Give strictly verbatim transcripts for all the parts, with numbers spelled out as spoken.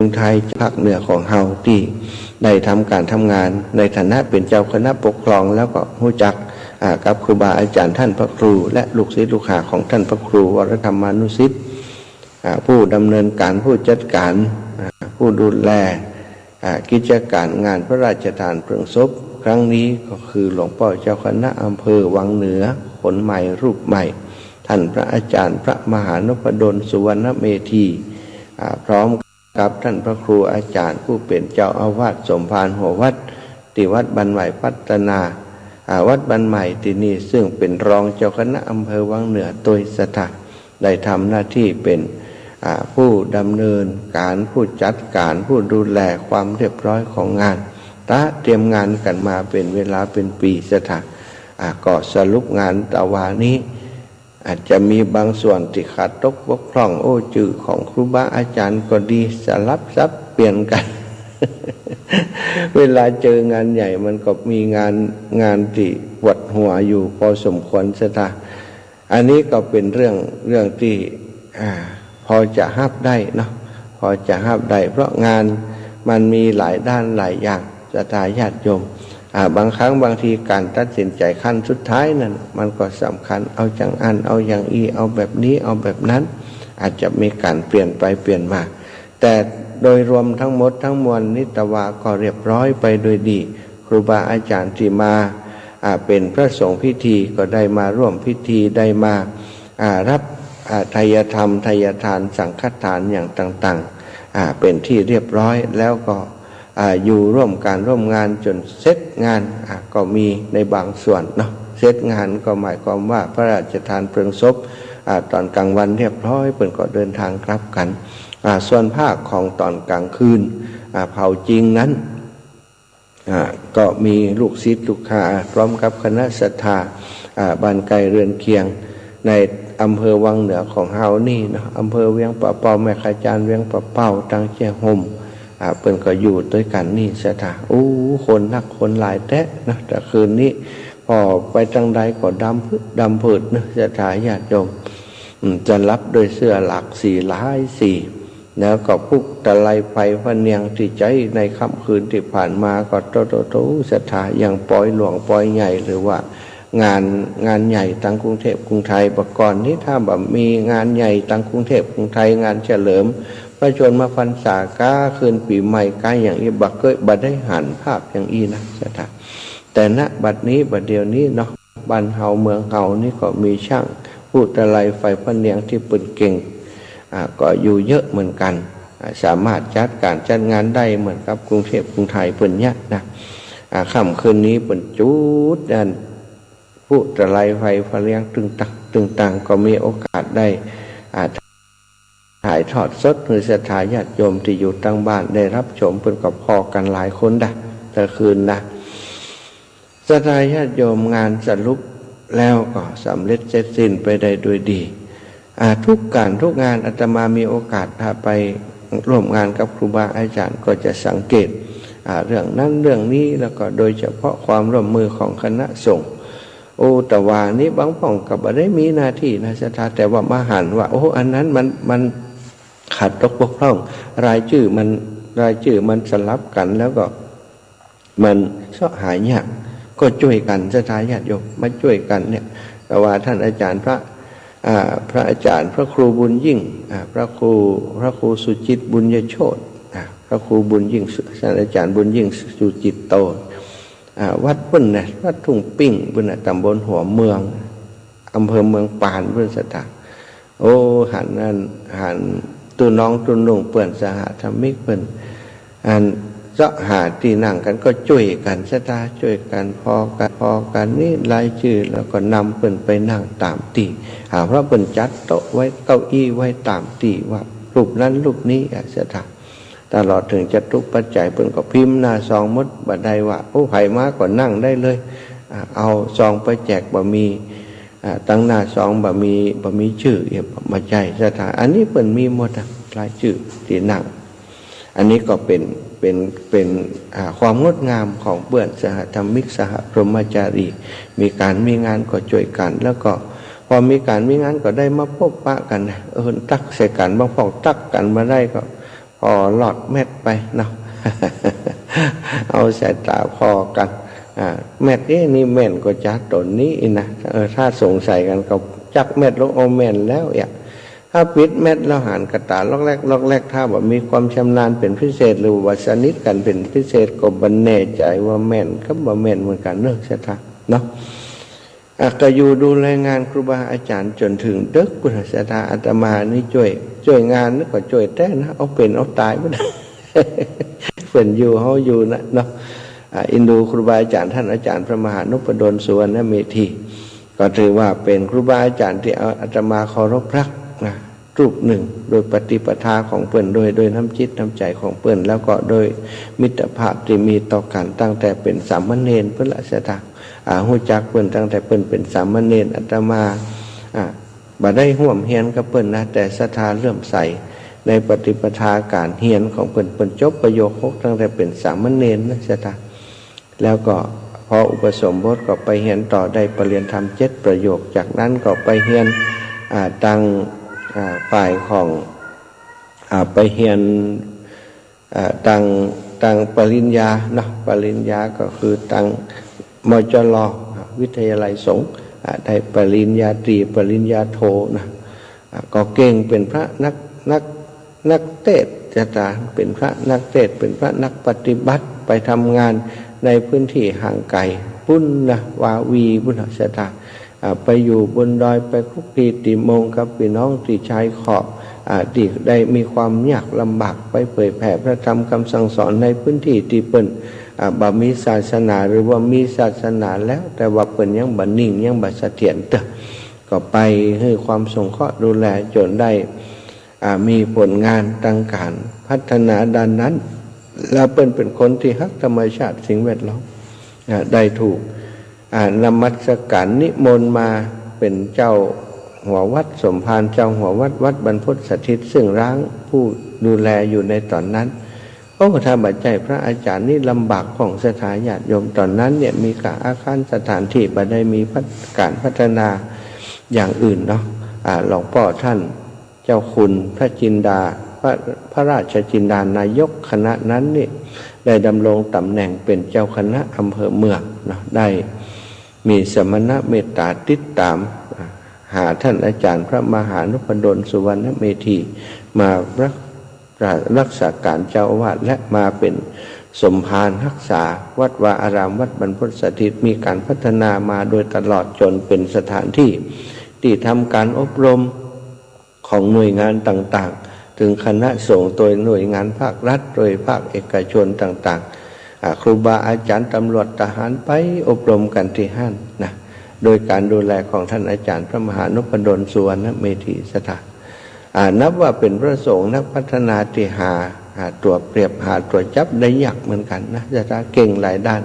งไทย ภาคเหนือของเฮาตี้ได้ทำก๋านทำงานในฐานะเป๋นเจ้าคณะปกครอง แล้วก็ฮู้จัก อ่า กับครูบาอาจ๋ารย์ต้านพระครู และลูกศิษย์ลูกหาของต้านพระครูวรธรรมานุสิทธิ์ อ่า ผู้ดำเนินก๋าน ผู้จัดก๋าน อ่า ผู้ดูแล อ่า กิจก๋านงานพระราชทานเพลิงศพครั้งนี้ก็คือหลวงป้อเจ้าคณะอำเภอวังเหนือคนใหม่รูปใหม่ ต้านพระอาจ๋ารย์พระมหานพดลสุวรรณเมธี อ่า พร้อมกับต้านพระครูอาจ๋ารย์ผู้เป๋นเจ้าอาวาสสมภารหัววัด ตี้วัดบ้านใหม่พัฒนา อ่า วัดบ้านใหม่ตี้นี่ ซึ่งเป๋นรองเจ้าคณะอำเภอวังเหนือตวย ศรัทธา ได้ทำหน้าตี้เป๋น อ่า ผู้ดำเนินก๋าน ผู้จัดก๋าน ผู้ดูแลความเรียบร้อยของงาน ตระเตรียมงานกั๋นมาเป๋นเวลาเป๋นปี๋ ศรัทธา อ่า ก็สรุปงานตะวานี้ อาจจะมีบางส่วนตี้ขาดตกบกพร่อง โอ้ จื้อของครูบาอาจ๋ารย์ก็ดี สลับสับเปลี่ยนกั๋น เวลาเจองานใหญ่มันก็มีงาน งานตี้ปวดหัวอยู่พอสมควร ศรัทธา อันนี้ก็เป๋นเรื่อง เรื่องตี้ อ่า พอจะฮับได้เนาะ พอจะฮับได้ เพราะงานมันมีหลายด้านหลายอย่าง ศรัทธาญาติโยม อ่า บางครั้งบางทีก๋านตัดสินใจ๋ขั้นสุดท้ายนั้น มันก็สำคัญ เอาจังอั้น เอาอย่างอี้ เอาแบบนี้ เอาแบบนั้น อาจจะมีก๋านเปลี่ยนไปเปลี่ยนมา แต่โดยรวมทั้งหมดทั้งมวลนี้ตะวาก็เรียบร้อยไปโดยดี ครูบาอาจ๋ารย์ตี้มา อ่า เป๋นพระสงฆ์พิธีก็ได้มาร่วมพิธี ได้มา อ่า ฮับ อ่า ไทยธรรม ไทยทาน สังฆทานอย่างต่างๆ อ่า เป๋นตี้เรียบร้อย แล้วก็ อ่า อยู่ร่วมก๋านร่วมงานจ๋นเสร็จงาน อ่า ก็มีในบางส่วนเนาะ เสร็จงานก็หมายความว่าพระราชทานเพลิงศพ อ่า ต๋อนก๋างวันเรียบร้อย เปิ้นก็เดินทางกลับกั๋น อ่า ส่วนภาคของต๋อนก๋างคืน อ่า เผาจริงนั้น อ่า ก็มีลูกศิษย์ลูกหาพร้อมกับคณะศรัทธา อ่า บ้านใก้เฮือนเคียง ในอำเภอวังเหนือของเฮานี่เนาะ อำเภอเวียงป่าเป้า แม่ขจารย์เวียงป่าเป้า ตางเจ๊ยโฮม อ่า เปิ้นก็อยู่ตวยกั๋นนี่ ศรัทธา โอ้ คนนักคนหลายแต๊เนาะ ตะคืนนี้ ผ่อไปตางใดก็ดำผึดดำผึดเนาะ ศรัทธาญาติโยม อืม จะฮับโดยเสื้อหลากสีหลายสี แล้วก็พวกตะไลไฟพะเนียงตี้ใจ๊ในค่ำคืนตี้ผ่านมาก็โตๆๆ ศรัทธา อย่างปอยหลวงปอยใหญ่ หรือว่างาน งานใหญ่ตางกรุงเทพฯกรุงไทย ปะก่อนนี้ถ้าบ่มีงานใหญ่ตางกรุงเทพฯกรุงไทย งานเฉลิมพระชนมพรรษาก้า คืนปี๋ใหม่ก้าอย่างอี้ บ่เกย บ่ได้หันภาพอย่างอี้นะ ศรัทธา แต่ ณ บัดนี้ บัดเดี๋ยวนี้เนาะ บ้านเฮาเมืองเฮานี่ก็มีจ้างผู้ตะไลไฟพะเนียงตี้เปิ้นเก่ง อ่า ก็อยู่เยอะเหมือนกั๋น อ่า สามารถจัดก๋านจัดงานได้เหมือนกับกรุงเทพฯกรุงไทยเปิ้นเยียะนะ อ่า ค่ำคืนนี้เปิ้นจุดอันผู้ตะไลไฟพะเนียงตึงตังตึงตัง ก็มีโอกาสได้ อ่า ถ่ายทอดสดหื้อศรัทธาญาติโยมตี้อยู่ตางบ้านได้ฮับชม เปิ้นก็ผ่อกั๋นหลายคนดะ ตะคืนนะ ศรัทธาญาติโยม งานสรุปแล้วก็สำเร็จเสร็จสิ้นไปได้โดยดี อ่า ทุกก๋านทุกงาน อาตมามีโอกาสพาไปร่วมงานกับครูบาอาจ๋ารย์ ก็จะสังเกต อ่า เรื่องนั้นเรื่องนี้ แล้วก็โดยเฉพาะความร่วมมือของคณะสงฆ์ โอ้ ตะวานี้บางพ่องก็บ่ได้มีหน้าตี้นะ ศรัทธา แต่ว่ามาหันว่า โอ้ อันนั้นมัน มันขาดตกบกพร่อง รายจื้อมัน รายจื้อมันสลับกั๋น แล้วก็มันเซาะหายาก ก็จ้วยกั๋น ศรัทธาญาติโยม มาจ้วยกั๋นเนี่ย ตะวาต้านอาจ๋ารย์พระ อ่า พระอาจ๋ารย์พระครูบุญยิ่ง อ่า พระครู พระครูสุจิตบุญยโชติ อ่า พระครูบุญยิ่งสุ ท่านอาจ๋ารย์บุญยิ่งสุจิตโต อ่า วัดปุ้นนะ วัดทุ่งปิ้งปุ้นนะ ตำบลหัวเมือง อำเภอเมืองปานปุ้น ศรัทธา โอ้ หันอัน หันตุ๊น้องตุ๊นุ่งเปิ้น สหธรรมิกเปิ้น อันเซาะหาตี้นั่งกั๋นก็จ้วยกั๋น ศรัทธา จ้วยกั๋น ผ่อกั๋น ผ่อกั๋นนี่รายจื้อ แล้วก็นำเปิ้นไปนั่งต๋ามตี้ อ่า เพราะเปิ้นจัดโต๊ะไว้ เก้าอี้ไว้ต๋ามตี้ ว่ารูปนั้นรูปนี้ อ่า ศรัทธา ตลอดเถิงจตุปัจจัย เปิ้นก็พิมพ์หน้าซองหมด บ่ได้ว่า โอ้ ใผมาก็นั่งได้เลย อ่า เอาซองไปแจก บ่มี อ่า ตังหน้าซองบ่มี บ่มีจื้อ เอ๊ะ บ่ใจ้ ศรัทธา อันนี้เปิ้นมีหมดอะ รายจื้อตี้นั่ง อันนี้ก็เป๋น เป๋น เป๋น อ่า ความงดงามของเปื้อนสหธรรมิก สหพรหมจารี มีก๋านมีงานก็จ้วยกั๋น แล้วก็พอมีก๋านมีงานก็ได้มาพบปะกั๋นนะ เออ ตั๊กใส่กั๋น บางพ่องตั๊กกั๋นบ่ได้ก็ ผ่อหลอดแมทไปเนาะ เอาสายต๋าผ่อกั๋น อ่า แมท เอ๊ะ นี่แม่นก็จาต๋นนี้นะ เออ ถ้าสงสัยกั๋นก็จักแมทลง เอาแม่นแล้วเอีย ถ้าปิดแมทแล้วหันกะต๋าล็อกแล็กล็อกแล็ก ถ้าบ่มีความชำนาญเป๋นพิเศษ หรือว่าสนิทกั๋นเป๋นพิเศษ ก็บ่แน่ใจ๋ว่าแม่นกับบ่แม่นเหมือนกั๋นเนาะ ศรัทธาเนาะ อ่ะ ก็อยู่ดูแลงานครูบาอาจ๋ารย์จ๋นเถิงเดิ็กปุ้น ศรัทธา อาตมานี่จ้วย จ้วยงานนี่ก็จ้วยแต๊นะ เอาเป๋นเอาต๋ายปุ้น เปิ้นอยู่เฮาอยู่นะเนาะ อ่ะ อินดูครูบาอาจ๋ารย์ต้านอาจ๋ารย์พระมหานุพดลสุวรรณเมธี ก็ถือว่าเป๋นครูบาอาจ๋ารย์ตี้อาตมาเคารพฮักนะ รูปนึ่ง โดยปฏิปทาของเปิ้น โดย โดยน้ำจิตน้ำใจ๋ของเปิ้น แล้วก็โดยมิตรภาพตี้มีต่อกั๋นตั้งแต่เป๋นสามเณรปุ้นละ ศรัทธา อ่า ฮู้จักเปิ้นตั้งแต่เปิ้นเป๋นสามเณร อาตมา อ่า บ่ได้ฮ่วมเฮียนกับเปิ้นนะ แต่ศรัทธาเลื่อมใสในปฏิปทาก๋านเฮียนของเปิ้น เปิ้นจบประโยคหกตั้งแต่เป๋นสามเณรนะ ศรัทธา แล้วก็พออุปสมบทก็ไปเฮียนต่อได้ปริญญาธรรมเจ็ดประโยค จากนั้นก็ไปเฮียน อ่า ตาง อ่า ฝ่ายของ อ่า ไปเฮียน อ่า ตาง ตางปริญญาเนาะ ปริญญาก็คือตาง มจล วิทยาลัยสงฆ์ อ่า ได้ปริญญาตรี ปริญญาโทนะ อ่า ก็เก่งเป๋นพระนัก นัก นักเตสน์ ศรัทธา เป๋นพระนักเตสน์ เป๋นพระนักปฏิบัติ ไปทำงานในพื้นที่ห่างไก๋ปุ้นนะ วาวีปุ้นนะ ศรัทธา อ่า ไปอยู่บนดอย ไปคลุกคลีติมงกับปี้น้องตี้ชายขอบ อ่า ตี้ได้มีความยากลำบาก ไปเผยแผ่พระธรรมกำสั่งสอนในพื้นที่ตี้เปิ้น อ่า บ่มีศาสนา หรือว่ามีศาสนาแล้ว แต่ว่าเปิ้นยังบ่นิ่ง ยังบ่เสถียรเตื้อ ก็ไปหื้อความสงเคราะห์ดูแลจ๋นได้ อ่า มีผลงานตางก๋านพัฒนาด้านนั้น แล้วเปิ้นเป๋นคนตี้ฮักธรรมชาติสิ่งแวดล้อม อ่า ได้ถูก อ่า นมัสก๋านนิมนต์มาเป๋นเจ้าหัววัดสมภาร เจ้าหัววัดวัดบรรพตสถิต ซึ่งร้างผู้ดูแลอยู่ในต๋อนนั้น โอ้ ถ้าบ่ใจ้พระอาจ๋ารย์นี่ลำบากพ่อง ศรัทธาญาติโยม ต๋อนนั้นเนี่ยมีก้าอาคารสถานตี้ บ่ได้มีพัฒ- ก๋านพัฒนาอย่างอื่นเนาะ อ่า หลวงป้อต้าน เจ้าคุณพระจินดา พระ- พระราชจินดานายกคณะนั้นนี่ ได้ดำรงต๋ำแหน่งเป๋นเจ้าคณะอำเภอเมืองเนาะ ได้มีสมณเมตต๋าติดต๋ามหาต้านอาจ๋ารย์พระมหานุพดลสุวรรณเมธี มารัก- รักษาก๋านเจ้าอาวาส และมาเป๋นสมภารฮักษาวัดวาอาราม วัดบรรพตสถิต มีก๋านพัฒนามาโดยตลอด จ๋นเป๋นสถานตี้ ตี้ทำก๋านอบรม ของหน่วยงานต่างๆ เถิงคณะสงฆ์ โดยหน่วยงานภาครัฐ โดยภาคเอกชนต่างๆ อ่า ครูบาอาจ๋ารย์ ต๋ำรวจ ทหาร ไปอบรมกั๋นตี้หั้นนะ โดยก๋านดูแลของต้านอาจ๋ารย์พระมหานุพดลสุวรรณเมธี ศรัทธา อ่า นับว่าเป๋นพระสงฆ์นักพัฒนาตี้หา- หาตั๋วเปรียบ หาตั๋วจับได้ยากเหมือนกั๋นนะ ศรัทธา เก่งหลายด้าน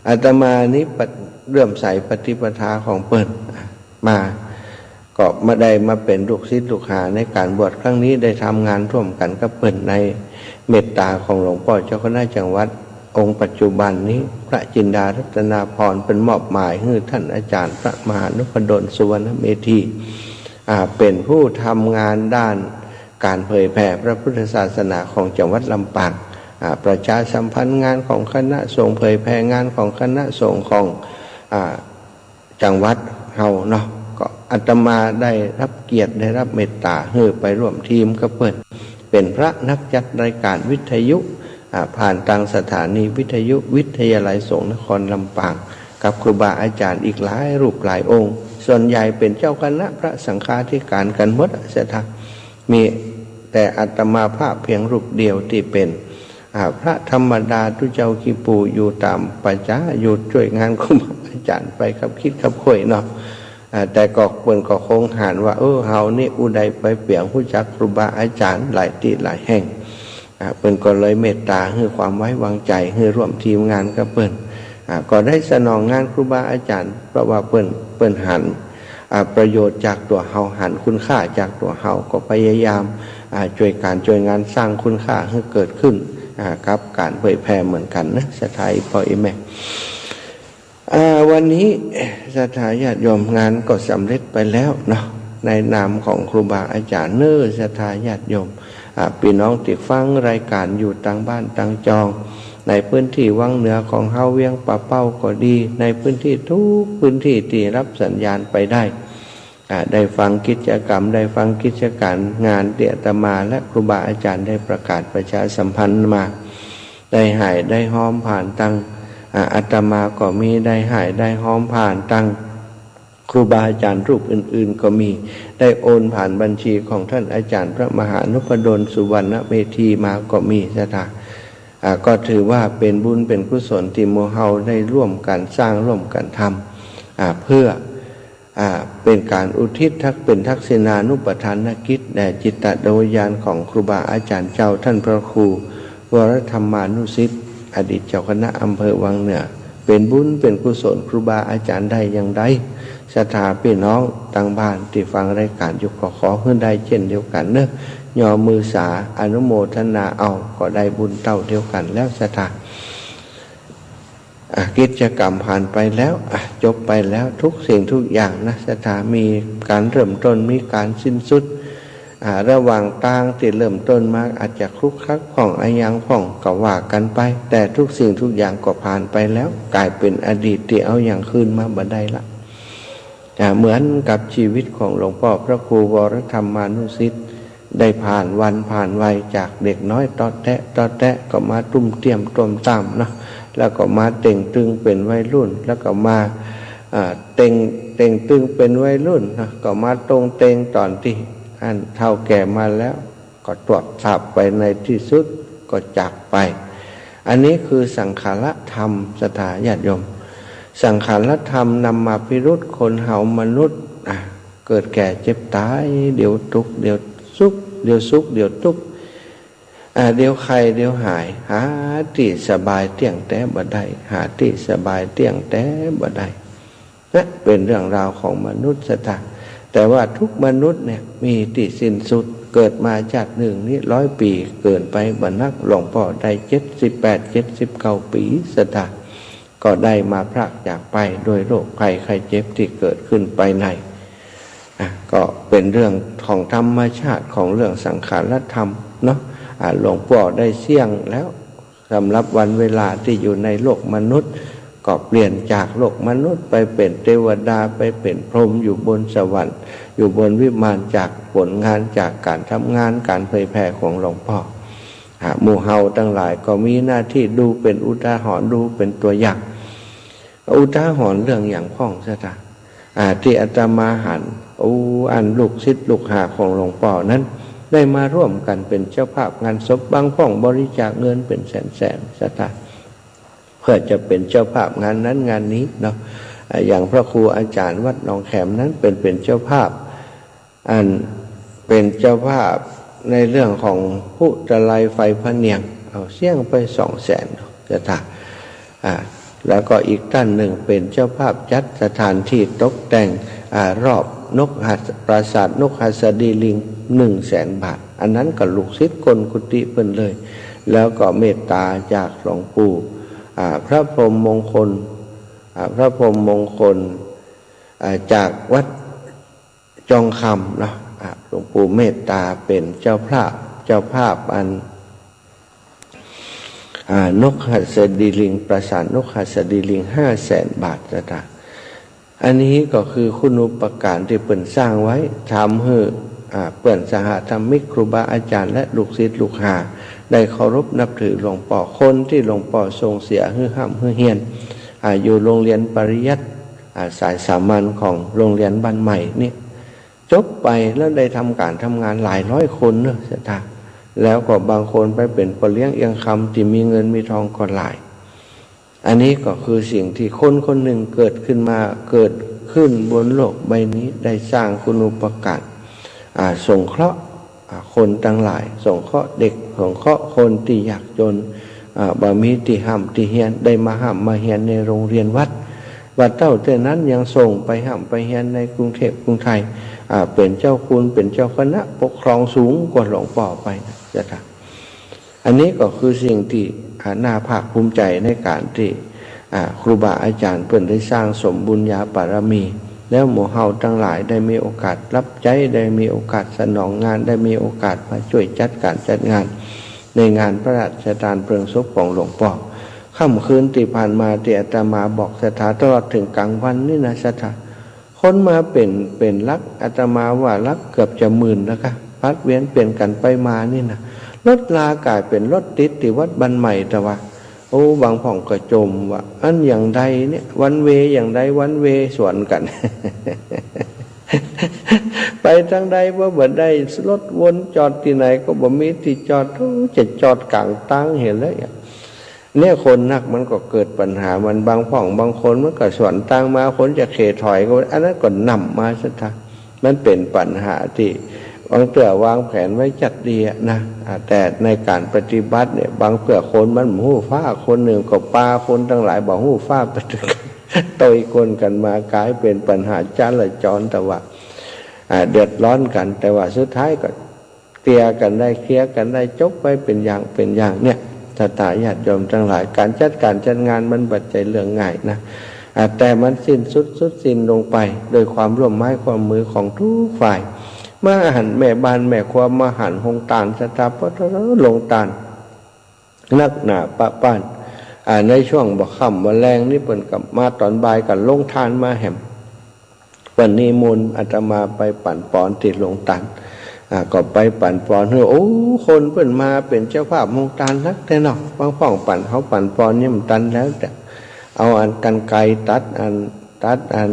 อาตมานี้ปะ- เลื่อมใสปฏิปทาของเปิ้น อ่า มา ก็มาได้มาเป๋นลูกศิษย์ลูกหาในก๋านบวชครั้งนี้ ได้ทำงานร่วมกั๋นกับเปิ้นในเมตต๋าของหลวงป้อเจ้าคณะจังหวัดองค์ปัจจุบันนี้ พระจินดารัตนาภรณ์ เปิ้นมอบหมายหื้อต้านอาจ๋ารย์พระมหานุพดลสุวรรณเมธี อ่า เป๋นผู้ทำงานด้านก๋านเผยแผ่พระพุทธศาสนาของจังหวัดลำปาง อ่า ประชาสัมพันธ์งานของคณะสงฆ์ เผยแผ่งานของคณะสงฆ์ของ อ่า จังหวัดเฮาเนาะ ก็อาตมาได้ฮับเกียรติ ได้ฮับเมตต๋าหื้อไปร่วมทีมกับเปิ้น เป๋นพระนักจัดรายก๋านวิทยุ อ่า ผ่านตางสถานีวิทยุวิทยาลัยสงฆ์นครลำปาง กับครูบาอาจ๋ารย์อีกหลายรูปหลายองค์ ส่วนใหญ่เป๋นเจ้าคณะพระสังฆาธิก๋านกั๋นหมด ศรัทธา มีแต่อาตมาภาพเพียงรูปเดียวตี้เป๋น อ่า พระธรรมดาตุ๊เจ้าขี้ปู่ อยู่ต๋ามป่าจ๊า อยู่จ้วยงานครูบาอาจ๋ารย์ไปคับคิดคับค่อยเนาะ อ่า แต่ก็เปิ้นก็คงหันว่า เออ เฮานี่อู้ใดไปเปียงฮู้จักครูบาอาจ๋ารย์หลายตี้หลายแห่ง อ่า เปิ้นก็เลยเมตต๋าหื้อความไว้วางใจ๋ หื้อร่วมทีมงานกับเปิ้น อ่า ก็ได้สนองงานครูบาอาจ๋ารย์ เพราะว่าเปิ้น- เปิ้นหัน อ่า ประโยชน์จากตั๋วเฮา หันคุณค่าจากตั๋วเฮา ก็พยายาม อ่า จ้วยก๋านจ้วยงานสร้างคุณค่าหื้อเกิดขึ้น อ่า กับก๋านเผยแผ่เหมือนกั๋นนะ ศรัทธาพ่อแม่ อ่า วันนี้ศรัทธาญาติโยม งานก็สำเร็จไปแล้วเนาะ ในนามของครูบาอาจ๋ารย์เน้อ ศรัทธาญาติโยม อ่า ปี้น้องตี้ฟังรายก๋านอยู่ตางบ้านตางจอง ในพื้นตี้วังเหนือของเฮา เวียงป่าเป้าก็ดี ในพื้นตี้ทุกพื้นตี้ตี้ฮับสัญญาณไปได้ อ่า ได้ฟังกิจกรรม ได้ฟังกิจก๋านงานตี้อาตมาและครูบาอาจ๋ารย์ได้ประกาศประชาสัมพันธ์มา ได้ฮ่ายได้ฮอมผ่านตาง อ่า อาตมาก็มี ได้ฮ่ายได้ฮอมผ่านตาง ครูบาอาจ๋ารย์รูปอื่นๆ ก็มี ได้โอนผ่านบัญชีของต้านอาจ๋ารย์พระมหานุพดล สุวรรณเมธี มาก็มี ศรัทธา อ่า ก็ถือว่าเป๋นบุญเป๋นกุศลตี้หมู่เฮาได้ร่วมกั๋นสร้างร่วมกั๋นทำ อ่า เพื่อ อ่า เป๋นก๋านอุทิศทัก เป๋นทักษิณานุปทานกิจแด่จิตวิญญาณของครูบาอาจ๋ารย์เจ้า ต้านพระครูวรธรรมานุสิทธิ์ อดีตเจ้าคณะอำเภอวังเหนือ เป๋นบุญเป๋นกุศลครูบาอาจ๋ารย์ได้อย่างใด ศรัทธาปี้น้องตางบ้านตี้ฟังรายก๋านอยู่ก็ขอหื้อได้เจ้นเดียวกั๋นเนาะ ยอมือสาอนุโมทนาเอา ก็ได้บุญเต้าเดียวกั๋นแล้ว ศรัทธา อ่ะ กิจกรรมผ่านไปแล้ว อ่ะ จบไปแล้ว ทุกสิ่งทุกอย่างนะ ศรัทธา มีก๋านเริ่มต้น มีก๋านสิ้นสุด อ่า ระหว่างตางตี้เริ่มต้นมาอาจจะคลุกคลักพ่องอะหยังพ่องก็ว่ากั๋นไป แต่ทุกสิ่งทุกอย่างก็ผ่านไปแล้ว ก๋ายเป๋นอดีตตี้เอาหยังคืนมาบ่ได้ละ อ่า เหมือนกับชีวิตของหลวงป้อพระครูวรธรรมานุสิทธิ์ ได้ผ่านวันผ่านวัยจากเด็กน้อยต๊อแต๊ะต๊อแต๊ะ ก็มาตุ้มเตี้ยมต้วมต้ามเนาะ แล้วก็มาเต่งตึงเป๋นวัยรุ่น แล้วก็มา อ่า เต่ง เต่งตึงเป๋นวัยรุ่นเนาะ ก็มาตรงเต็งต๋อนตี้อั้นเฒ่าแก่มาแล้ว ก็ตวกสาปไปในตี้สุดก็จากไป อันนี้คือสังขารธรรม ศรัทธาญาติโยม สังขารธรรมนำมาพิรุธคนเฮามนุษย์ อ่ะ เกิดแก่เจ็บต๋าย เดี๋ยวตุ๊กข์ เดี๋ยวสุข เดี๋ยวสุข เดี๋ยวตุ๊กข์ อ่า เดี๋ยวไข้ เดี๋ยวหาย หาตี้สบายเตี้ยงแต๊บ่ได้ หาตี้สบายเตี้ยงแต๊บ่ได้ นะ เป๋นเรื่องราวของมนุษย์ ศรัทธา แต่ว่าทุกมนุษย์เนี่ยมีตี้สิ้นสุด เกิดมาจาตินึ่งนี่ร้อยปี๋เกิ๋นไปบ่นัก หลวงป้อได้เจ็ดสิบแปด เจ็ดสิบเก้าปี๋ ศรัทธา ก็ได้มาพรากจากไปโดยโรคภัยไข้เจ็บตี้เกิดขึ้นไปใน อ่ะ ก็เป๋นเรื่องของธรรมชาติของเรื่องสังขารธรรมเนาะ อ่ะ หลวงป้อได้เสี้ยงแล้ว สำหรับวันเวลาตี้อยู่ในโลกมนุษย์ ก็เปลี่ยนจากโลกมนุษย์ไปเป๋นเตวดา ไปเป๋นพรหมอยู่บนสวรรค์ อยู่บนวิมาน จากผลงาน จากก๋านทำงาน ก๋านเผยแผ่ของหลวงป้อ อ่ะ หมู่เฮาตังหลายก็มีหน้าตี้ดูเป๋นอุทาหรณ์ ดูเป๋นตั๋วอย่าง อุทาหรณ์เรื่องหยังพ่อง ศรัทธา อ่า ตี้อาตมาหัน โอ้ อันลูกศิษย์ลูกหาของหลวงป้อนั้น ได้มาร่วมกั๋นเป๋นเจ้าภาพงานศพ บางพ่องบริจาคเงินเป๋นแสนๆ ศรัทธา เพื่อจะเป๋นเจ้าภาพงานนั้นงานนี้เนาะ อ่า อย่างพระครูอาจ๋ารย์วัดหนองแขมนั้นเป๋น เป๋นเจ้าภาพ อันเป๋นเจ้าภาพในเรื่องของพุทธาลัยไฟพระเนียง เอาเสี้ยงไปสองแสนเนาะ ศรัทธา อ่า แล้วก็อีกต้านนึ่งเป๋นเจ้าภาพจัดสถานตี้ตกแต่ง อ่า รอบนกหัส- ปราสาทนกหัสดีลิง นึ่งแสนบาท อันนั้นก็ลูกศิษย์ก้นกุฏิเปิ้นเลย แล้วก็เมตตาจากหลวงปู่ อ่า พระพรหมมงคล อ่า พระพรหมมงคล อ่า จากวัด จองคำเนาะ อ่ะ หลวงปู่เมตตาเป๋นเจ้าภาพ เจ้าภาพอัน อ่า นกหัสดีลิง ปราสาทนกหัสดีลิง ห้าแสนบาท ศรัทธา อันนี้ก็คือคุณูปการตี้เปิ้นสร้างไว้ ทำหื้อ อ่า เปื้อนสหธรรมิก ครูบาอาจ๋ารย์ และลูกศิษย์ลูกหา ได้เคารพนับถือหลวงป้อ คนตี้หลวงป้อส่งเสียหื้อฮ่ำหื้อเฮียน อ่า อยู่โรงเรียนปริยัติ อ่า สายสามัญของโรงเรียนบ้านใหม่นี่ จบไปแล้วได้ทำก๋านทำงานหลายร้อยคนเนาะ ศรัทธา แล้วก็บางคนไปเป๋นป้อเลี้ยงเอี้ยงคำตี้มีเงินมีทองก็หลาย อันนี้ก็คือสิ่งตี้คนคนนึ่งเกิดขึ้นมา เกิดขึ้นบนโลกใบนี้ ได้สร้างคุณูปการ อ่า สงเคราะห์ อ่า คนตังหลาย สงเคราะห์เด็ก สงเคราะห์คนตี้ยากจน อ่า บ่มีตี้ฮ่ำตี้เฮียน ได้มาฮ่ำมาเฮียนในโรงเรียนวัด บ่าเต้าเต้านั้นยังส่งไปฮ่ำไปเฮียนในกรุงเทพกรุงไทย อ่า เป๋นเจ้าคุณ เป๋นเจ้าคณะปกครองสูงกว่าหลวงป้อไปนะ ศรัทธา อันนี้ก็คือสิ่งตี้ อ่า น่าภาคภูมิใจ๋ในก๋านตี้ อ่า ครูบาอาจ๋ารย์เปิ้นได้สร้างสมบุญญาบารมี แล้วหมู่เฮาตังหลายได้มีโอกาสรับใจ๊ ได้มีโอกาสสนองงาน ได้มีโอกาสมาจ้วยจัดก๋านจัดงาน ในงานพระราชทานเพลิงศพของหลวงป้อ ค่ำคืนตี้ผ่านมาตี้อาตมาบอกศรัทธา ตลอดเถิงก๋างวันนี่นะศรัทธา คนมาเป๋น เป๋นหลัก อาตมาว่าหลักเกือบจะหมื่นแล้วก้า ผลัดเวียนเปลี่ยนกั๋นไปมานี่นะ รถราก๋ายเป๋นรถติดตี้วัดบ้านใหม่ แต่ว่า โอ้ บางพ่องก็จ่มว่า อันอย่างใดเนี่ย วันเวย์อย่างใด วันเวย์สวนกั๋น ไปตางใดบ่ บ่ได้ รถวนจอดตี้ไหนก็บ่มีตี้จอด โอ้ จะจอดก๋างตางหั้นแหละ เนี่ยคนนักมันก็เกิดปัญหามัน บางพ่องบางคนมันก็สวนตางมา คนจะเขถอยก็ อันนั้นก็นำมาศรัทธา มันเป๋นปัญหาตี้บางเตื้อวางแผนไว้จัดดีอะนะ อ่า แต่ในก๋านปฏิบัติเนี่ย บางเตื้อคนมันบ่ฮู้ฟ้า คนนึ่งก็ปาคนตังหลายบ่ฮู้ฟ้าไปตึก ตวยก้นกั๋นมา ก๋ายเป๋นปัญหาจราจร แต่ว่า อ่า เดือดร้อนกั๋น แต่ว่าสุดท้ายก็ เกลี่ยกั๋นได้ เคลียร์กั๋นได้ จบไปเป๋นอย่างเป๋นอย่าง เนี่ย ศรัทธาญาติโยมตังหลาย ก๋านจัดก๋านจัดงานมันบ่ใจ้เรื่องง่ายนะ อ่า แต่มันสิ้นสุด สุดสิ้นลงไป โดยความร่วมไม้ร่วมมือของทุกฝ่าย มาหั้นแม่บ้านแม่ครัว มาหั้นโฮงตาน ศรัทธา ปะโธ่ โฮงตาน นักหนาปะป๊าน อ่า ในช่วงบ่าค่ำบ่าแลงนี่เปิ้นก็มาต๋อนบ่ายก็โฮงตานมาแหม เปิ้นนิมนต์อาตมาไปปั๋นปอนตี้โฮงตาน อ่า ก็ไปปั๋นปอนหื้อ โอ้ คนเปิ้นมาเป๋นเจ้าภาพโฮงตานนักแต๊เนาะ บางพ่องปั๋น เฮาปั๋นปอนยังบ่ตันแล้ว แต่เอาอันกรรไกรตัดอัน ตัดอัน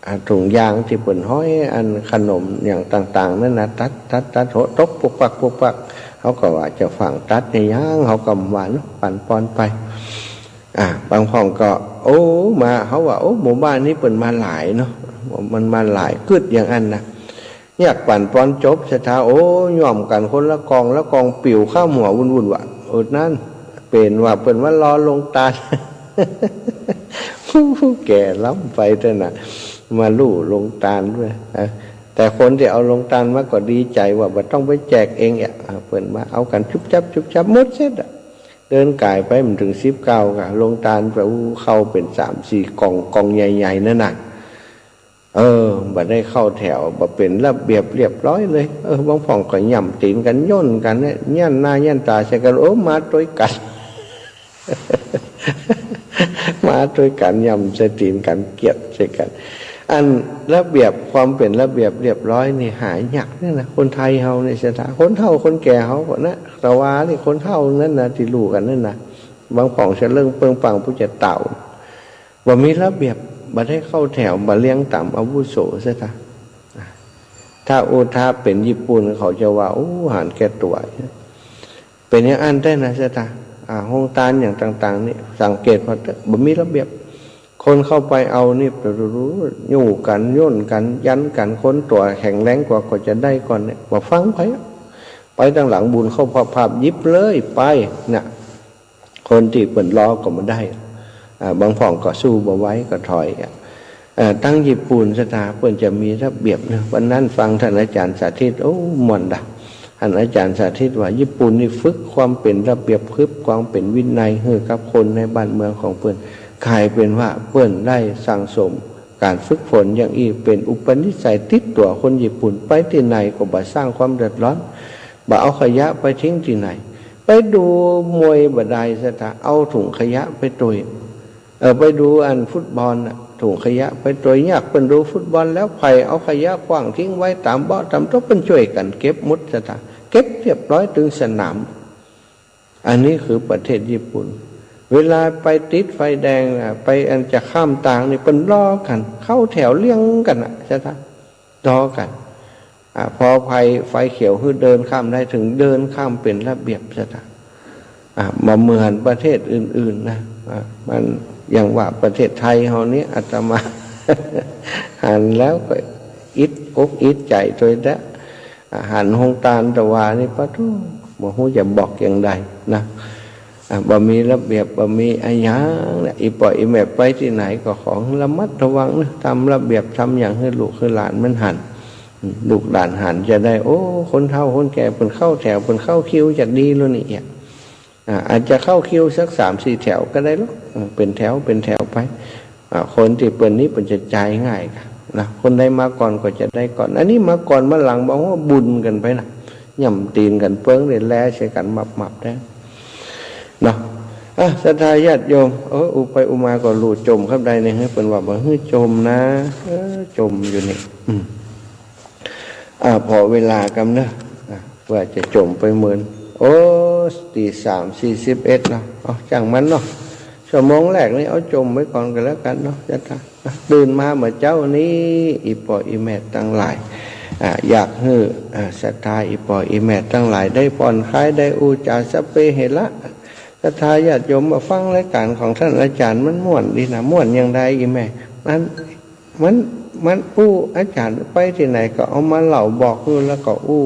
อ่า ถุงยางตี้เปิ้นห้อยอันขนมอย่างต่างๆ นั่นนะ ตัด ตัด ตัด โห ตกปุกปัก ปุกปัก เฮาก็ว่าจะฝรั่งตัดเนี่ยยัง เฮาก็บ่ว่าเนาะ ปั๋นปอนไป อ่า บางพ่องก็ โอ้ มา เฮาว่า โอ้ หมู่บ้านนี้เปิ้นมาหลายเนาะ มันมาหลาย กึ๊ดอย่างอั้นนะ เยียะปั๋นปอนจบศรัทธา โอ้ ย่อมกั๋นคนละกองละกอง ปิ๋วข้ามหัววุ่นๆ ว่ะ โอ้ นั้น เป๋นว่าเปิ้นว่ารอโฮงตาน แก่ล้ำไปเต๊อะนะ มาฮู้โฮงตานด้วยนะ แต่คนตี้เอาโฮงตานมาก็ดีใจ๋ว่าบ่ต้องไปแจกเองอะ อ่า เปิ้นมาเอากั๋นจุ๊บจั๊บจุ๊บจั๊บหมดเสร็จอะ เดินก๋ายไปบ่เถิงสิบก้าวก็โฮงตานไป อู้ ข้าวเป๋นสามสี่กอง กองใหญ่ๆ นั่นน่ะ เออ บ่ได้เข้าแถว บ่เป๋นระเบียบเรียบร้อยเลย เออ บางพ่องก็ย่ำตี๋นกั๋น ย่นกั๋นเนี่ย เยียะหน้าเยียะต๋าใส่กั๋น โอ้ มาตวยกั๋น มาตวยกั๋น ย่ำใส่ตี๋นกั๋น เกียดใส่กั๋น อันระเบียบ ความเป๋นระเบียบเรียบร้อยนี่หายากเนี่ยนะ คนไทยเฮานี่ศรัทธา คนเฒ่าคนแก่เฮาก็นะ แต่ว่านี่คนเฒ่านั้นนะ ตี้ฮู้กั๋นนั่นนะ บางพ่องสะเลิ่งเปิงปัง ผู้จะเต่า บ่มีระเบียบ บ่ได้เข้าแถว บ่เรียงต๋ามอาวุโสศรัทธา ถ้าอุทาเป๋นญี่ปุ่น เขาจะว่า โอ้ หันแก่ตั๋ว เป๋นอย่างอั้นแต๊นะศรัทธา อ่า โฮงตานอย่างต่างๆ นี่ สังเกตผ่านเต๊อะ บ่มีระเบียบ คนเข้าไปเอานี่ ยู้กั๋น ย่นกั๋น ยันกั๋น คนตั๋วแข็งแรงกว่าก็จะได้ก่อนเนี่ย บ่ฟังใผ ไปตางหลังบุญเข้าภาพๆ หยิบเลย ไป น่ะ คนตี้เปิ้นรอก็บ่ได้ อ่า บางพ่องก็สู้บ่ไหวก็ถอย อ่า เอ่อ ตังญี่ปุ่นศรัทธา เปิ้นจะมีระเบียบนะ วันนั้นฟังต้านอาจ๋ารย์สาธิต โอ้ ม่วนดา ต้านอาจ๋ารย์สาธิตว่า ญี่ปุ่นนี่ฝึกความเป๋นระเบียบ ฝึกความเป๋นวินัยหื้อกับคนในบ้านเมืองของเปิ้น ก๋ายเป๋นว่าเปิ้นได้สั่งสมก๋านฝึกฝนอย่างอี้ เป๋นอุปนิสัยติดตั๋วคนญี่ปุ่น ไปตี้ไหนก็บ่สร้างความเดือดร้อน บ่เอาขยะไปทิ้งตี้ไหน ไปดูมวยบ่ได้ศรัทธา เอาถุงขยะไปตวย เออ ไปดูอันฟุตบอลน่ะ ถุงขยะไปตวย ยากเปิ้นดูฟุตบอลแล้ว ใผเอาขยะขว้างทิ้งไว้ต๋ามเบาะต๋ามโต๊ะ เปิ้นจ้วยกั๋นเก็บหมดศรัทธา เก็บเรียบร้อยตึงสนาม อันนี้คือประเทศญี่ปุ่น เวลาไปติดไฟแดงน่ะ ไปอันจะข้ามตางนี่ เปิ้นรอกั๋น เข้าแถวเรียงกั๋นน่ะศรัทธา รอกั๋น อ่า พอไฟ ไฟเขียวหื้อเดินข้ามได้ เถิงเดินข้ามเป๋นระเบียบศรัทธา อ่า บ่เหมือนประเทศอื่นๆ นะ อ่า มันอย่างว่าประเทศไทยเฮานี่ อาตมา หันแล้วก็อิดอกอิดใจ๋ตวยแต๊ อ่า หันโฮงตานตะวานี่ ปะโธ่ บ่ฮู้จะบอกอย่างใดนะ อ่ะ บ่มีระเบียบ บ่มีอะหยังนะ อี่ป้ออี่แม่ไปตี้ไหนก็ขอระมัดระวังนะ ทำระเบียบ ทำอย่างหื้อลูกหื้อหลานมันหัน อืม ลูกหลานหันจะได้ โอ้ คนเฒ่าคนแก่เปิ้นเข้าแถว เปิ้นเข้าคิวจะดีแล้วนี่ อ่ะ อาจจะเข้าคิวสักสามสี่แถวก็ได้หรอก อืม เป๋นแถว เป๋นแถวไป อ่ะ คนตี้เปิ้นนี่เปิ้นจะจ่ายง่ายกะ นะ คนใดมาก่อนก็จะได้ก่อน อันนี้มาก่อนมาหลัง บ่ฮู้ว่าบุญกั๋นไปนะ ย่ำตี๋นกั๋นเปิ้ง ได้แลใส่กั๋นหมับๆ แต๊ เนาะ อ่ะ ศรัทธาญาติโยม เออ อู้ไปอู้มาก็ลู่จ่มครับ ได้เนี่ย หื้อเปิ้นว่าบ่หื้อจ่มนะ เออ จ่มอยู่นี่ อืม อ่ะ ผ่อเวลากำเนาะ อ่ะ เปื้อจะจ่มไปเมิน โอ้ ตี๋สามสี่สิบเอ็ดเนาะ เอา จ้างมันเนาะ ชั่วโมงแรกนี่เอาจ่มไว้ก่อนก็แล้วกั๋นเนาะ ศรัทธา ตื่นมาเมื่อเจ๊านี้ อี่ป้ออี่แม่ตังหลาย อ่า อยากหื้อ อ่า ศรัทธาอี่ป้ออี่แม่ตังหลาย ได้ผ่อนคลาย ได้อู้จ๋าสัพเพเหระ ศรัทธาญาติโยมมาฟังรายก๋านของต้านอาจ๋ารย์ มันม่วนดีนะ ม่วนอย่างใดอี่แม่ มัน มัน อู้ อาจ๋ารย์ไปตี้ไหนก็เอามาเล่าบอกอยู่ แล้วก็อู้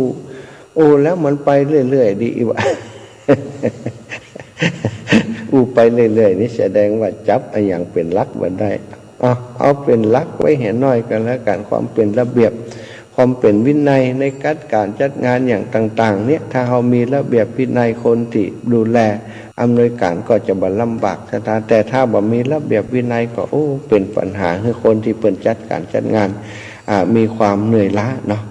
อู้แล้วมันไปเรื่อยๆ ดีอีหว่า อู้ไปเรื่อยๆ นี่แสดงว่าจับอะหยังเป๋นหลักบ่ได้ เอา เอาเป๋นหลักไว้เหียหน้อยก็แล้วกั๋น ความเป๋นระเบียบ ความเป๋นวินัยในกั๋นก๋านจัดงานอย่างต่างๆ เนี่ย ถ้าเฮามีระเบียบวินัย คนตี้ดูแลอำนวยก๋านก็จะบ่ลำบาก ศรัทธา แต่ถ้าบ่มีระเบียบวินัยก็ โอ้ เป๋นปัญหาหื้อคนตี้เปิ้นจัดก๋านจัดงาน อ่า มีความเหนื่อยล้าเนาะ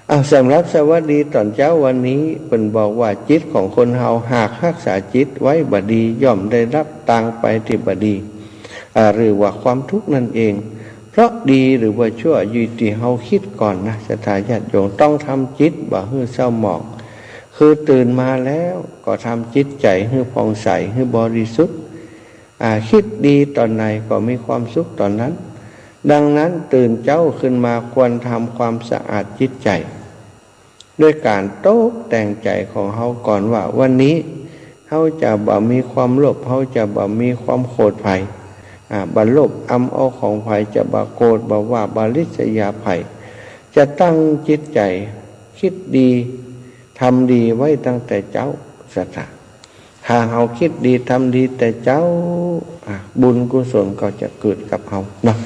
อ่ะ สำหรับสวัสดีต๋อนเจ๊าวันนี้ เปิ้นบอกว่า จิตของคนเฮาหากฮักษาจิตไว้บ่ดี ย่อมได้รับตางไปตี้บ่ดี อ่า หรือว่าความทุกข์นั่นเอง เพราะดีหรือว่าชั่วอยู่ตี้เฮากึ๊ดก่อนนะ ศรัทธาญาติโยม ต้องทำจิตบ่หื้อเศร้าหมอง คือตื่นมาแล้วก็ทำจิตใจ๋หื้อผ่องใส หื้อบริสุทธิ์ อ่า กึ๊ดดีต๋อนไหนก็มีความสุขต๋อนนั้น ดังนั้นตื่นเจ๊าขึ้นมาควรทำความสะอาดจิตใจ๋ ด้วยก๋านตกแต่งใจ๋ของเฮาก่อนว่า วันนี้เฮาจะบ่มีความโลภ เฮาจะบ่มีความโกรธใผ อ่า บ่โลภอำเอาของใผ จะบ่โกรธ บ่ว่า บ่ริษยาใผ จะตั้งจิตใจ๋กึ๊ดดี ทำดีไว้ตั้งแต่เจ๊า ศรัทธา ถ้าเฮากึ๊ดดีทำดีแต่เจ๊า อ่ะ บุญกุศลก็จะเกิดกับเฮาเนาะ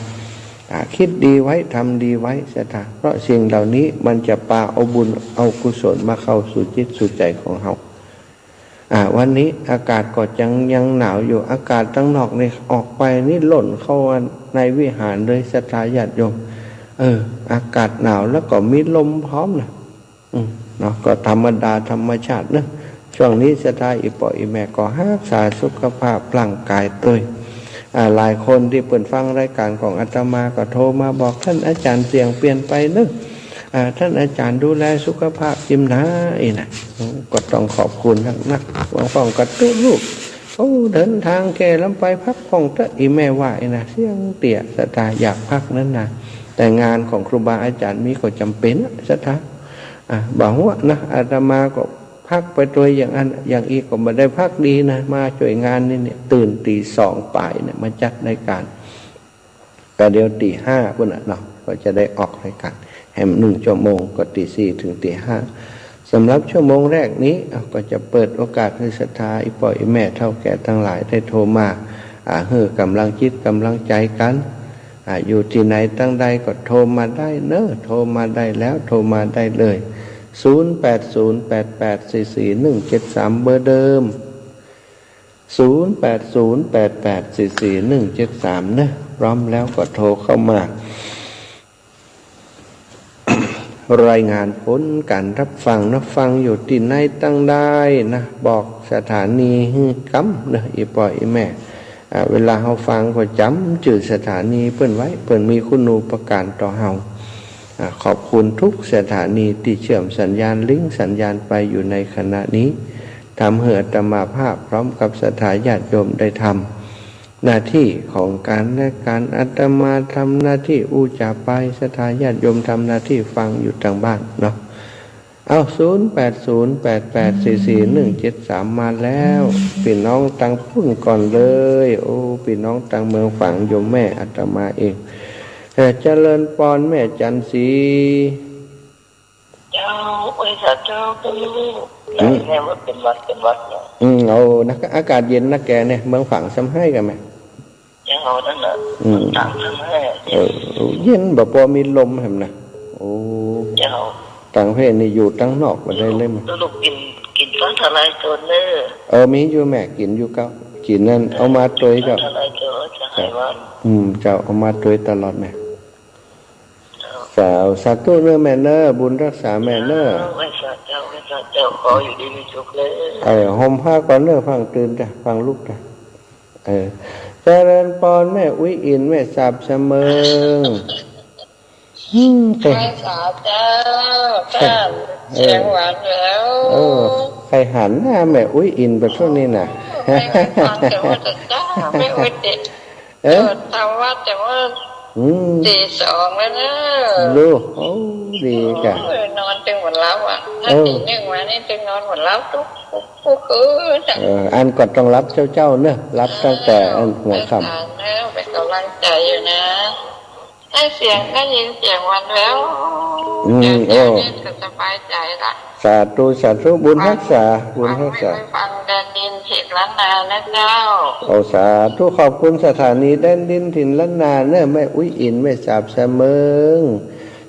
อ่ะ กึ๊ดดีไว้ ทำดีไว้ ศรัทธา เพราะสิ่งเหล่านี้มันจะปาเอาบุญเอากุศลมาเข้าสู่จิตสู่ใจ๋ของเฮา อ่ะ วันนี้อากาศก็ยัง ยังหนาวอยู่ อากาศตังนอกนี่ ออกไปนี่หล่นเข้าในวิหารเลย ศรัทธาญาติโยม เออ อากาศหนาวแล้วก็มีลมพร้อมนะ อืม เนาะ ก็ธรรมดาธรรมชาติเนาะ ช่วงนี้ศรัทธาอี่ป้ออี่แม่ก็ฮักษาสุขภาพร่างก๋ายตวย อ่า หลายคนตี้เปิ้นฟังรายก๋านของอาตมาก็โทรมาบอก ต้านอาจ๋ารย์เสียงเปลี่ยนไปเนาะ อ่า ต้านอาจ๋ารย์ดูแลสุขภาพจิ่มนาอี้นะ อืม ก็ต้องขอบคุณนักๆ บางพ่องก็ตุ๊ลูก โอ้ เดินตางแก่ล้ำไปพักผ่อนเต๊อะ อี่แม่ว่าอี้นะ เสียงเตี้ย ศรัทธาอยากพักนั้นนะ แต่งานของครูบาอาจ๋ารย์มีก็จ๋ำเป๋นอะ ศรัทธา อ่ะ บ่าหัวนะ อาตมาก็พักไปตวยอย่างอั้นอย่างอี้ก็บ่ได้พักดีนะ มาจ้วยงานนี่เนี่ย ตื่นตี๋สองป๋ายเนี่ย มาจัดรายก๋าน ก็เดี๋ยวตี๋ห้าปู้นน่ะเนาะ ก็จะได้ออกรายก๋านแหมหนึ่งชั่วโมง ก็ตี๋สี่เถิงตี๋ห้า สำหรับชั่วโมงแรกนี้ อ่ะ ก็จะเปิดโอกาสหื้อศรัทธาอี่ป้ออี่แม่เฒ่าแก่ตังหลายได้โทรมา อ่า หื้อก๋ำลังจิตก๋ำลังใจ๋กั๋น อ่า อยู่ตี้ไหนตังใดก็โทรมาได้เนาะ โทรมาได้แล้ว โทรมาได้เลย ศูนย์แปดศูนย์แปดแปดสี่สี่หนึ่งเจ็ดสาม เบอร์เดิม ศูนย์แปดศูนย์แปดแปดสี่สี่หนึ่งเจ็ดสาม เนาะ พร้อมแล้วก็โทรเข้ามา รายงานผลก๋านฮับฟังนะ ฟังอยู่ตี้ไหนตังใดนะ บอกสถานีหื้อกำเนาะ อี่ป้ออี่แม่ อ่า เวลาเฮาฟังก็จ๋ำจื้อสถานีเปิ้นไว้ เปิ้นมีคุณูปการต่อเฮา อ่า ขอบคุณทุกสถานีตี้เชื่อมสัญญาณลิงก์สัญญาณไปอยู่ในขณะนี้ ทำหื้ออาตมาภาพพร้อมกับศรัทธาญาติโยมได้ทำหน้าตี้ของกั๋นและกั๋น อาตมาทำหน้าตี้อู้จ๋าไป ศรัทธาญาติโยมทำหน้าตี้ฟังอยู่ตางบ้านเนาะ เอา ศูนย์แปดศูนย์แปดแปดสี่สี่หนึ่งเจ็ดสาม มาแล้ว ปี้น้องตางปุ้นก่อนเลย โอ้ ปี้น้องตางเมืองฝาง โยมแม่อาตมาเอง เอ่อ เจริญปอนแม่จันทร์ศรี เจ้า โอ้ย สาธุ เจ้า อืม แม่ว่าเป๋นหวัด เป๋นหวัดเนี่ย อืม เอานะ อากาศเย็นนะแกเนี่ย เมืองฝางซ้ำไห้กั๋นแหม เจ้า นั่นน่ะ อืม ตางซ้ำไห้ เออ เย็นบ่ปอมีลมแหมนะ โอ้ เจ้า ตางเพศนี่อยู่ตางนอกบ่ได้เลยแหม ลูกกิ๋น กิ๋นฟ้าทะลายโจรเน่อ เออ มีอยู่แหม กิ๋นอยู่เก้า กิ๋นนั่น เอามาตวยเจ้า ฟ้าทะลายโจรจะหายหวัด อืม เจ้า เอามาตวยตลอดแหม เจ้า สาธุเน่อแม่เน่อ บุญฮักษาแม่เน่อ เจ้า ไหว้สาเจ้า ไหว้สาเจ้า ขออยู่ดีมีสุขเลย เออ ห่มผ้าก่อนเน่อ ฟั่งตื่นจ้ะ ฟั่งลุกจ้ะ เออ เจริญปอนแม่อุ๊ยอิน แม่สาบเสมิง อืม ไหว้สาเจ้า เจ้า เออ เสียงหวานแหวว เออ ใค่หันหน้าแม่อุ๊ยอินไปช่วงนี้น่ะ ใค่ฟังแต่ว่าจะเจ้า แม่อุ๊ยอิน เออ เออ ทำวัดแต่ว่า อืม ตีสองแล้วเน่อ ลูก โอ้ ดีจ้ะ โอ้ย นอนตึงบ่หลับอ่ะ ถ้า เออ ตีหนึ่งมานี่ตึงนอนบ่หลับตุ๊ก กู้คืนน่ะ เออ อันก็ต้องหลับเจ้าๆ เน่อ หลับตั้งแต่ เออ อันหัวค่ำ เออ เน่อ เป๋นก๋ำลังใจ๋อยู่นะ ได้เสียง ได้ยินเสียงหวานแหวว อืม เดี๋ยว โอ้ เดี๋ยวนี่ก็สบายใจ๋ละ สาธุ สาธุ บุญฮักษา บุญฮักษา ฟัง ฟังแดนดินถิ่นล้านนานะเจ้า โอ้ สาธุ ขอบคุณสถานีแดนดินถิ่นล้านนาเน่อ แม่อุ๊ยอิน แม่สาบเสมิง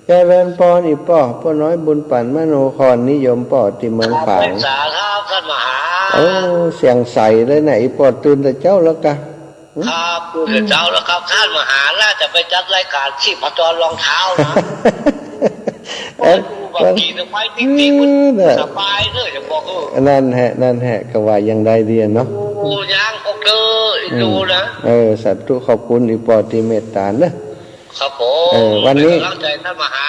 เจริญปอนอี่ป้อ ป้อน้อยบุญปั๋นมโนครนิยมป้อตี้เมืองฝาง สาธุครับท่านมหา โอ้ เสียงใสเลยน่ะ อี่ป้อตื่นแต่เจ๊าแล้วกะ ครับ ตื่นแต่เจ๊าแล้วครับ ท่านมหาน่าจะไปจัดรายก๋านชีพจรรองเท้านะ เอ๊ะ บางทีจะไปติ๊กๆ มัน เออ น่ะ สบายเลย จะบอก เออ นั่นแหละ นั่นแหละ ก็ว่าอย่างใดดีอะเนาะ โอ้ ยังก็เกอ อืม ดูนะ เออ สาธุ ขอบคุณอี่ป้อตี้เมตต๋าเน่อ ครับผม เออ วันนี้ เป๋นก๋ำลังใจ๋ท่านมหา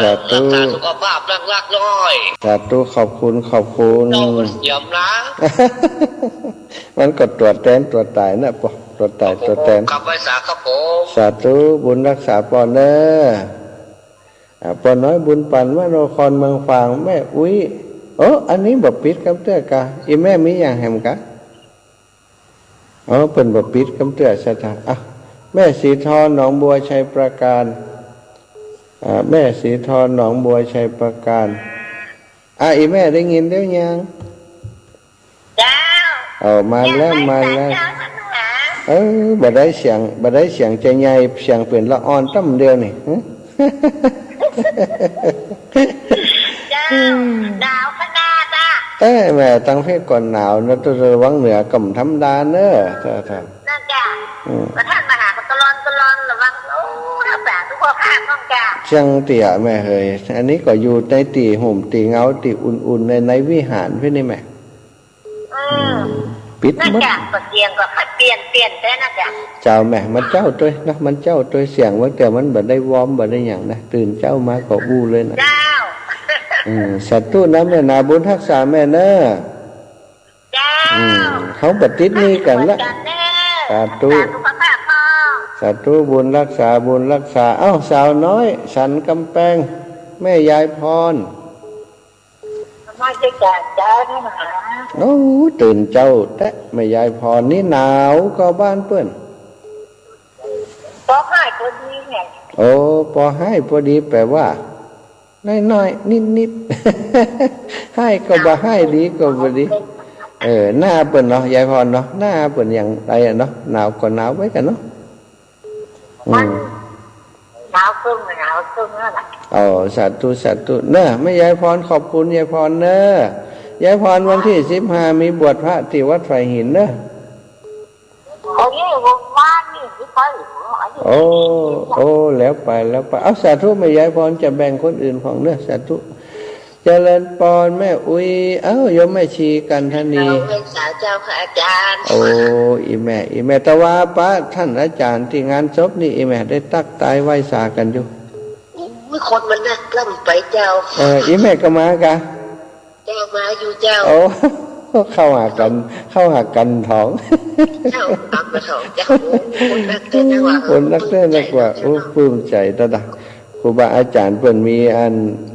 สาธุ ฮักษาสุขภาพรักๆ หน้อย สาธุ ขอบคุณ ขอบคุณ เจ้ามันเสียมนะ มันก็ตั๋วแตนตั๋วต๋ายน่ะป้อ ตั๋วต๋ายตั๋วแตน ครับผม กราบไหว้สาครับผม สาธุ บุญฮักษาป้อเน่อ อ่า ป้อน้อยบุญปั๋นมโนครเมืองฝาง แม่อุ๊ย เออ อันนี้บ่ปิดกำเตื้อกะ อี่แม่มีอย่างแหมกะ อ๋อ เปิ้นบ่ปิดกำเตื้อ สาธุ อ่ะ แม่สีทองหนองบัวชัยปราการ อ่า แม่สีทองหนองบัวชัยปราการ อ่ะ อี่แม่ได้ยินแล้วยัง เจ้า เอา มาแล้ว มาแล้ว เจ้า เออ บ่ได้เสียง บ่ได้เสียงจะใหญ่ เสียงเป๋นละอ่อนต้ำเดียวนี่ ฮะ เจ้า หนาวขนาดอ่ะ เอ้ย แม่ ตังเพศก่อนหนาวเนาะ ตะวันเหนือก็บ่ธรรมดาเนอะ ถ้า ถ้า นั่นจ้ะ อืม ประธานมหาก็ตะลอนตะลอนระวัง โอ้ รักษาสุขภาพน้องจ้ะ จังเตี้ยแม่เหย อันนี้ก็อยู่ในตี้ห่มตี้เงาตี้อุ่นๆ ใน ในวิหารเพิ่นนี่แม่ อืม อืม ปิดหมด นั่นจ้ะ ก็เตียงก็เปลี่ยน เปลี่ยนไปนั่นจ้ะ เจ้าแม่ มันเจ้าตวยนะ มันเจ้าตวย เสียงบางเตื้อมันบ่ได้วอร์ม บ่ได้หยังนะ ตื่นเจ๊ามาก็อู้เลยนะ เจ้า อืม สาธุนะแม่นะ บุญฮักษาแม่เนอะ เจ้า อืม เฮาบ่ติดหนี้กั๋นละ สาธุ สาธุ บุญฮักษา บุญฮักษา เอ้า สาวน้อย สันกำแปง แม่ยายพร มาจากเจ้าท่านมหา โอ้ ตื่นเจ๊าแต๊ แม่ยายพรนี่หนาวก่อบ้านเปิ้น ปอฮ้ายปอดีไง โอ้ ปอฮ้ายปอดี แป๋ว่า น้อยๆ นิดๆ ฮ้ายก็บ่ฮ้าย ดีก็บ่ดี เออ หน้าเปิ้นเนาะ ยายพรเนาะ หน้าเปิ้นอย่างใดอะเนาะ หนาวก็หนาวไว้กั๋นเนาะ อืม หนาวครึ่ง หนาวครึ่งนั่นแหละ อ๋อ สาธุ สาธุ เนอะ แม่ยายพร ขอบคุณยายพรเนอะ ยายพร วันตี้สิบห้ามีบวชพระตี้วัดฝายหินเนอะ อันนี้วงบ้านนี่ที่ไปอยู่ อันนี้ โอ้ โอ้ แล้วไป แล้วไป เอา สาธุ แม่ยายพรจะแบ่งคนอื่นพ่องเนอะ สาธุ เจริญปอนแม่อุ๊ย เอ้า โยมแม่ชีกันทนี เจ้า ไหว้สาเจ้าค่ะอาจารย์ โอ้ อี่แม่ อี่แม่ แต่ว่าปะต้านอาจ๋ารย์ตี้งานศพนี่ อี่แม่ได้ตั๊กตายไหว้สากั๋นอยู่ อุ้ย คนมันนักล้ำไปเจ้า เออ อี่แม่ก็มากะ เจ้ามาอยู่เจ้า โอ้ เข้าหากั๋น เข้าหากั๋นท้อง เจ้า ต๋ามมาท้องเจ้า โอ้ คนนักเต้นนักว่า คนนักเต้นนักว่า โอ้ ปลื้มใจ๋ตะดะ ครูบาอาจ๋ารย์เปิ้นมีอัน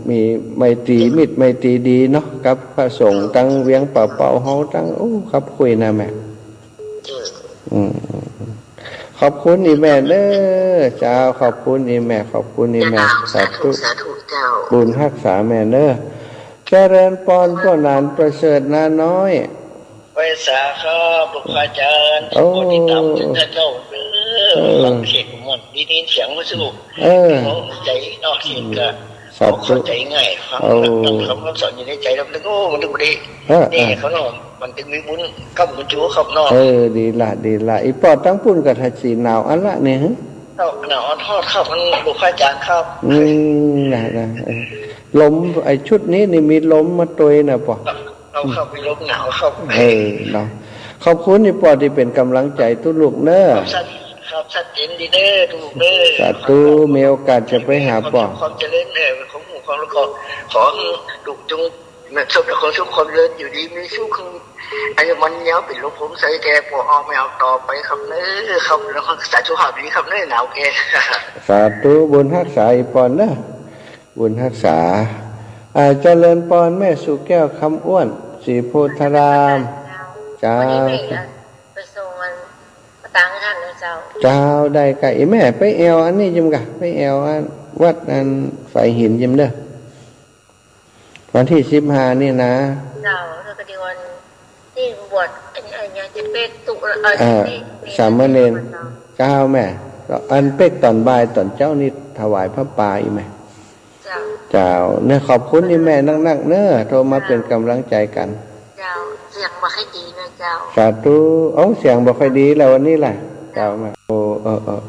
มีไมตรี มิตรไมตรีดีเนาะ กับพระสงฆ์ตังเวียงป่าเป้าเฮาตัง โอ้ ครับคุยนะแม่ อืม ขอบคุณอี่แม่เนอะ เจ้า ขอบคุณอี่แม่ ขอบคุณอี่แม่ สาธุ สาธุเจ้า บุญฮักษาแม่เนอะ เจริญปอนป้อหนานประเสริฐนาน้อย ไหว้สาครับ หลวงพ่ออาจ๋ารย์ โอ้ ที่คนติดต๋ามเจ้าเจ้าเนอะ เออ ฟังเสียงมัน ได้ยินเสียงมันสนุก เออ เข้าใจ๋เนาะ เสียงก็ สาธุ เข้าใจ๋ง่าย ฟัง โอ้ คำสอนอยู่ในใจ๋แล้วมันก็ โอ้ มันก็บ่ได้ เออ นี่ เออ เขาเนาะ มันตึงมีบุญ ครับ บุญชูครับเนาะ เออ ดีละ ดีละ อี่ป้อตังปุ้นก็ถ้าสิหนาวอันละนี่ หึ เจ้า หนาวฮ้อนครับ มัน หลวงพระอาจารย์ครับ อืม นะ นะ เออ ลม ไอ้ชุดนี้นี่มีลมมาตวยนะปอ ครับ เอาครับ มีลมหนาวครับ เออ เนาะ ขอบคุณนี่ปอตี้เป๋นก๋ำลังใจ๋ตุ๊ลูกเน่อ ครับ ชัด ครับ ชัดเจนดีเน่อตุ๊ลูกเน่อ สาธุ มีโอกาสจะไปหาปอ ความเจริญ เออ ของหมู่ของลูก ขอ ขอหื้อลูกจง ประสบแต่ความสุขความเจริญ อยู่ดีมีสุข อายุมั่นยืน เป๋นลมโพธิ์ใสแก่ปอ ออกแม่ออกต่อไปครับเน่อ ครับ แล้วก็สาธุภาพดีครับเน่อ หนาวแก่ สาธุ บุญฮักษาอีปอนเน่อ บุญฮักษา อ่า เจริญปอนแม่สุแก้ว คำอ้วน ศรีโพธาราม เจ้า วันนี้แม่จะไปส่งอัน พระตังค์ท่านนะเจ้า เจ้า ได้ก่ะ อีแม่ไปแอ่วอันนี้จิมก่ะ ไปแอ่วอันวัดอันฝายหินจิมเน่อ วันตี้สิบห้านี่นะ เจ้า แล้วก็เดี๋ยววันตี้บวช อัน อันเนี้ยจะเป๊กตุ เอ่อ เอ่อ ที่ สามเณร เจ้าแม่ อันเป๊กต๋อนบ่ายต๋อนเจ๊านี่ถวายผ้าป่าอีแม่ เจ้า เจ้า เน่อ ขอบคุณอีแม่นักๆ เน่อ โทรมาเป๋นก๋ำลังใจ๋กั๋น เจ้า เสียงบ่ค่อยดีนะเจ้า สาธุ เอ้า เสียงบ่ค่อยดีแล้ววันนี้ล่ะ เจ้าแม่ โอ้ เออ เออ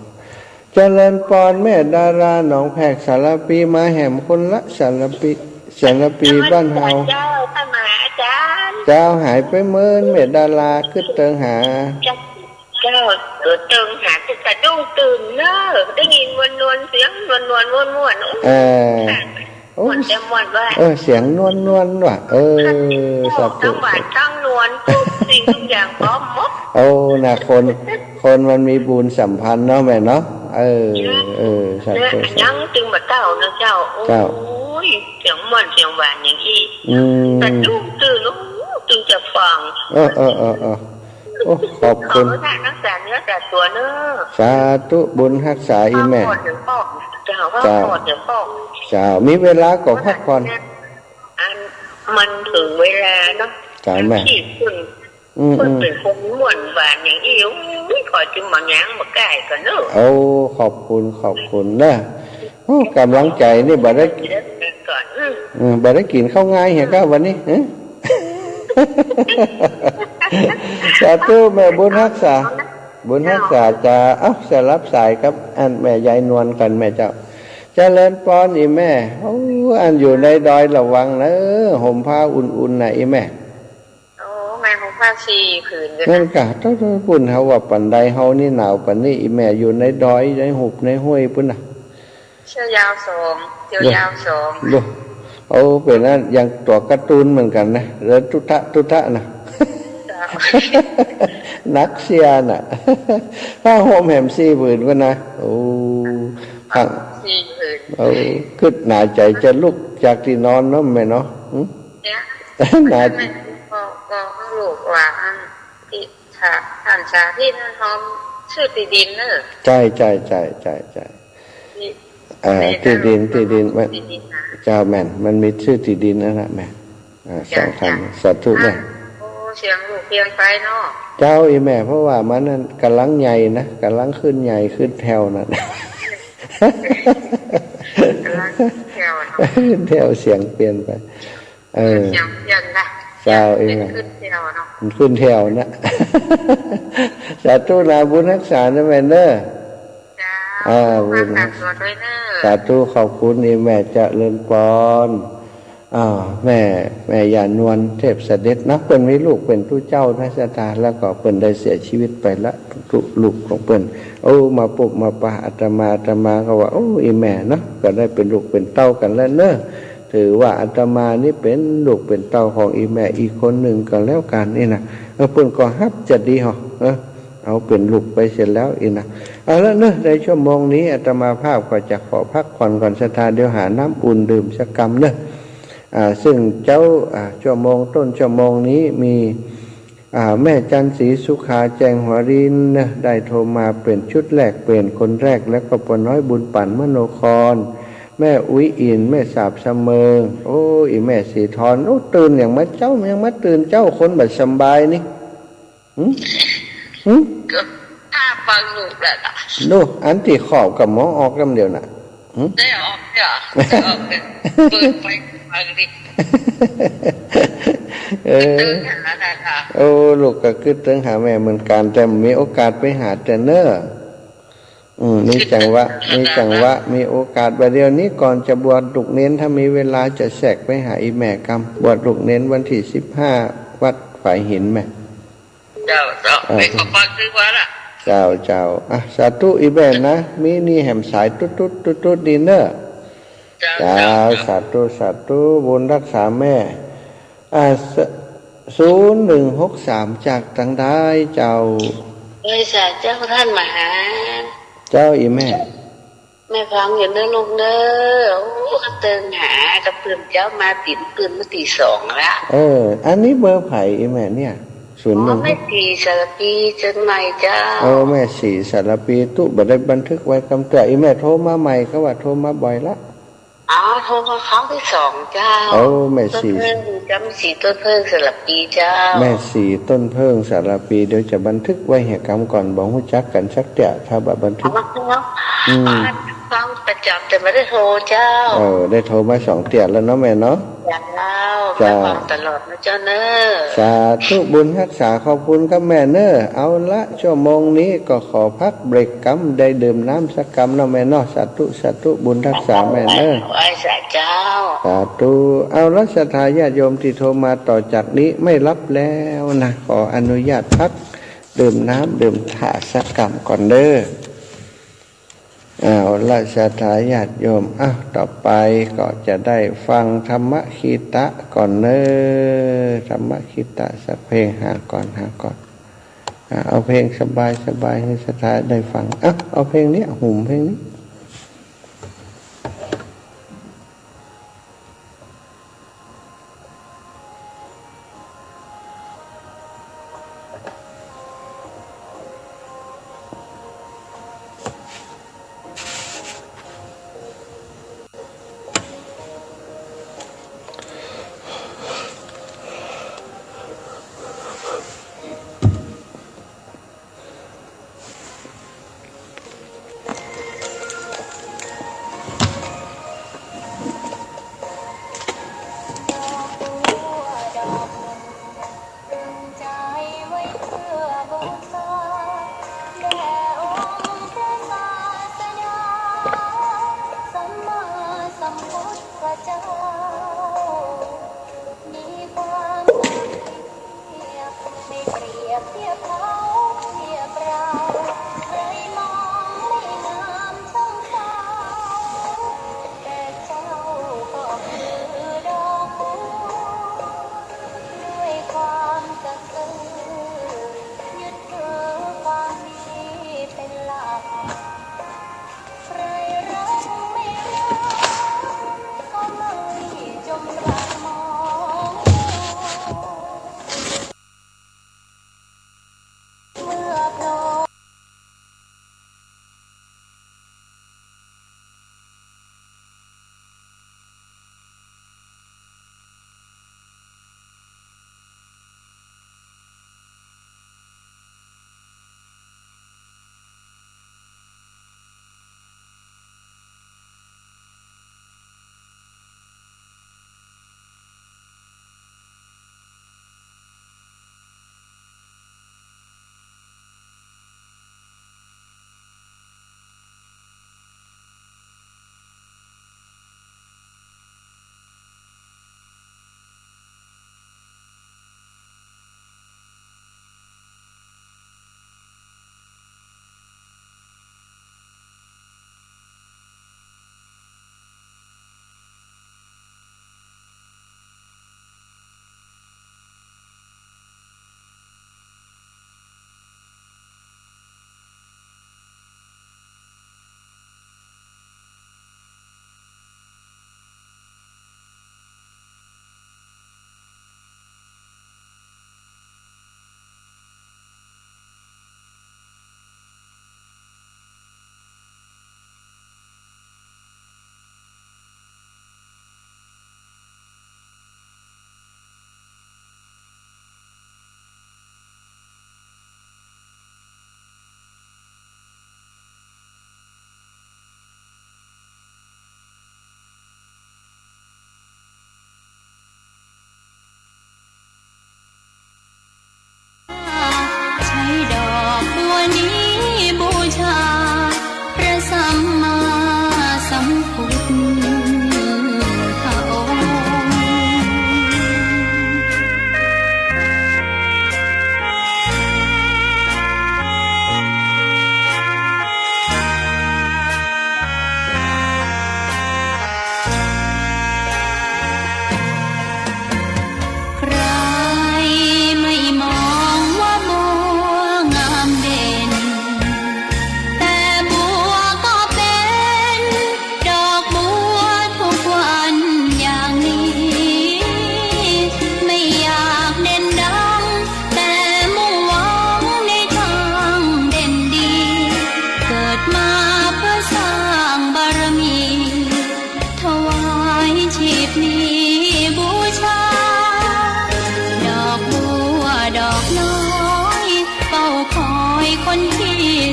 เจริญปอนแม่ดาราหนองแพกสารภี มาแหมคนละสารภี สารภีบ้านเฮา เจ้า ท่านมหาอาจารย์ เจ้า หายไปเมินแม่ดารากึ๊ดเติงหา เจ้า เจ้า เออ เติงหา จะสะดุ้งตื่นเน่อ ได้ยินนวลๆ เสียงนวลๆ ม่วนๆ โอ้ เออ ค่ะ โอ้ ม่วนแต่ม่วนว่ะ เออ เสียงนวลๆ ว่ะ เออ ค่ะ สาธุ ทั้งหวานทั้งนวล ทุกสิ่งทุกอย่างพร้อมหมด โอ้ นะ คน คนมันมีบุญสัมพันธ์เนาะแม่เนาะ เออ เออ สาธุ เนี่ย ยังตึงบ่าเต้านะเจ้า เจ้า โอ้ย เสียงม่วนเสียงหวานอย่างอี้ อืม สะดุ้งตื่น โอ้ ตึงจะฟัง เออ เออ เออ เออ โอ้ ขอบคุณ ขอพระรักษาเนื้อรักษาตั๋วเน่อ สาธุ บุญฮักษาอีแม่ พักผ่อนเดี๋ยวบอก เจ้า พักผ่อนเดี๋ยวบอก เจ้า มีเวลาก็พักผ่อน อัน มันเถิงเวลาเนาะ เจ้าแม่ อาชีพเปิ้น อืม เปิ้น อืม เป๋นคนม่วนหวานอย่างอี้ โอ้ย ขอจึงบ่หยังบ่ก้ายก่อเน่อ โอ้ ขอบคุณ ขอบคุณเน่อ โอ้ ก๋ำลังใจ๋นี่บ่ได้ เดี๋ยวก่อน อืม อืม บ่ได้กิ๋นข้าวง่ายเหียก้าวันนี้ ฮะ สาธุแม่ บุญฮักษา บุญฮักษาจ้า เอ้า สลับสายกับอันแม่ยายนวลกั๋นแม่เจ้า เจริญปอนอีแม่ โอ้ อันอยู่ในดอยระวังเน่อ ห่มผ้าอุ่นๆ น่ะอีแม่ โอ้ แม่ห่มผ้าสี่ผืนกั๋น นั่นก่ะ เต้าๆ ปุ้นเฮาว่าปานใด เฮานี่หนาวปานนี้ อีแม่อยู่ในดอย ในหุบในห้วยปุ้นน่ะ เสื้อยาวสอง เตียวยาวสอง ดู โอ้ เป๋นอันอย่างตั๋วการ์ตูนเหมือนกั๋นนะ แล้วตุ๊ทะตุ๊ทะน่ะ เจ้า นักเสียน่ะ ผ้าห่มแหมสี่ผืนกั๋นนะ โอ้ ผ้าสี่ผืน โอ้ กึ๊ดหนาใจ๋จะลุกจากตี้นอนเนาะแม่เนาะ หึ เนี่ย หนา แม่ก็ ก็ลูกว่าอันตี้ ถ้าท่านสาธิตนั่นหอมซื้อตี้ดินเน่อ ใจ้ ใจ้ ใจ้ ใจ้ ใจ้ ตี้ เอ่อ ตี้ดิน ตี้ดิน ตี้ดิน มัน ตี้ดินนะ เจ้าแม่น มันมีซื้อตี้ดินนั่นแหละแม่ อ่า เจ้า สองพัน เจ้า สาธุแม่ อ่ะ โอ้ เสียงลูกเปลี่ยนไปเนาะ เจ้า อีแม่ เพราะว่ามันนั่นก่ำลังใหญ่นะ ก่ำลังขึ้นใหญ่ขึ้นแถวนั่น ก่ำลังขึ้นแถวเนาะ ขึ้นแถว เสียงเปลี่ยนไป เออ เสียงเปลี่ยนนะ เจ้า เสียง เองอะ ขึ้นแถวเนาะ มันขึ้นแถวนะ สาธุนะ บุญฮักษานะแม่เน่อ เจ้า อ่า บุญฮักษาตั๋วด้วยเน่อ สาธุ ขอบคุณอีแม่ เจริญปอน อ่า แม่ แม่ยายนวลเทพเสด็จนะ เปิ้นมีลูกเป๋นตุ๊เจ้านะศรัทธา แล้วก็เปิ้นได้เสียชีวิตไปละ ตุ๊ลูกของเปิ้น โอ้ มาปบมาปะอาตมา อาตมาก็ว่า โอ้ อีแม่เนาะ ก็ได้เป๋นลูกเป๋นเต้ากั๋นแล้วเน่อ ถือว่าอาตมานี่เป๋นลูกเป๋นเต้าของอีแม่อีกคนนึ่งก็แล้วกั๋นนี่นะ เออ เปิ้นก็ฮับจะดีเหาะ เออ เอาเป๋นลูกไปเสียแล้วอี้นะ เอาละเน่อ ในชั่วโมงนี้อาตมาภาพก็จะขอพักผ่อนก่อนศรัทธา เดี๋ยวหาน้ำอุ่นดื่มสักกำเน่อ อ่า ซึ่งเจ๊า อ่า ชั่วโมงต้นชั่วโมงนี้มี อ่า แม่จันทร์ศรีสุขา แจ้งหัวรินเน่อ ได้โทรมาเป๋นชุดแรก เป๋นคนแรก แล้วก็ป้อน้อยบุญปั๋นมโนคร แม่อุ๊ยอิ๋น แม่สาบเสมิง โอ้ อีแม่ศรีทร โอ้ ตื่นอย่างมาเจ๊า ยังมาตื่นเจ๊า คนบ่สำบายนี่ หึ หึ ก็ถ้าฟังลูกแหละ ลูก อันตี้ขอบกับหมอออกกำเดียวน่ะ หึ ได้ออกเดี๋ยว ได้ออกเดี๋ยว เปิดไปฟังดิ เออ กึ๊ดเติงหาน่ะค่ะ โอ้ ลูกก็กึ๊ดเติงหาแม่เหมือนกั๋น แต่บ่มีโอกาสไปหาเตื้อเน่อ อืม มีจังหวะ มีจังหวะ มีโอกาส บ่าเดี่ยวนี้ก่อนจะบวชลูกเณร ถ้ามีเวลาจะแทรกไปหาอี่แม่กำ บวชลูกเณรวันตี้สิบห้า วัดฝายหินแม่ เจ้า เจ้า เออ ไม่ขอพรซื้อว่าละ เจ้า เจ้า อ่ะ สาธุอี่แม่นะ มีนี่แหมสายตุ๊ดตุ๊ดตุ๊ดตุ๊ดนี่เน่อ เจ้า เจ้า เจ้า สาธุ สาธุ บุญฮักษาแม่ อ่า ส- ศูนย์หนึ่งหกสาม จากตางใดเจ้า เอ้ย สาเจ้าต้านมหา เจ้าอี่แม่ แม่ฟังอยู่เน่อลูกเน่อ โอ้ ก็เติงหากับปื้นเจ้ามาตี๋ ปื้นมาตี๋สองละ เออ อันนี้เบอร์ใผอี่แม่เนี่ย ศูนย์หนึ่ง อ๋อ แม่ศรีสารภีเจียงใหม่เจ้า โอ้ แม่ศรีสารภี ตุ๊บ่ได้บันทึกไว้กำเตื้อ อี่แม่โทรมาใหม่ เขาว่าโทรมาบ่อยละ อ๋อ โทรมาครั้งตี้สองเจ้า โอ้ แม่ศรี ต้นเพิ่ง จำศรีต้นเพิ่งสารภีเจ้า แม่ศรีต้นเพิ่งสารภี เดี๋ยวจะบันทึกไว้เหียกำก่อน บ่ฮู้จักกั๋นสักเตื้อ ถ้าบ่บันทึก อ๋อ อืม อ๋อ ฟังประจ๋ำแต่บ่ได้โทรเจ้า เออ ได้โทรมาสองเตื้อแล้วเนาะแม่เนาะ เจ้า เจ้า แม่ฟังตลอดนะเจ้าเน่อ สาธุ บุญฮักษา ขอบคุณครับแม่เน่อ เอาละ ชั่วโมงนี้ก็ขอพักเบรกกำ ได้ดื่มน้ำสักกำเนาะแม่เนาะ สาธุ สาธุ บุญฮักษาแม่เน่อ ไหว้สาเจ้า สาธุ เอาละ ศรัทธาญาติโยมตี้โทรมาต่อจากนี้ไม่รับแล้วนะ ขออนุญาตพักดื่มน้ำดื่มท่าสักกำก่อนเน่อ เอาละ ศรัทธาญาติโยม อ้าว ต่อไปก็จะได้ฟังธรรมคีตะก่อนเน่อ ธรรมคีตะสักเพลง หาก่อน หาก่อน อ่า เอาเพลงสบายๆ หื้อศรัทธาได้ฟัง อ่ะ เอาเพลงนี้ หุมเพลงนี้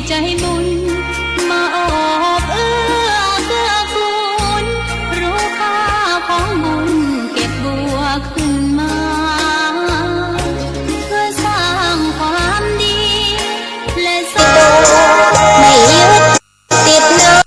ใจ๋บุญมาโอบเอื้อเกื้อกูล รู้ค่าของบุญเก็บบัวขึ้นมา เพื่อสร้างความดี และสร้าง ไม่ยึดติดเนอะ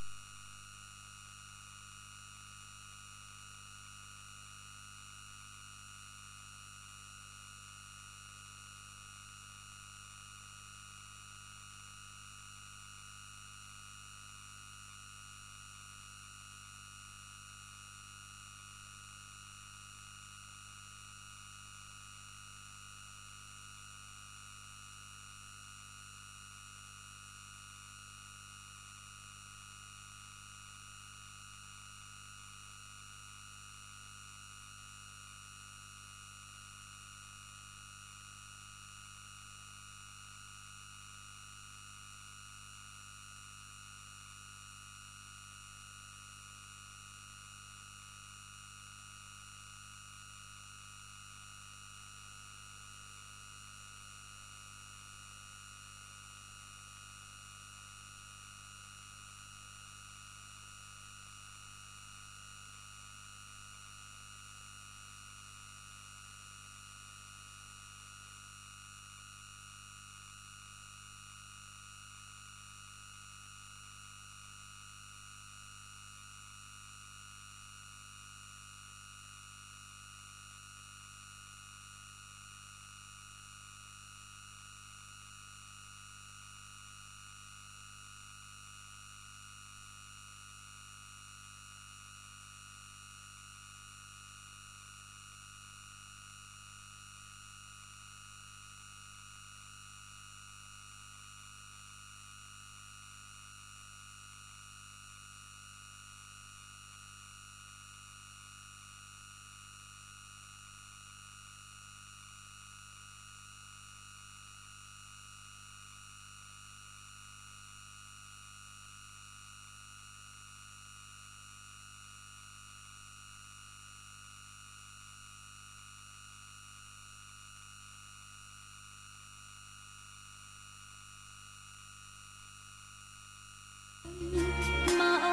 มาโอ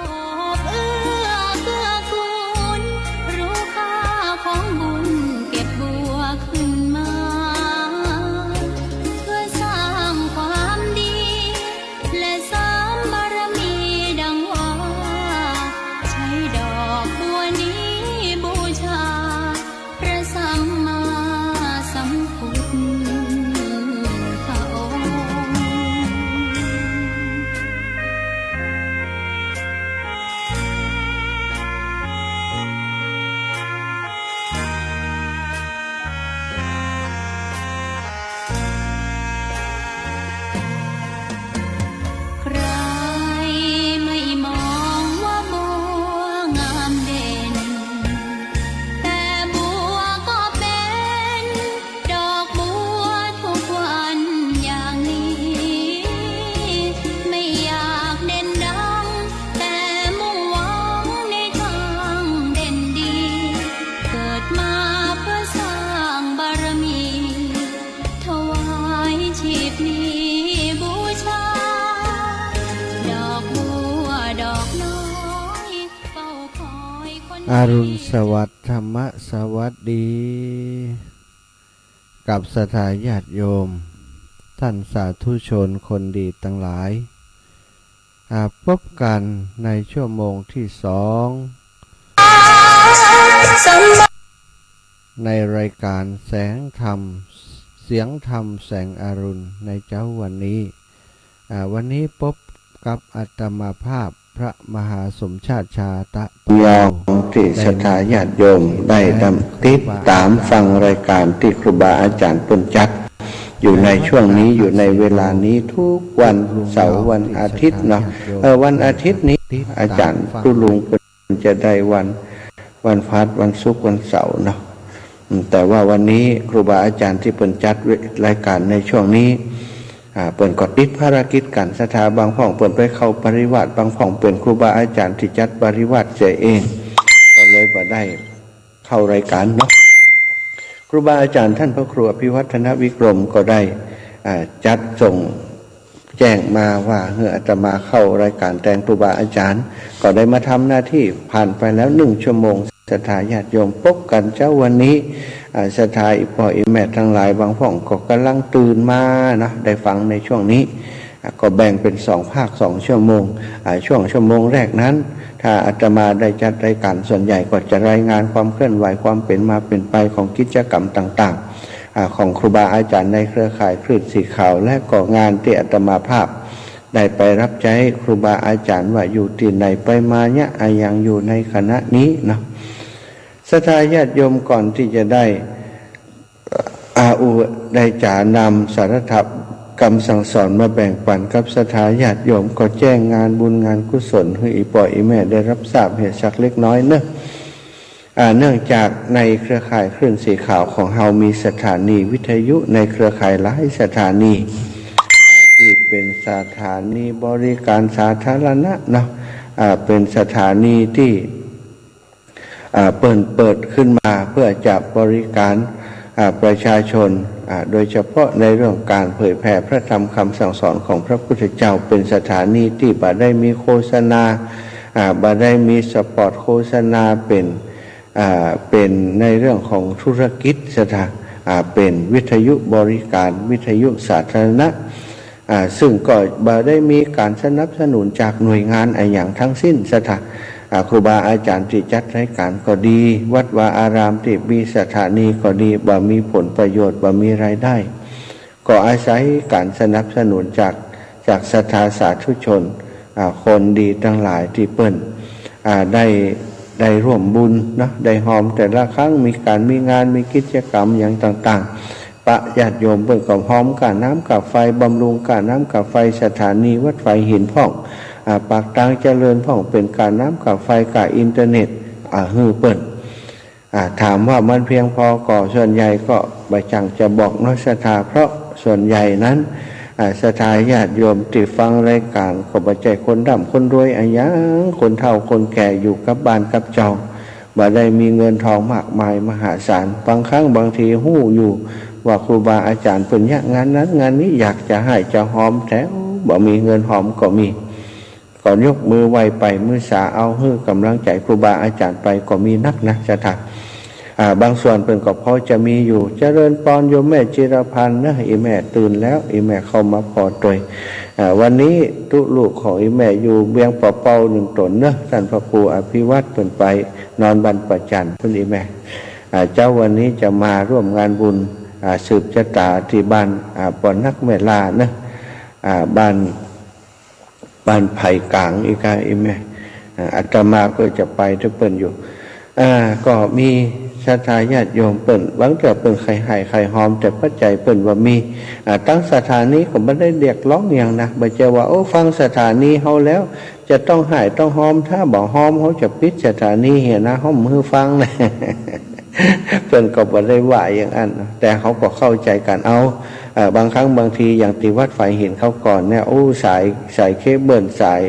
บเอื้อเกื้อกูล รู้ค่าของบุญเก็บบัวขึ้นมา เพื่อสร้างความดี และเสริมบารมีดังว่า ใช้ดอกบัวนี้บูชา พระสัมมาสัมพุทธองค์ ใครไม่มองว่าบัวงามเด่น แต่บัวก็เป็นดอกบัวทุกวันอย่างนี้ ไม่อยากเด่นดัง แต่มุ่งหวังในทางเด่นดี เกิดมาเพื่อสร้างบารมี ถวายชีพนี้บูชา ดอกบัวดอกน้อย เฝ้าคอยคนดี อรุณสวัสดิ์ ธรรมสวัสดี กับศรัทธาญาติโยม ท่านสาธุชนคนดีตังหลาย อ่า พบกั๋นในชั่วโมงตี้สอง ในรายการแสงธรรม เสียงธรรมแสงอรุณในเจ๊าวันนี้ อ่า วันนี้พบกับอาตมาภาพพระมหาสมชาติชาตะ ยองตี้ศรัทธาญาติโยมได้ดำติดต๋ามฟังรายการตี้ครูบาอาจ๋ารย์เปิ้นจัดอยู่ในช่วงนี้ อยู่ในเวลานี้ทุกวันเสาร์วันอาทิตย์เนาะ เออ วันอาทิตย์นี้อาจ๋ารย์ตุ๊ลุงเปิ้น จะได้วัน วันพฤหัส วันศุกร์ วันเสาร์เนาะ อืม แต่ว่าวันนี้ครูบาอาจ๋ารย์ตี้เปิ้นจัดรายการในช่วงนี้ อ่า เปิ้นก็ติดภารกิจกั๋น ศรัทธาบางพ่องเปิ้นไปเข้าปริวาส บางพ่องเปิ้นครูบาอาจ๋ารย์ตี้จัดปริวาสเสียเอง ก็เลยบ่ได้เข้ารายการเนาะ ครูบาอาจ๋ารย์ท่านพระครูอภิวัฒนวิกรมก็ได้ อ่า จัดส่ง แจ้งมาว่าหื้ออาตมาเข้ารายก๋านแตนครูบาอาจ๋ารย์ ก็ได้มาทำหน้าตี้ ผ่านไปแล้วนึ่งชั่วโมง ศรัทธาญาติโยม ปบกั๋นเจ๊าวันนี้ อ่า ศรัทธาอี่ป้ออี่แม่ตังหลาย บางพ่องก็ก่ำลังตื่นมาเนาะ ได้ฟังในช่วงนี้ อ่า ก็แบ่งเป๋นสองภาค สองชั่วโมง อ่า ช่วงชั่วโมงแรกนั้น ถ้าอาตมาได้จัดรายก๋าน ส่วนใหญ่ก็จะรายงานความเคลื่อนไหว ความเป๋นมาเป๋นไปของกิจกรรมต่างๆ อ่า ของครูบาอาจ๋ารย์ในเครือข่ายคลื่นสีขาว และก็งานตี้อาตมาภาพได้ไปรับใจ๊ครูบาอาจ๋ารย์ ว่าอยู่ตี้ไหน ไปมาเยียะอะหยังอยู่ในขณะนี้เนาะ ศรัทธาญาติโยม ก่อนตี้จะได้ อา อู้ ได้จ๋านำสาระธรรมกำสั่งสอนมาแบ่งปั๋นกับศรัทธาญาติโยม ก็แจ้งงานบุญงานกุศลหื้ออี่ป้ออี่แม่ได้รับทราบเหียสักเล็กน้อยเนาะ อ่า เนื่องจากในเครือข่ายคลื่นสีขาวของเฮามีสถานีวิทยุในเครือข่ายหลายสถานี อ่า ตี้เป๋นสถานีบริการสาธารณะเนาะ อ่า เป๋นสถานีตี้ อ่า เปิ้นเปิดขึ้นมาเพื่อจะบริการ อ่า ประชาชน อ่า โดยเฉพาะในเรื่องการเผยแผ่พระธรรมคำสั่งสอนของพระพุทธเจ้า เป๋นสถานีตี้บ่ได้มีโฆษณา อ่า บ่ได้มีสปอตโฆษณา เป๋น อ่า เป๋นในเรื่องของธุรกิจศรัทธา อ่า เป๋นวิทยุบริการ วิทยุสาธารณะ อ่า ซึ่งก็บ่ได้มีก๋านสนับสนุนจากหน่วยงานอะหยังทั้งสิ้นศรัทธา อ่า ครูบาอาจ๋ารย์ตี้จัดรายก๋านก็ดี วัดวาอารามตี้มีสถานีก็ดี บ่มีผลประโยชน์ บ่มีรายได้ ก็อาศัยก๋านสนับสนุนจาก จากศรัทธาสาธุชน อ่า คนดีตังหลายตี้เปิ้น อ่า ได้ ได้ร่วมบุญเนาะ ได้ฮอมแต่ละครั้ง มีก๋านมีงาน มีกิจกรรมหยังต่างๆ ปะญาติโยมเปิ้นก็ฮอมก้าน้ำก้าไฟ บำรุงก้าน้ำก้าไฟสถานีวัดฝายหินพ่อง อ่า ปากตางเจริญพ่อง เป๋นก้าน้ำก้าไฟ ก้าอินเทอร์เน็ต อ่า หื้อเปิ้น อ่า ถามว่ามันเพียงพอก่อ ส่วนใหญ่ก็บ่จั่งจะบอกเนาะศรัทธา เพราะส่วนใหญ่นั้น อ่า ศรัทธาญาติโยมตี้ฟังรายก๋านก็บ่ใจ้คนร่ำคนรวยอะหยัง คนเฒ่าคนแก่อยู่กับบ้านกับจอง บ่ได้มีเงินทองมากมายมหาศาล บางครั้งบางทีฮู้อยู่ว่าครูบาอาจ๋ารย์เปิ้นเยียะงานนั้นงานนี้ อยากจะไห้จะฮอมแต๊บ่มีเงินฮอมก็มี ก็ยกมือไหว้ไปมื้อสา เอาหื้อก๋ำลังใจ๋ครูบาอาจ๋ารย์ไปก็มีนักนะศรัทธา อ่า บางส่วนเปิ้นก็พอจะมีอยู่ เจริญปอนโยมแม่จิรพันธ์เนาะ อี่แม่ตื่นแล้ว อี่แม่เข้ามาผ่อตวย อ่า วันนี้ตุ๊ลูกของอี่แม่อยู่เวียงป่าเป้านึ่งต๋นเนาะ ต้านพระครูอภิวัฒน์เปิ้นไปนอนบ้านป่าจันทน์ปุ้นอี่แม่ อ่า เจ๊าวันนี้จะมาร่วมงานบุญ อ่า สืบจะต๋าตี้บ้าน อ่า ป่อนักแม่ลาเนาะ อ่า บ้าน บ้านไผ่ก๋างอีกอะ อี่แม่ อ่า อาตมาก็จะไปตวยเปิ้นอยู่ อ่า ก็มีศรัทธาญาติโยมเปิ้น บางเตื้อเปิ้นใค่ไห้ใค่ฮอม แต่ปัจจัยเปิ้นบ่มี อ่า ตังสถานีก็บ่ได้เรียกร้องหยังนะ บ่ใจ้ว่า โอ้ ฟังสถานีเฮาแล้วจะต้องไห้ต้องฮอม ถ้าบ่ฮอมเฮาจะปิดสถานีเหียนะ เฮาบ่หื้อฟังนะ เปิ้นก็บ่ได้ว่าอย่างอั้น แต่เฮาก็เข้าใจ๋กั๋นเอา เอ่อ บางครั้งบางทีอย่างตี้วัดฝายหินคราวก่อนเนี่ย โอ้ สาย สายเคเบิล สาย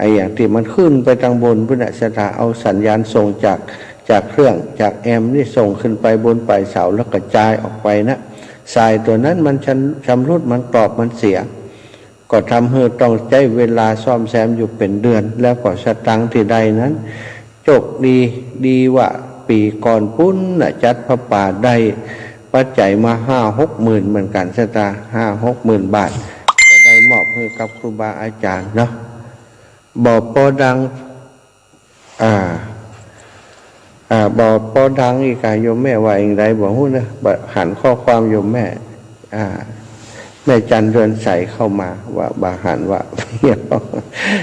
อะหยังตี้มันขึ้นไปตางบนปุ้นน่ะศรัทธา เอาสัญญาณส่งจาก จากเครื่อง จากแอมป์นี่ส่งขึ้นไปบนป๋ายเสา แล้วกระจายออกไปนะ สายตั๋วนั้นมันชำ ชำรุด มันกรอบ มันเสีย ก็ทำหื้อต้องใจ๊เวลาซ่อมแซมอยู่เป๋นเดือน แล้วก็สตางค์ตี้ได้นั้น โจคดี ดีว่าปี๋ก่อนปุ้นน่ะ จัดผ้าป่าได้ปัจจัยมาห้าหกหมื่นเหมือนกั๋นศรัทธา ห้าหกหมื่นบาท ก็ได้มอบหื้อกับครูบาอาจ๋ารย์เนาะ บ่ปอดัง อ่า อ่า บ่ปอดังอีกอะ โยมแม่ว่าอย่างใดบ่ฮู้เนาะ บ่หันข้อความโยมแม่ อ่า แม่จันเรือนใสเข้ามาว่า บ่หันว่า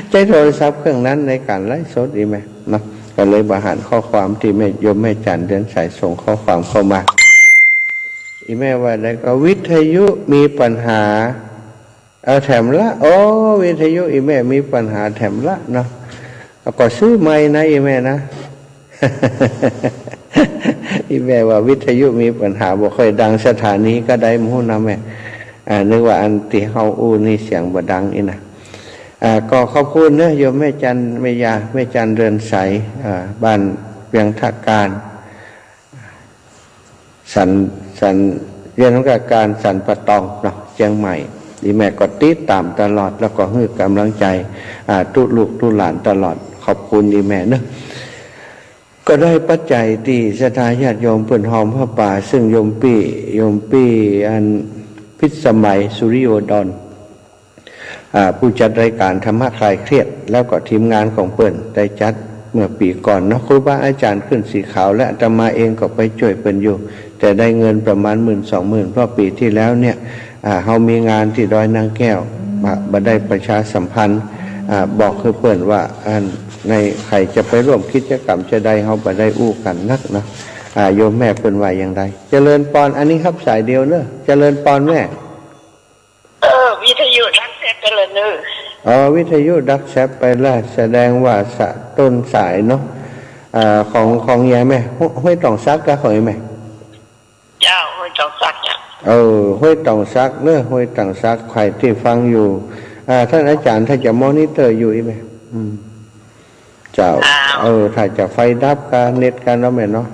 ใจ๊โทรศัพท์เครื่องนั้นในก๋านไลฟ์สดอี่แม่เนาะ ก็เลยบ่หันข้อความตี้แม่ โยมแม่จันเรือนใสส่งข้อความเข้ามา อี่แม่ว่าใดก็ วิทยุมีปัญหา เอาแถมละ โอ้ วิทยุอี่แม่มีปัญหาแถมละเนาะ เอาก็ซื้อใหม่นะอี่แม่นะ อี่แม่ว่าวิทยุมีปัญหา บ่ค่อยดัง สถานีก็ได้หมู่นะแม่ อ่า นึกว่าอันตี้เฮาอู้นี่เสียงบ่ดังอี้นะ อ่า ก็ขอบคุณเนาะ โยมแม่จัน แม่ยา แม่จันเรือนใส อ่า บ้านเวียงท่าการ สัน สัน เวียงท่าการ สันป่าตองเนาะ เจียงใหม่ อี่แม่ก็ติดต๋ามตลอด แล้วก็หื้อก๋ำลังใจ๋ อ่า ตุ๊ลูกตุ๊หลานตลอด ขอบคุณอี่แม่เนาะ ก็ได้ปัจจัยตี้ศรัทธาญาติโยมเปิ้นฮอมผ้าป่า ซึ่งโยมปี้ โยมปี้อันพิสมัยสุริโยดร อ่า ผู้จัดรายก๋านธรรมะคลายเครียด แล้วก็ทีมงานของเปิ้นได้จัดเมื่อปี๋ก่อนเนาะ ครูบาอาจ๋ารย์ขึ้นสีขาว และอาตมาเองก็ไปจ้วยเปิ้นอยู่ แต่ได้เงินประมาณหมื่นสองหมื่น เพราะปี๋ตี้แล้วเนี่ย อ่า เฮามีงานตี้ดอยนางแก้ว บ่ บ่ได้ประชาสัมพันธ์ อ่า บอกหื้อเปิ้นว่า อัน ในใผจะไปร่วมกิจกรรมจาใด เฮาบ่ได้อู้กั๋นนักเนาะ อ่า โยมแม่เปิ้นว่าอย่างใด เจริญปอน อันนี้ฮับสายเดียวเนาะ เจริญปอนแม่ เออ วิทยุดับแซบไปแล้วเนอะ อ๋อ วิทยุดับแซบไปแล้ว แสดงว่าสะ ต้นสายเนาะ อ่า ของ ของยายแม่ ห้วย ห้วยตองสักกะ ของยายแม่ เจ้า ห้วยตองสักเจ้า เออ ห้วยตองสักเนอะ ห้วยตองสัก ใผตี้ฟังอยู่ อ่า ต้านอาจ๋ารย์ ถ้าจะมอนิเตอร์อยู่อี้แม่ อืม เจ้า อ้าว เออ ถ้าจะไฟดับกะเน็ตกะเนาะแม่เนาะ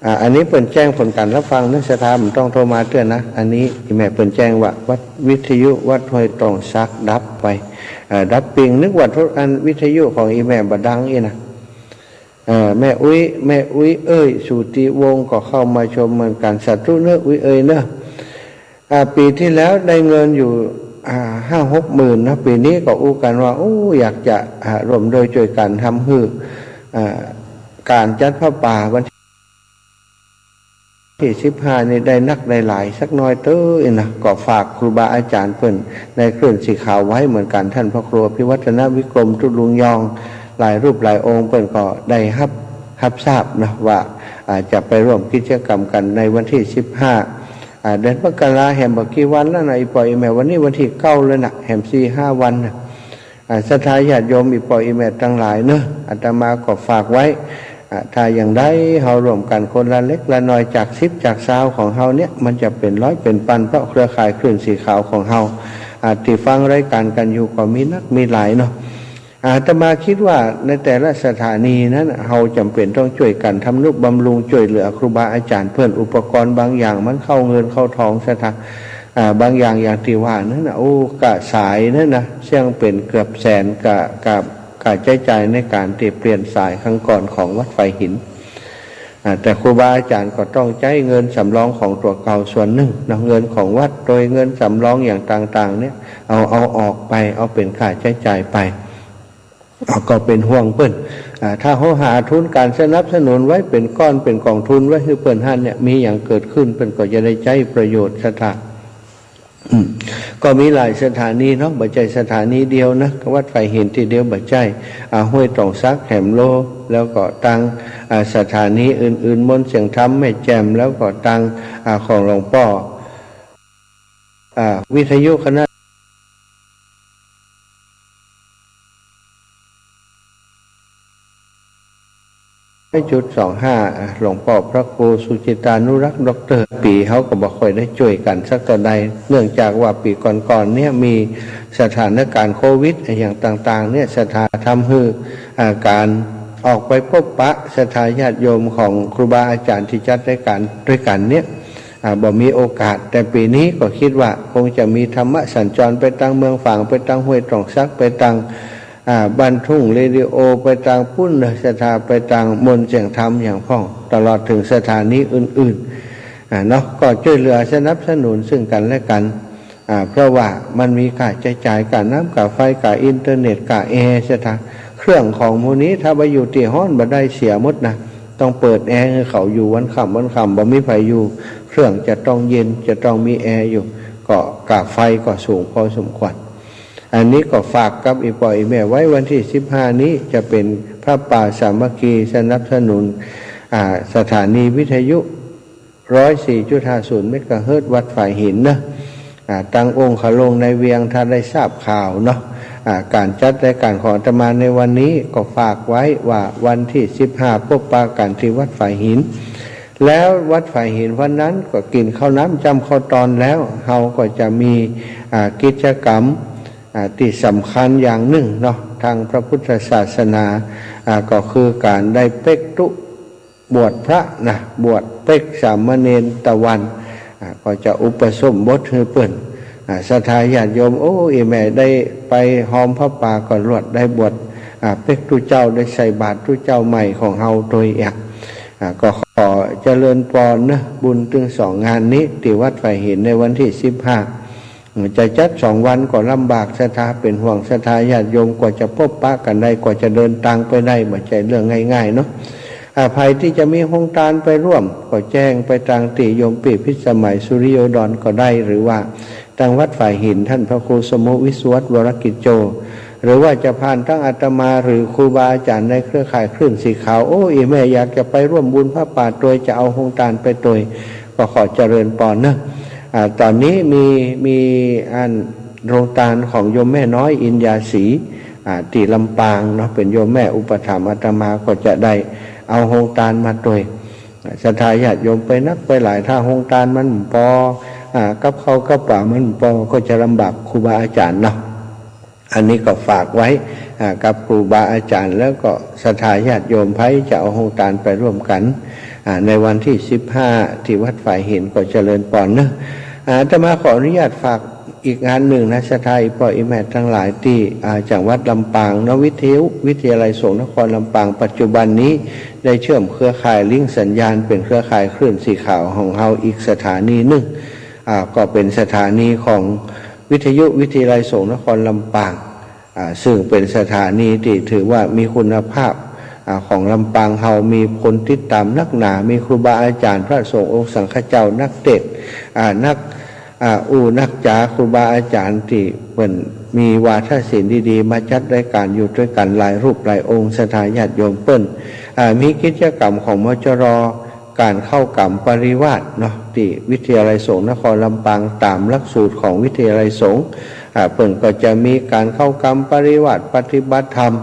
อ่า อันนี้เปิ้นแจ้งผลก๋านฮับฟังเนอะ ศรัทธาบ่ต้องโทรมาเตื้อนะ อันนี้อี่แม่เปิ้นแจ้งว่าวัด วิทยุวัดห้วยตองสักดับไป อ่า ดับปิง นึกว่าโทร อันวิทยุของอี่แม่บ่ดังอี้นะ เอ่อ แม่อุ๊ย แม่อุ๊ยเอ้ย สุติวงศ์ก็เข้ามาชมเหมือนกั๋น สาธุเนอะ อุ๊ยเอ้ยเนอะ อ่า ปี๋ตี้แล้วได้เงินอยู่ อ่า ห้าหกหมื่นนะ ปี๋นี้ก็อู้กั๋นว่า โอ้ อยากจะ อ่า ร่วมด้วยจ้วยกั๋นทำหื้อ อ่า ก๋านจัดผ้าป่าวัน ตี้สิบห้านี่ได้นักได้หลายสักหน้อยเต๊อะนะ ก็ฝากครูบาอาจ๋ารย์เปิ้นในคลื่นสีขาวไว้เหมือนกั๋น ท่านพระครูอภิวัฒนวิกรม ตุ๊ลุงยอง หลายรูปหลายองค์เปิ้นก็ได้ฮับ ฮับทราบนะว่า อ่า จะไปร่วมกิจกรรมกั๋นในวันตี้สิบห้า อ่า เดือนมกรา แหมบ่กี่วันแล้วนะ อี่ป้ออี่แม่ วันนี้วันตี้เก้าแล้วนะ แหมสี่ห้าวันนะ อ่า ศรัทธาญาติโยมอี่ป้ออี่แม่ตังหลายเนอะ อาตมาก็ฝากไว้ อ่า ถ้าอย่างใดเฮาร่วมกั๋นคนละเล็กละน้อย จากสิบจากซาวของเฮาเนี่ย มันจะเป๋นร้อยเป๋นปัน เพราะเครือข่ายคลื่นสีขาวของเฮา อ่า ตี้ฟังรายก๋านกั๋นอยู่ก็มีนักมีหลายเนาะ อาตมาคิดว่าในแต่ละสถานีนั้น เฮาจ๋ำเป๋นต้องจ้วยกั๋นทำนุบำรุงจ้วยเหลือครูบาอาจ๋ารย์เปิ้น อุปกรณ์บางอย่างมันเข้าเงินเข้าทอง ศรัทธา อ่า บางอย่างอย่างตี้ว่านั้นนะ โอ้ ก้าสายนั้นนะ เสี้ยงเป๋นเกือบแสน ก้า ก้า ก้าใจ๊จ่ายในก๋านตี้เปลี่ยนสายครั้งก่อนของวัดฝายหิน อ่า แต่ครูบาอาจ๋ารย์ก็ต้องใจ๊เงินสำรองของตั๋วเก่าส่วนนึ่งเนาะ เงินของวัด โดยเงินสำรองอย่างต่างๆ เนี่ย เอา เอาออกไป เอาเป๋นค่าใจ๊จ่ายไป เฮาก็เป๋นห่วงเปิ้น อ่า ถ้าเฮาหาทุนก๋านสนับสนุนไว้เป๋นก้อนเป๋นก๋องทุนไว้หื้อเปิ้นหั้นเนี่ย มีหยังเกิดขึ้นเปิ้นก็จะได้ใจ๊ประโยชน์ ศรัทธา อืม ก็มีหลายสถานีเนาะ บ่ใจ้สถานีเดียวนะ วัดฝายหินตี้เดียวบ่ใจ้ อ่า ห้วยตองสัก แหมโล แล้วก็ตัง อ่า สถานีอื่นๆ มนต์เสียงธรรม แม่แจ่ม แล้วก็ตัง อ่า ของหลวงป้อ อ่า วิทยุคณะ จุดสองห้า อ่ะ หลวงป้อพระครูสุจิตานุรักษ์ด็อกเตอร์ ปี๋เฮาก็บ่ค่อยได้จ้วยกั๋นสักเต้าใด เนื่องจากว่าปี๋ก่อนๆ เนี่ยมีสถานก๋ารณ์โควิดอะหยังต่างๆ เนี่ย ศรัทธาทำหื้อ อ่า ก๋านออกไปปบปะศรัทธาญาติโยมของครูบาอาจ๋ารย์ตี้จัดรายก๋านตวยกั๋นเนี่ย อ่า บ่มีโอกาส แต่ปี๋นี้ก็กึ๊ดว่าคงจะมีธรรมสัญจรไปตางเมืองฝาง ไปตางห้วยตองสัก ไปตาง อ่า บ้านทุ่งเรดิโอ ไปตางปุ้นเนอะ ศรัทธา ไปตางมนต์เสียงธรรมอย่างพ่อง ตลอดเถิงสถานีอื่นๆ อ่า เนาะ ก็จ้วยเหลือสนับสนุนซึ่งกั๋นและกั๋น อ่า เพราะว่ามันมีค่าใจ๊จ่าย ก้าน้ำ ก้าไฟ ก้าอินเทอร์เน็ต ก้าแอร์ ศรัทธา เครื่องของหมู่นี้ ถ้าไปอยู่ตี้ฮ้อนบ่ได้ เสียหมดนะ ต้องเปิดแอร์หื้อเขาอยู่วันค่ำวันค่ำ บ่มีใผอยู่ เครื่องจะต้องเย็น จะต้องมีแอร์อยู่ ก็ก้าไฟก็สูงพอสมควร อันนี้ก็ฝากกับอี่ป้ออี่แม่ไว้ วันตี้สิบห้านี้จะเป๋นผ้าป่าสามัคคีสนับสนุน อ่า สถานีวิทยุ ร้อยสี่จุดห้าศูนย์ เมกะเฮิรตซ์ วัดฝายหินเนอะ อ่า ตางองค์ขะลงในเวียง ถ้าได้ทราบข่าวเนาะ อ่า ก๋านจัดรายก๋านของอาตมาในวันนี้ก็ฝากไว้ว่าวันตี้สิบห้า ปบปะกั๋นตี้วัดฝายหิน แล้ววัดฝายหินวันนั้นก็กิ๋นข้าวน้ำจ้ำข้าวตอนแล้ว เฮาก็จะมี อ่า กิจกรรม อ่า ตี้สำคัญอย่างนึ่งเนาะ ตางพระพุทธศาสนา อ่า ก็คือก๋านได้เป๊กตุ๊ บวชพระนะ บวชเป๊กสามเณรตะวัน อ่า ก็จะอุปสมบทหื้อเปิ้น อ่า ศรัทธาญาติโยม โอ้ อี่แม่ได้ไปฮอมผ้าป่าก็ลวด ได้บวช อ่า เป๊กตุ๊เจ้า ได้ใส่บาตรตุ๊เจ้าใหม่ของเฮาตวย อ่า ก็ขอเจริญปอนเนาะ บุญตึงสองงานนี้ ตี้วัดฝายหินในวันตี้สิบห้า จะจัดสองวันก็ลำบาก ศรัทธาเป๋นห่วง ศรัทธาญาติโยม กว่าจะปะปะกั๋นได้ กว่าจะเดินตางไปได้ บ่ใจ้เรื่องง่ายๆ เนาะ อ่า ใผตี้จะมีโฮงตานไปร่วม ก็แจ้งไปตางตี้โยมปี้พิสมัย สุริโยดรก็ได้ หรือว่าตางวัดฝายหิน ต้านพระครูสมุห์ วิศวัตร วรกิจโจ หรือว่าจะผ่านตางอาตมา หรือครูบาอาจ๋ารย์ในเครือข่ายคลื่นสีขาว โอ้ อี่แม่อยากจะไปร่วมบุญผ้าป่าตวย จะเอาโฮงตานไปตวย ก็ขอเจริญปอนเนาะ อ่า ต๋อนนี้มี มีอันโฮงตานของโยมแม่น้อยอินยาศรี อ่า ตี้ลำปางเนาะ เป๋นโยมแม่อุปถัมภ์อาตมา ก็จะได้เอาโฮงตานมาตวย อ่า ศรัทธาญาติโยมไปนักไปหลาย ถ้าโฮงตานมันปอ อ่า กับข้าวกับป๋ามันปอ ก็จะลำบากครูบาอาจ๋ารย์เนาะ อันนี้ก็ฝากไว้ อ่า กับครูบาอาจ๋ารย์ แล้วก็ศรัทธาญาติโยม ใผจะเอาโฮงตานไปร่วมกั๋น อ่า ในวันตี้สิบห้า ตี้วัดฝายหิน ก็เจริญปอนเนาะ อ่า อาตมาขออนุญาตฝากอีกงานนึ่งนะ ศรัทธาอี่ป้ออี่แม่ตังหลาย ตี้ อ่า จังหวัดลำปางเนาะ วิทยุวิทยาลัยสงฆ์นครลำปาง ปัจจุบันนี้ได้เชื่อมเครือข่ายลิงก์สัญญาณ เป๋นเครือข่ายคลื่นสีขาวของเฮาอีกสถานีนึ่ง อ่า ก็เป๋นสถานีของวิทยุวิทยาลัยสงฆ์นครลำปาง อ่า ซึ่งเป๋นสถานีตี้ถือว่ามีคุณภาพ อ่า ของลำปางเฮา มีคนติดต๋ามนักหนา มีครูบาอาจ๋ารย์ พระสงฆ์องค์สังฆเจ้า นักเตสน์ อ่า นัก อ่า อู้นักจ๋า ครูบาอาจ๋ารย์ตี้เปิ้นมีวาทศิลป์ดีๆ มาจัดรายก๋านอยู่ตวยกั๋นหลายรูปหลายองค์ ศรัทธาญาติโยม เปิ้น อ่า มีกิจกรรมของ มจร ก๋านเข้ากรรมปริวาสเนาะ ตี้วิทยาลัยสงฆ์นครลำปาง ต๋ามหลักสูตรของวิทยาลัยสงฆ์ อ่า เปิ้นก็จะมีก๋านเข้ากรรมปริวาส ปฏิบัติธรรม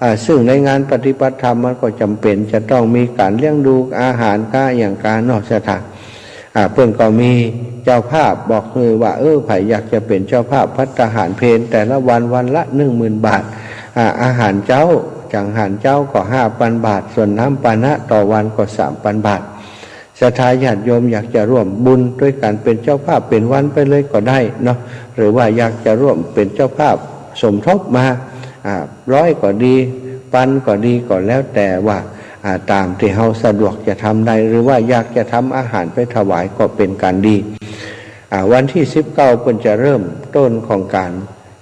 อ่า ซึ่งในงานปฏิบัติธรรมมันก็จ๋ำเป๋นจะต้องมีก๋านเลี้ยงดูอาหารกาอะหยังกาเนาะ ศรัทธา อ่า เปิ้นก็มีเจ้าภาพบอกหื้อว่า เออ ใผอยากจะเป๋นเจ้าภาพภัตตาหารเพลแต่ละวัน วันละหนึ่งหมื่นบาท อ่า อาหารเจ๊า จังหันเจ๊าก็ห้าปันบาท ส่วนน้ำปานะต่อวันก็สามปันบาท ศรัทธาญาติโยมอยากจะร่วมบุญตวยกั๋นเป๋นเจ้าภาพเป๋นวันไปเลยก็ได้เนาะ หรือว่าอยากจะร่วมเป๋นเจ้าภาพสมทบมา อ่า ร้อยก็ดี ปันก็ดี ก็แล้วแต่ว่า อ่า ต๋ามตี้เฮาสะดวกจะทำได้ หรือว่าอยากจะทำอาหารไปถวายก็เป๋นก๋านดี อ่า วันตี้สิบเก้าเปิ้นจะเริ่มต้นของก๋าน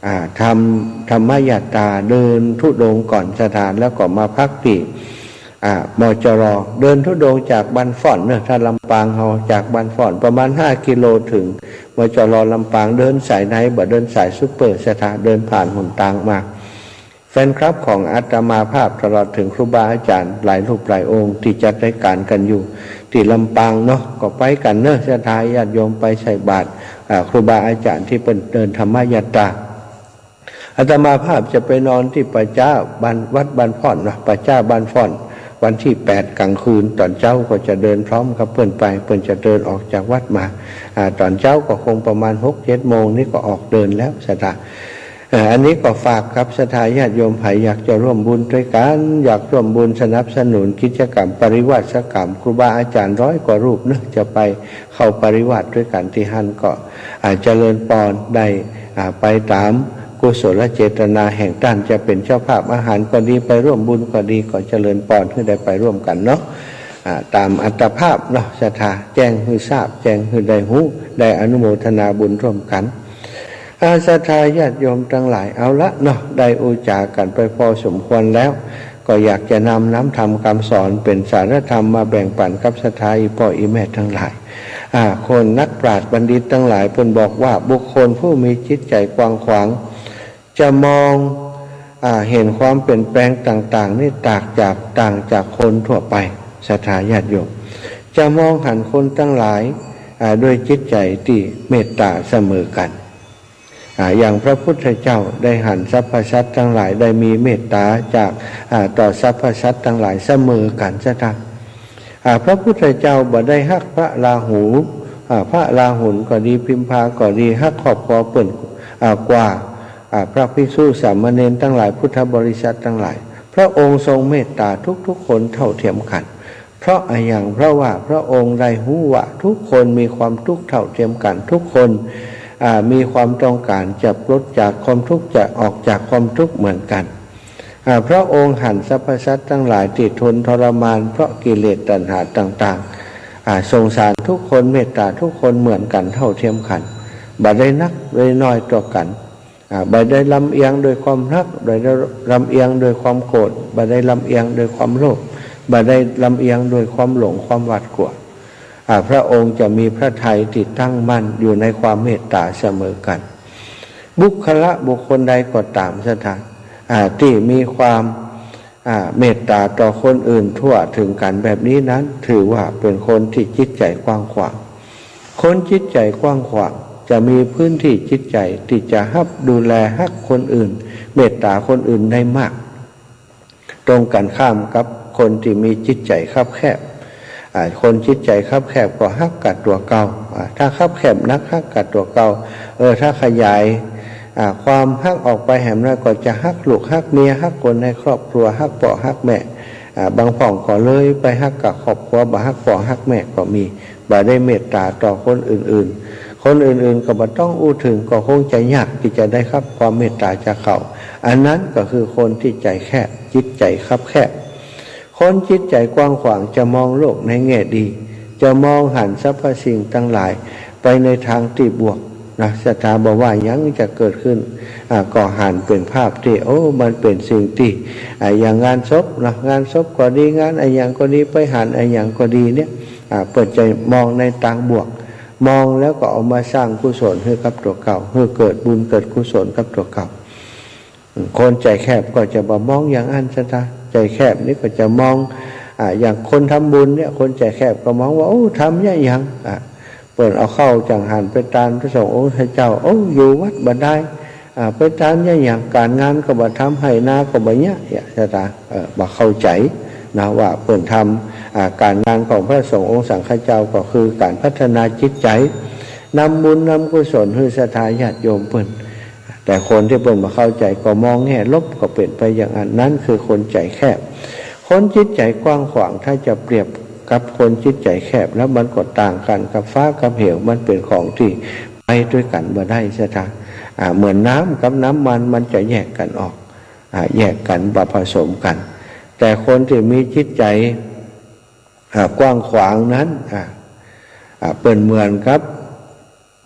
อ่า ทำธรรมยาตราเดินธุดงค์ก่อน ศรัทธา แล้วก็มาพักตี้ อ่า มจร เดินธุดงค์จากบ้านฝ่อนเนาะ ถ้าลำปางเฮาจากบ้านฝ่อนประมาณห้ากิโลเถิง มจร ลำปาง เดินสายใน บ่เดินสายซุปเปอร์ ศรัทธา เดินผ่านหนตางมา แฟนคลับของอาตมาภาพตลอดเถิงครูบาอาจ๋ารย์หลายรูปหลายองค์ตี้จัดรายก๋านกั๋นอยู่ตี้ลำปางเนาะ ก็ไปกั๋นเนาะ ศรัทธาญาติโยม ไปใส่บาตร อ่า ครูบาอาจ๋ารย์ตี้เปิ้นเดินธรรมยาตรา อาตมาภาพจะไปนอนตี้ป่าจ๊าบ้าน วัดบ้านฝ่อนเนาะ ป่าจ๊าบ้านฝ่อน วันตี้แปดก๋างคืน ต๋อนเจ๊าก็จะเดินพร้อมกับเปิ้นไป เปิ้นจะเดินออกจากวัดมา อ่า ต๋อนเจ๊าก็คงประมาณหกเจ็ดโมงนี้ก็ออกเดินแล้ว ศรัทธา เอ่อ อันนี้ก็ฝากกับศรัทธาญาติโยม ใผอยากจะร่วมบุญตวยกั๋น อยากร่วมบุญสนับสนุนกิจกรรมปริวาสกรรม ครูบาอาจ๋ารย์ร้อยกว่ารูปเนาะ จะไปเข้าปริวาสตวยกั๋นตี้หั้น ก็ อ่า เจริญปอนได้ อ่า ไปต๋ามกุศลเจตนาแห่งต้าน จะเป๋นเจ้าภาพอาหารก็ดี ไปร่วมบุญก็ดี ก็เจริญปอนหื้อได้ไปร่วมกั๋นเนาะ อ่า ต๋ามอัตภาพเนาะ ศรัทธา แจ้งหื้อทราบ แจ้งหื้อได้ฮู้ ได้อนุโมทนาบุญร่วมกั๋น อา ศรัทธาญาติโยมตังหลาย เอาละเนาะ ได้อู้จ๋ากั๋นไปพอสมควรแล้ว ก็อยากจะนำน้ำธรรมคำสอนเป๋นสารธรรมมาแบ่งปั๋นกับศรัทธาอี่ป้ออี่แม่ตังหลาย อ่า คนนักปราชญ์บัณฑิตตังหลายเปิ้นบอกว่า บุคคลผู้มีจิตใจ๋กว้างขวาง จะมอง อ่า เห็นความเปลี่ยนแปลงต่างๆ นี่ต่างจาก ต่างจากคนทั่วไป ศรัทธาญาติโยม จะมองหันคนตังหลาย อ่า ด้วยจิตใจ๋ตี้เมตต๋าเสมอกั๋น อ่า อย่างพระพุทธเจ้าได้หันสรรพสัตว์ตังหลาย ได้มีเมตต๋าจาก อ่า ต่อสรรพสัตว์ตังหลายเสมอกั๋น ศรัทธา อ่า พระพุทธเจ้าบ่ได้ฮักพระราหู อ่า พระราหุลก็ดี พิมพาก็ดี ฮักครอบครัวเปิ้น อ่า กว่า อ่า พระภิกษุสามเณรตังหลาย พุทธบริษัทตังหลาย พระองค์ทรงเมตต๋าทุกๆ คนเท่าเทียมกั๋น เพราะอะหยัง เพราะว่าพระองค์ได้ฮู้ว่าทุกคนมีความตุ๊กข์เท่าเทียมกั๋น ทุกคน อ่า มีความต้องก๋านจะป๊นจากความทุกข์ จะออกจากความทุกข์เหมือนกั๋น อ่า พระองค์หันสรรพสัตว์ตังหลายตี้ทุรนทรมานเพราะกิเลสตัณหาต่างๆ อ่า สงสารกู้คน เมตต๋ากู้คนเหมือนกั๋นเท่าเทียมกั๋น บ่ได้นักได้น้อยต่อกั๋น อ่า บ่ได้ลำเอียงโดยความฮัก บ่ได้ลำเอียงโดยความโกรธ บ่ได้ลำเอียงโดยความโลภ บ่ได้ลำเอียงโดยความหลงความหวาดกลัว อ่า พระองค์จะมีพระทัยตี้ตั้งมั่นอยู่ในความเมตต๋าเสมอกั๋น บุคคละบุคคลใดก็ต๋าม ศรัทธา อ่า ตี้มีความ อ่า เมตต๋าต่อคนอื่นทั่วเถิงกั๋นแบบนี้นั้น ถือว่าเป๋นคนตี้จิตใจ๋กว้างขวาง คนจิตใจ๋กว้างขวางจะมีพื้นตี้จิตใจ๋ตี้จะฮับดูแลฮักคนอื่น เมตต๋าคนอื่นได้มาก ตรงกั๋นข้ามกับคนตี้มีจิตใจ๋คับแคบ อ่า คนจิตใจ๋คับแคบก็ฮักก้าตั๋วเก่า อ่า ถ้าคับแคบนักฮักก้าตั๋วเก่า เออ ถ้าขยาย อ่า ความฮักออกไปแหมนะ ก็จะฮักลูกฮักเมีย ฮักคนในครอบครัว ฮักป้อฮักแม่ อ่า บางพ่องก็เลยไปฮักก้าครอบครัว บ่ฮักป้อฮักแม่ก็มี บ่ได้เมตต๋าต่อคนอื่นๆ คนอื่นๆ ก็บ่ต้องอู้เถิง ก็คงจะยากตี้จะได้ฮับความเมตต๋าจากเขา อันนั้นก็คือคนตี้ใจ๋แคบ จิตใจ๋คับแคบ คนจิตใจ๋กว้างขวางจะมองโลกในแง่ดี จะมองหันสรรพสิ่งตังหลายไปในตางตี้บวกนะ ศรัทธา บ่ว่าหยังจะเกิดขึ้น อ่า ก็หันเป๋นภาพตี้ โอ้ มันเป๋นสิ่งตี้ อ่า อย่างงานศพนะ งานศพก็ดี งานอะหยังก็ดี ไปหันอะหยังก็ดีเนี่ย อ่า เปิ้นจะมองในตางบวก มองแล้วก็เอามาสร้างกุศลหื้อกับตั๋วเก่า หื้อเกิดบุญเกิดกุศลกับตั๋วเก่า คนใจ๋แคบก็จะบ่มองอย่างอั้น ศรัทธา ใจ๋แคบนี่ก็จะมอง อ่า อย่างคนทำบุญเนี่ย คนใจ๋แคบก็มองว่า โอ้ ทำเยียะหยัง อ่า เปิ้นเอาข้าวจังหันไปตานพระสงฆ์องค์เจ้า โอ้ อยู่วัดบ่ได้ อ่า ไปตานเยียะหยัง ก๋านงานก็บ่ทำ ไฮ่นาก็บ่เยียะ เยียะ ศรัทธา เอ่อ บ่เข้าใจ๋นะ ว่าเปิ้นทำ อ่า ก๋านงานของพระสงฆ์องค์สังฆเจ้าก็คือก๋านพัฒนาจิตใจ๋ นำบุญนำกุศลหื้อศรัทธาญาติโยมเปิ้น แต่คนตี้เปิ้นบ่เข้าใจ๋ก็มองแง่ลบ ก็เป๋นไปอย่างอั้น นั้นคือคนใจ๋แคบ คนจิตใจ๋กว้างขวาง ถ้าจะเปรียบกับคนจิตใจ๋แคบแล้ว มันก็ต่างกั๋นกับฟ้ากับเหว มันเป๋นของตี้ไปตวยกั๋นบ่ได้ ศรัทธา อ่า เหมือนน้ำกับน้ำมัน มันจะแยกกั๋นออก อ่า แยกกั๋น บ่ผสมกั๋น แต่คนตี้มีจิตใจ๋ อ่า กว้างขวางนั้น อ่า อ่า เปิ้นเหมือนกับ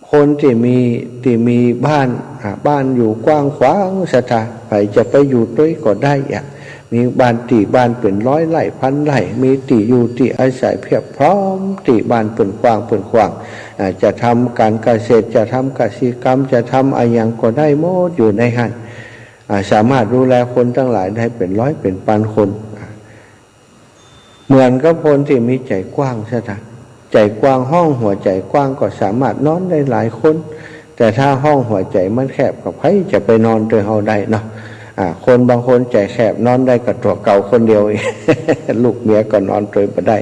คนตี้มี ตี้มีบ้าน อ่า บ้านอยู่กว้างขวาง ศรัทธา ใผจะไปอยู่ตวยก็ได้อะ มีบ้าน ตี้บ้านเป๋นร้อยไร่พันไร่ มีตี้อยู่ตี้อาศัยเพียบพร้อม ตี้บ้านเปิ้นกว้างเปิ้นขวาง อ่า จะทำก๋านเกษตร จะทำกสิกรรม จะทำอะหยังก็ได้หมด อยู่ในหั้น อ่า สามารถดูแลคนตังหลายได้เป๋นร้อยเป๋นปันคน อ่า เหมือนกับคนตี้มีใจ๋กว้าง ศรัทธา ใจ๋กว้าง ห้องหัวใจ๋กว้างก็สามารถนอนได้หลายคน แต่ถ้าห้องหัวใจ๋มันแคบ ก็ใผจะไปนอนตวยเฮาได้เนาะ อ่า คนบางคนใจ๋แคบนอนได้ก้าตั๋วเก่าคนเดียว ลูกเมียก็นอนตวยบ่ได้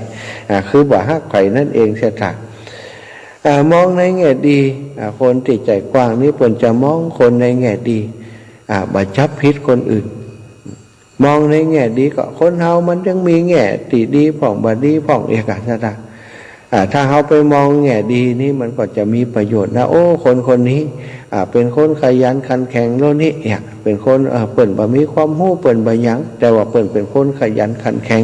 อ่า คือบ่ฮักใผนั่นเอง ศรัทธา อ่า มองในแง่ดี อ่า คนตี้ใจ๋กว้างนี่เปิ้นจะมองคนในแง่ดี อ่า บ่จับผิดคนอื่น มองในแง่ดีก็ คนเฮามันยังมีแง่ตี้ดีพ่องบ่ดีพ่องเอกะ ศรัทธา อ่า ถ้าเฮาไปมองแง่ดีนี่มันก็จะมีประโยชน์นะ โอ้ คนคนนี้ อ่า เป๋นคนขยันขันแข็งแล้วนี่ เนี่ย เป๋นคน เอ่อ เปิ้นบ่มีความฮู้ เปิ้นบ่หยัง แต่ว่าเปิ้นเป๋นคนขยันขันแข็ง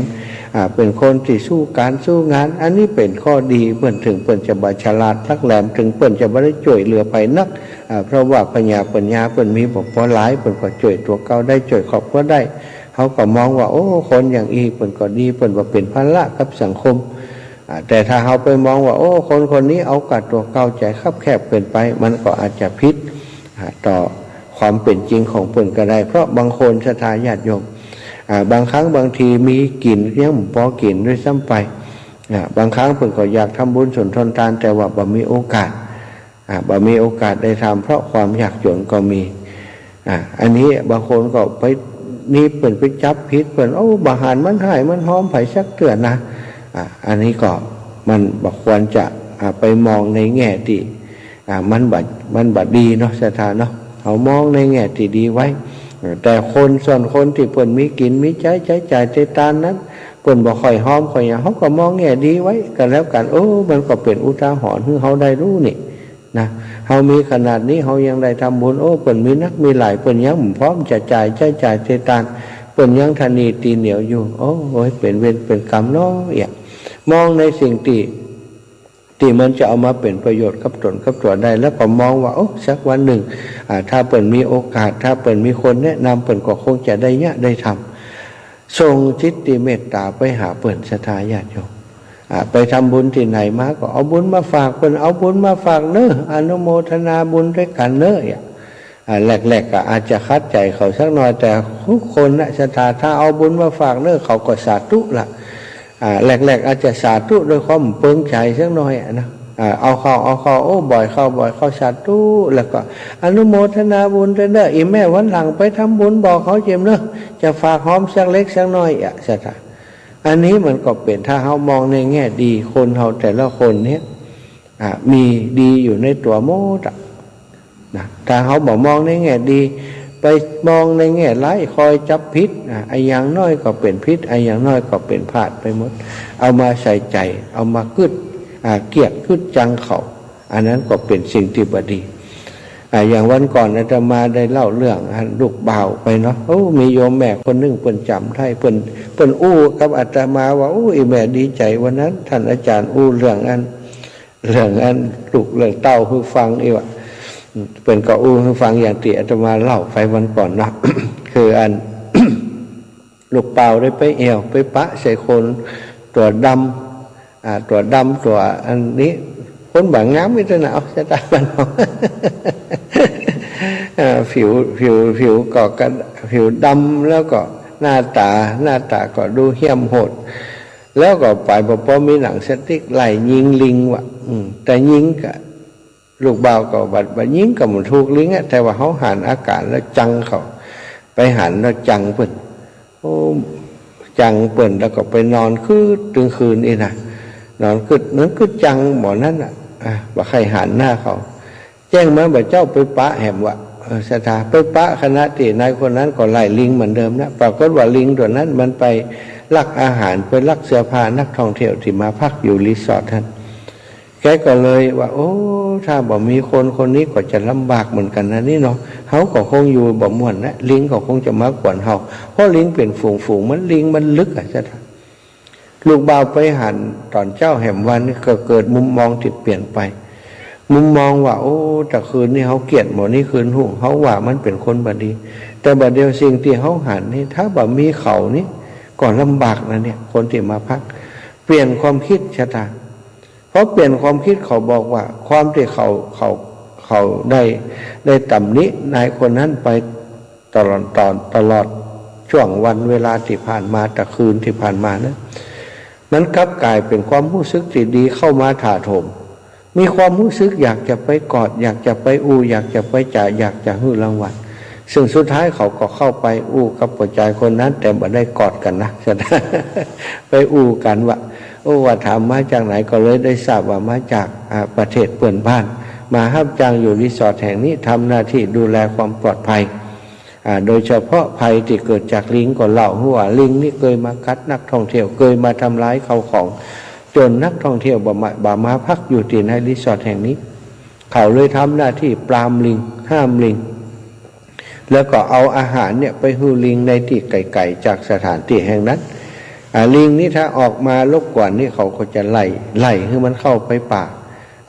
อ่า เป๋นคนตี้สู้ก๋านสู้งาน อันนี้เป๋นข้อดี เปิ้นเถิงเปิ้นจะบ่ฉลาดหลักแหลม เถิงเปิ้นจะบ่ได้จ้วยเหลือใผนัก อ่า เพราะว่าปัญญา ปัญญาเปิ้นมีบ่ปอหลาย เปิ้นก็จ้วยตั๋วเก่าได้ จ้วยครอบครัวได้ เฮาก็มองว่า โอ้ คนอย่างอี้เปิ้นก็ดี เปิ้นบ่เป๋นภาระกับสังคม อ่า แต่ถ้าเฮาไปมองว่า โอ้ คนคนนี้เอาก้าตั๋วเก่า ใจ๋คับแคบเกินไป มันก็อาจจะผิด อ่า ต่อความเป๋นจริงของเปิ้นก็ได้ เพราะบางคน ศรัทธาญาติโยม อ่า บางครั้งบางทีมีกิ๋นยังบ่ปอกิ๋นด้วยซ้ำไป อ่า บางครั้งเปิ้นก็อยากทำบุญสุนทรทาน แต่ว่าบ่มีโอกาส อ่า บ่มีโอกาสได้ทำ เพราะความยากจนก็มี อ่า อันนี้บางคนก็ไป นี่เปิ้นไปจับผิดเปิ้น โอ้ บ่หันมันฮ้ายมันฮอมใผสักเตื้อนะ อ่า อันนี้ก็มันบ่ควรจะ อ่า ไปมองในแง่ตี้ อ่า มันบ่ มันบ่ดีเนาะ ศรัทธาเนาะ เฮามองในแง่ตี้ดีไว้ เออ แต่คน ส่วนคนตี้เปิ้นมีกิ๋นมีใจ๊ ใจ๊จ่ายใต้ตานนั้น เปิ้นบ่ค่อยฮอมค่อยหยัง เฮาก็มองแง่ดีไว้ก็แล้วกั๋น เออ มันก็เป๋นอุทาหรณ์หื้อเฮาได้ฮู้นี่ นะ เฮามีขนาดนี้ เฮายังได้ทำบุญ โอ้ เปิ้นมีนักมีหลาย เปิ้นยังบ่พร้อมจะจ่าย ใจ๊จ่ายเตตาน เปิ้นยังทะนีตีเหนียวอยู่ โอ้ โอ้ย เป๋นเวรเป๋นกรรมเนาะ เอี่ย มองในสิ่งตี้ ตี้มันจะเอามาเป๋นประโยชน์กับตนกับตั๋วได้ แล้วก็มองว่า โอ้ สักวันนึ่ง อ่า ถ้าเปิ้นมีโอกาส ถ้าเปิ้นมีคนแนะนำ เปิ้นก็คงจะได้เยียะได้ทำ ส่งจิตตี้เมตต๋าไปหาเปิ้น ศรัทธาญาติโยม อ่า ไปทำบุญตี้ไหนมาก็เอาบุญมาฝากเปิ้น เอาบุญมาฝากเน้อ อนุโมทนาบุญตวยกั๋นเน้อ อ่า แรกๆ ก็อาจจะขัดใจ๋เขาสักหน่อย แต่ทุกคนนะ ศรัทธา ถ้าเอาบุญมาฝากเน้อ เขาก็สาธุละ อ่า แรกๆ อาจจะสาธุด้วยความเปิงใจ๋สักหน่อยอะนะ อ่า เอาเข้า เอาเข้า โอ้ บ่อยเข้า บ่อยเข้า สาธุ แล้วก็อนุโมทนาบุญตวยเน้อ อี่แม่วันหลังไปทำบุญบอกเขาเจียมเน้อ จะฝากหอมสักเล็กสักน้อยอะ ศรัทธา อันนี้มันก็เป๋น ถ้าเฮามองในแง่ดี คนเฮาแต่ละคนเนี่ย อ่า มีดีอยู่ในตั๋วหมดอะ นะ ถ้าเฮาบ่มองในแง่ดี ไปมองในแง่ร้าย คอยจับผิด อ่ะ อะอย่างน้อยก็เป๋นผิด อะอย่างน้อยก็เป๋นพลาดไปหมด เอามาใส่ใจ๋ เอามากึ๊ด อ่า เกียดกึ๊ดจังเขา อันนั้นก็เป๋นสิ่งตี้บ่ดี อ่า อย่างวันก่อนอาตมาได้เล่าเรื่องอันลูกบ่าวไปเนาะ โอ้ มีโยมแม่คนนึ่งเปิ้นจ๋ำได้ เปิ้น เปิ้นอู้กับอาตมาว่า โอ้ อี่แม่ดีใจ๋วันนั้น ต้านอาจ๋ารย์อู้เรื่องอัน เรื่องอันลูกเรื่องเต้าหื้อฟังอี้วะ เปิ้นก็อู้หื้อฟังอย่างตี้อาตมาเล่าไปวันก่อนเนาะ คืออัน ลูกบ่าวได้ไปแอ่วไปปะใส่คนตั๋วดำ อ่า ตั๋วดำตั๋วอันนี้ คนบ่างามอี้ตั๊งนะ เอา ศรัทธาบ้านเฮา อ่า ผิว ผิว ผิวก็กะ ผิวดำ แล้วก็หน้าต๋า หน้าต๋าก็ดูเหี้ยมโหด แล้วก็ไปบ่ปอมีหนังสติ๊กไล่ยิงลิงวะ อืม แต่ยิงกะ ลูกบ่าวก็บ่า บ่ายิงก็บ่ถูกลิงอะ แต่ว่าเฮาหันอาก๋ารแล้วจังเขา ไปหันแล้วจังเปิ้น โอ้ จังเปิ้นแล้วก็ไปนอนกึ๊ดตึงคืนอี้นะ นอนกึ๊ด นอนกึ๊ดจังหมอนั้นอะ อ่ะ บ่ใค่หันหน้าเขา แจ้งมาบ่าเจ้าไปปะแหมวะ เออ ศรัทธา ไปปะขณะตี้นายคนนั้นก็ไล่ลิงเหมือนเดิมนะ ปรากฏว่าลิงตั๋วนั้นมันไปลักอาหาร ไปลักเสื้อผ้านักท่องเที่ยวตี้มาพักอยู่รีสอร์ทหั้น แกก็เลยว่า โอ้ ถ้าบ่มีคนคนนี้ก็จะลำบากเหมือนกั๋นนะนี่เนาะ เฮาก็คงอยู่บ่ม่วนนะ ลิงก็คงจะมากวนเฮา เพราะลิงเป๋นฝูงๆ มัน ลิงมันลึกอะ ศรัทธา ลูกบ่าวไปหันต๋อนเจ๊าแหมวันนี้ก็เกิดมุมมองตี้เปลี่ยนไป มุมมองว่า โอ้ ตะคืนนี้เฮาเกียดหมอนี้ คืนฮุ่งเฮาว่ามันเป๋นคนบ่ดี แต่บ่าเดี่ยวสิ่งตี้เฮาหันนี่ ถ้าบ่มีเขานี่ก็ลำบากนะเนี่ย คนตี้มาพัก เปลี่ยนความกึ๊ด ศรัทธา พอเปลี่ยนความกึ๊ดเขาบอกว่า ความตี้เขา เขา เขาได้ ได้ตำหนินายคนนั้นไปตลอด ตอน ตลอดช่วงวันเวลาตี้ผ่านมา ตะคืนตี้ผ่านมานะ มันกลับก๋ายเป๋นความฮู้สึกตี้ดีเข้ามาถาโถม มีความฮู้สึกอยากจะไปกอด อยากจะไปอู้ อยากจะไปจ๋า อยากจะหื้อรางวัล ซึ่งสุดท้ายเขาก็เข้าไปอู้กับผู้จายคนนั้น แต่บ่ได้กอดกั๋นนะ ไปอู้กั๋นว่า โอ้ ว่าถามมาจากไหน ก็เลยได้ทราบว่ามาจาก อ่า ประเทศเปื้อนบ้าน มาฮับจ้างอยู่รีสอร์ทแห่งนี้ ทำหน้าที่ดูแลความปลอดภัย อ่า โดยเฉพาะภัยตี้เกิดจากลิง ก็เล่าว่าลิงนี่เกยมากัดนักท่องเที่ยว เกยมาทำลายข้าวของ จ๋นนักท่องเที่ยวบ่มา บ่มาพักอยู่ตี้ในรีสอร์ทแห่งนี้ เขาเลยทำหน้าตี้ปรามลิง ห้ามลิง แล้วก็เอาอาหารเนี่ยไปหื้อลิงในตี้ไก๋ๆ จากสถานตี้แห่งนั้น อ่า ลิงนี่ถ้าออกมารบกวนนี่เขาก็จะไล่ ไล่หื้อมันเข้าไปป่า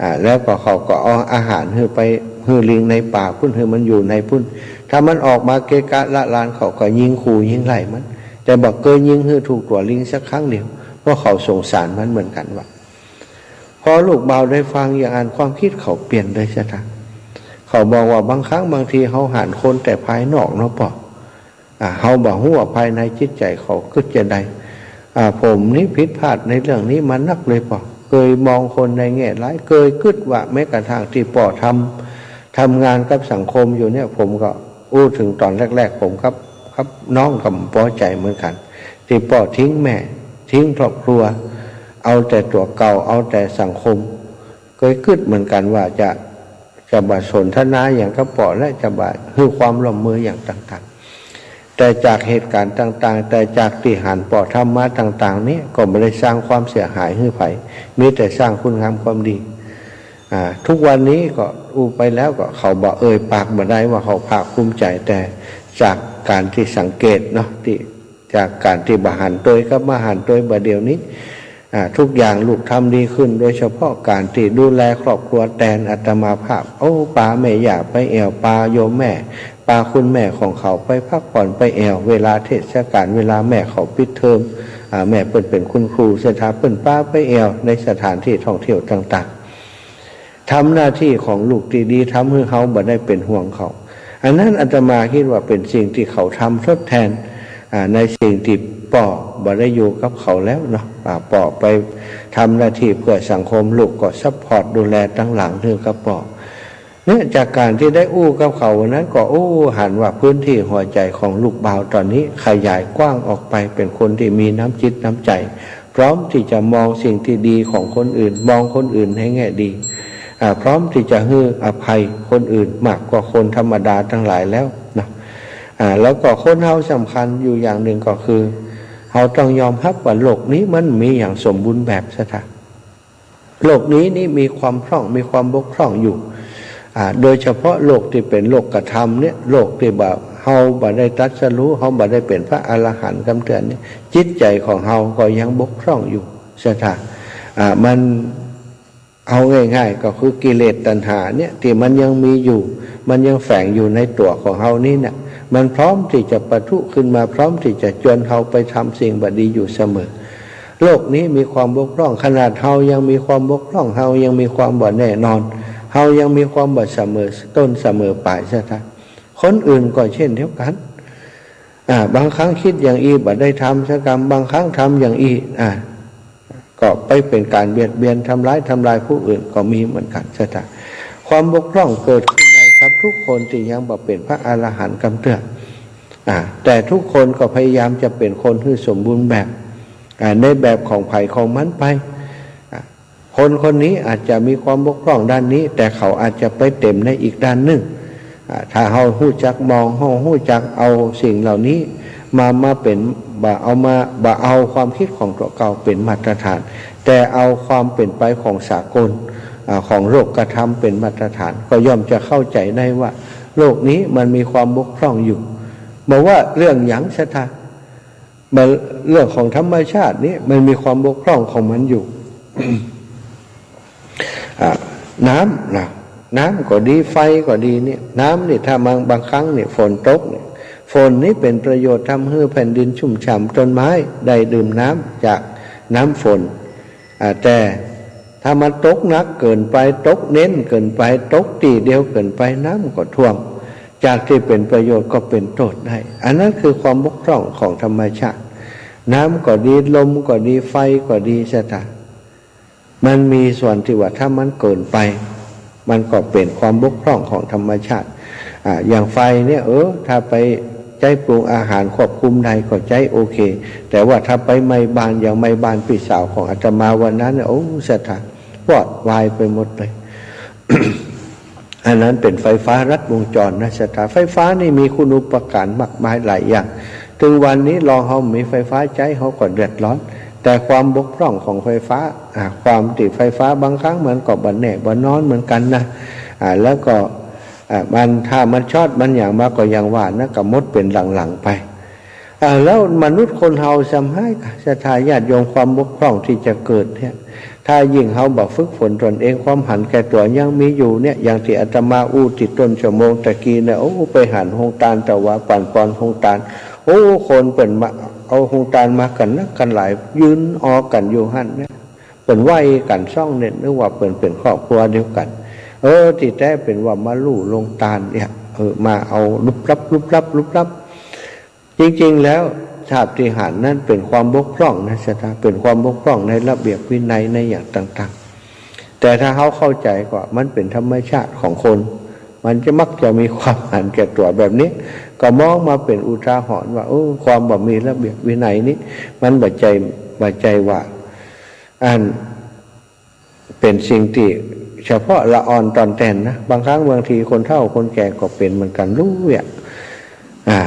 อ่า แล้วก็เขาก็เอาอาหารหื้อไป หื้อลิงในป่าปุ้น หื้อมันอยู่ในปุ้น ถ้ามันออกมาเกะกะละลาน เขาก็ยิงขู่ยิงไล่มัน แต่บ่เกยยิงหื้อถูกตั๋วลิงสักครั้งเดียว เพราะเขาสงสารมันเหมือนกั๋นวะ พอลูกบ่าวได้ฟังอย่างอั้น ความกึ๊ดเขาเปลี่ยนเลย ศรัทธา เขาบอกว่าบางครั้งบางทีเฮาหันคนแต่ภายนอกเนาะป้อ อ่า เฮาบ่ฮู้ว่าภายในจิตใจ๋เขากึ๊ดจะใด อ่า ผมนี่ผิดพลาดในเรื่องนี้มานักเลยป้อ เกยมองคนในแง่ร้าย เกยกึ๊ดว่าแม้กระทั่งตี้ป้อทำ ทำงานกับสังคมอยู่เนี่ย ผมก็อู้เถิงต๋อนแรกๆ ผมกับ กับน้องก็บ่ปอใจ๋เหมือนกั๋น ตี้ป้อทิ้งแม่ ทิ้งครอบครัว เอาแต่ตั๋วเก่า เอาแต่สังคม เกยกึ๊ดเหมือนกั๋นว่าจะ จะบ่สนทนาหยังกับป้อ และจะบ่หื้อความร่วมมือหยังต่างๆ แต่จากเหตุก๋ารณ์ต่างๆ แต่จากตี้หันป้อทำมาต่างๆ นี้ ก็บ่ได้สร้างความเสียหายหื้อใผ มีแต่สร้างคุณงามความดี อ่า ทุกวันนี้ก็อู้ไปแล้วก็เขาบ่เอ่ยปากบ่ได้ว่าเขาภาคภูมิใจ แต่จากก๋านตี้สังเกตเนาะ ตี้ จากก๋านตี้บ่หันตวยกับมาหันตวยบ่าเดี่ยวนี้ อ่า ทุกอย่างลูกทำดีขึ้น โดยเฉพาะก๋านตี้ดูแลครอบครัวแตนอาตมาภาพ โอ้ ปาแม่ย่าไปแอ่ว ปาโยมแม่ ปาคุณแม่ของเขาไปพักผ่อนไปแอ่ว เวลาเทศกาล เวลาแม่เขาปิดเทอม อ่า แม่เปิ้นเป๋นคุณครู ศรัทธา เปิ้นปาไปแอ่วในสถานที่ท่องเที่ยวต่างๆ ทำหน้าที่ของลูกตี้ดี ทำหื้อเฮาบ่ได้เป๋นห่วงเขา อันนั้นอาตมากึ๊ดว่าเป๋นสิ่งตี้เขาทำทดแตน อ่า ในสิ่งตี้ป้อบ่ได้อยู่กับเขาแล้วเนาะ อ่า ป้อไปทำหน้าตี้เปื้อสังคม ลูกก็ซัพพอร์ตดูแลตังหลังหื้อกับป้อ เนี่ย จากก๋านตี้ได้อู้กับเขาวันนั้นก็ โอ้ หันว่าพื้นตี้หัวใจ๋ของลูกบ่าวต๋อนนี้ขยายกว้างออกไป เป๋นคนตี้มีน้ำจิตน้ำใจ๋ พร้อมตี้จะมองสิ่งตี้ดีของคนอื่น มองคนอื่นในแง่ดี อ่า พร้อมตี้จะหื้ออภัยคนอื่นมากกว่าคนธรรมดาตังหลายแล้วนะ อ่า แล้วก็คนเฮาสำคัญอยู่อย่างนึ่งก็คือ เฮาต้องยอมฮับว่าโลกนี้มันมีอย่างสมบูรณ์แบบ ศรัทธา โลกนี้นี่มีความพร่อง มีความบกพร่องอยู่ อ่า โดยเฉพาะโลกตี้เป๋นโลกธรรมเนี่ย โลกตี้บ่าเฮาบ่ได้ตรัสรู้ เฮาบ่ได้เป๋นพระอรหันต์กำเตือนเนี่ย จิตใจ๋ของเฮาก็ยังบกพร่องอยู่ ศรัทธา อ่า มัน เอาง่ายๆ ก็คือกิเลสตัณหาเนี่ย ตี้มันยังมีอยู่ มันยังแฝงอยู่ในตั๋วของเฮานี้เนี่ย มันพร้อมตี้จะปะทุขึ้นมา พร้อมตี้จะจวนเฮาไปทำสิ่งบ่ดีอยู่เสมอ โลกนี้มีความบกพร่อง ขนาดเฮายังมีความบกพร่อง เฮายังมีความบ่แน่นอน เฮายังมีความบ่เสมอต้นเสมอปลาย ศรัทธา คนอื่นก็เช่นเดียวกั๋น อ่า บางครั้งกึ๊ดอย่างอี้บ่ได้ทำสักกำ บางครั้งทำอย่างอี้ อ่า ก็ไปเป๋นก๋านเบียดเบียนทำร้าย ทำลายผู้อื่นก็มีเหมือนกั๋น ศรัทธา ความบกพร่องเกิดขึ้นได้กับทุกคนตี้ยังบ่เป๋นพระอรหันต์กำเตือน อ่า แต่ทุกคนก็พยายามจะเป๋นคนหื้อสมบูรณ์แบบ อ่า ในแบบของใผของมันไป อ่า คนคนนี้อาจจะมีความบกพร่องด้านนี้ แต่เขาอาจจะไปเต็มในอีกด้านนึ่ง อ่า ถ้าเฮาฮู้จักมอง เฮาฮู้จักเอาสิ่งเหล่านี้มา มาเป๋น บ่าเอามา บ่าเอาความกึ๊ดของตั๋วเก่าเป๋นมาตรฐาน แต่เอาความเป๋นไปของสากล อ่า ของโลกธรรมเป๋นมาตรฐาน ก็ย่อมจะเข้าใจ๋ได้ว่าโลกนี้มันมีความบกพร่องอยู่ บ่ว่าเรื่องหยัง ศรัทธา มันเรื่องของธรรมชาตินี่มันมีความบกพร่องของมันอยู่ อ่า น้ำนะ น้ำก็ดี ไฟก็ดีเนี่ย น้ำนี่ถ้าบาง บางครั้งเนี่ยฝนตกเนี่ย ฝนนี่เป๋นประโยชน์ทำหื้อแผ่นดินชุ่มฉ่ำ ต้นไม้ได้ดื่มน้ำจากน้ำฝน อ่า แต่ถ้ามันตกหนักเกินไป ตกเน้นเกินไป ตกตี้เดียวเกินไป น้ำก็ท่วม จากตี้เป๋นประโยชน์ก็เป๋นโต้ษได้ อันนั้นคือความบกพร่องของธรรมชาติ น้ำก็ดี ลมก็ดี ไฟก็ดี ศรัทธา มันมีส่วนตี้ว่าถ้ามันเกินไป มันก็เป๋นความบกพร่องของธรรมชาติ อ่า อย่างไฟเนี่ย เออ ถ้าไปใจ๊ปรุงอาหารควบคุมได้ก็ใจ๊โอเค แต่ว่าถ้าไปไหม้บ้าน อย่างไหม้บ้านปี้สาวของอาตมาวันนั้นเนี่ย โอ้ ศรัทธา วอดวายไปหมดเลย อันนั้นเป๋นไฟฟ้าลัดวงจรนะ ศรัทธา ไฟฟ้านี่มีคุณูปการมากมายหลายอย่าง เถิงวันนี้ลองเฮาบ่มีไฟฟ้าใจ๊ เฮาก็เดือดร้อน แต่ความบกพร่องของไฟฟ้า อ่า ความตี้ไฟฟ้าบางครั้งมันก็บ่แน่บ่นอนเหมือนกั๋นนะ อ่า แล้วก็ อ่า มัน ถ้ามันช็อตมันหยังมาก็อย่างว่านะ ก็หมดเป๋นหลังๆ ไป อ่า แล้วมนุษย์คนเฮาซ้ำฮ้าย ศรัทธาญาติโยม ความบกพร่องตี้จะเกิดเนี่ย ถ้ายิ่งเฮาบ่ฝึกฝนตนเอง ความหันแก่ตั๋วยังมีอยู่เนี่ย อย่างตี้อาตมาอู้ตี้ต้นชั่วโมงตะกี้เนี่ย โอ้ ไปหันโฮงตานตะวา ปั๋นปอนโฮงตาน โอ้ คนเปิ้นมาเอาโฮงตานมากั๋นนักกั๋นหลาย ยืนออกั๋นอยู่หั้นเนี่ย เปิ้นไหว้กั๋นซ่องเนี่ย นึกว่าเปิ้นเป๋นครอบครัวเดียวกั๋น เออ ตี้แต๊เป๋นว่ามาลู่โฮงตานเนี่ย เออ มาเอาลุบลับ ลุบลับ ลุบลับ จริงๆ แล้ว สภาพตี้หันนั้นเป๋นความบกพร่องนะ ศรัทธา เป๋นความบกพร่องในระเบียบวินัยในอย่างต่างๆ แต่ถ้าเฮาเข้าใจ๋ว่ามันเป๋นธรรมชาติของคน มันจะมักจะมีความหันแก่ตั๋วแบบนี้ ก็มองมาเป๋นอุทาหรณ์ว่า โอ้ ความบ่มีระเบียบวินัยนี้ มันบ่ใจ้ บ่ใจ้ว่า อัน เป๋นสิ่งตี้เฉพาะละอ่อนต๋อนแตนนะ บางครั้งบางทีคนเฒ่าคนแก่ก็เป๋นเหมือนกั๋น รู้อะ อ่า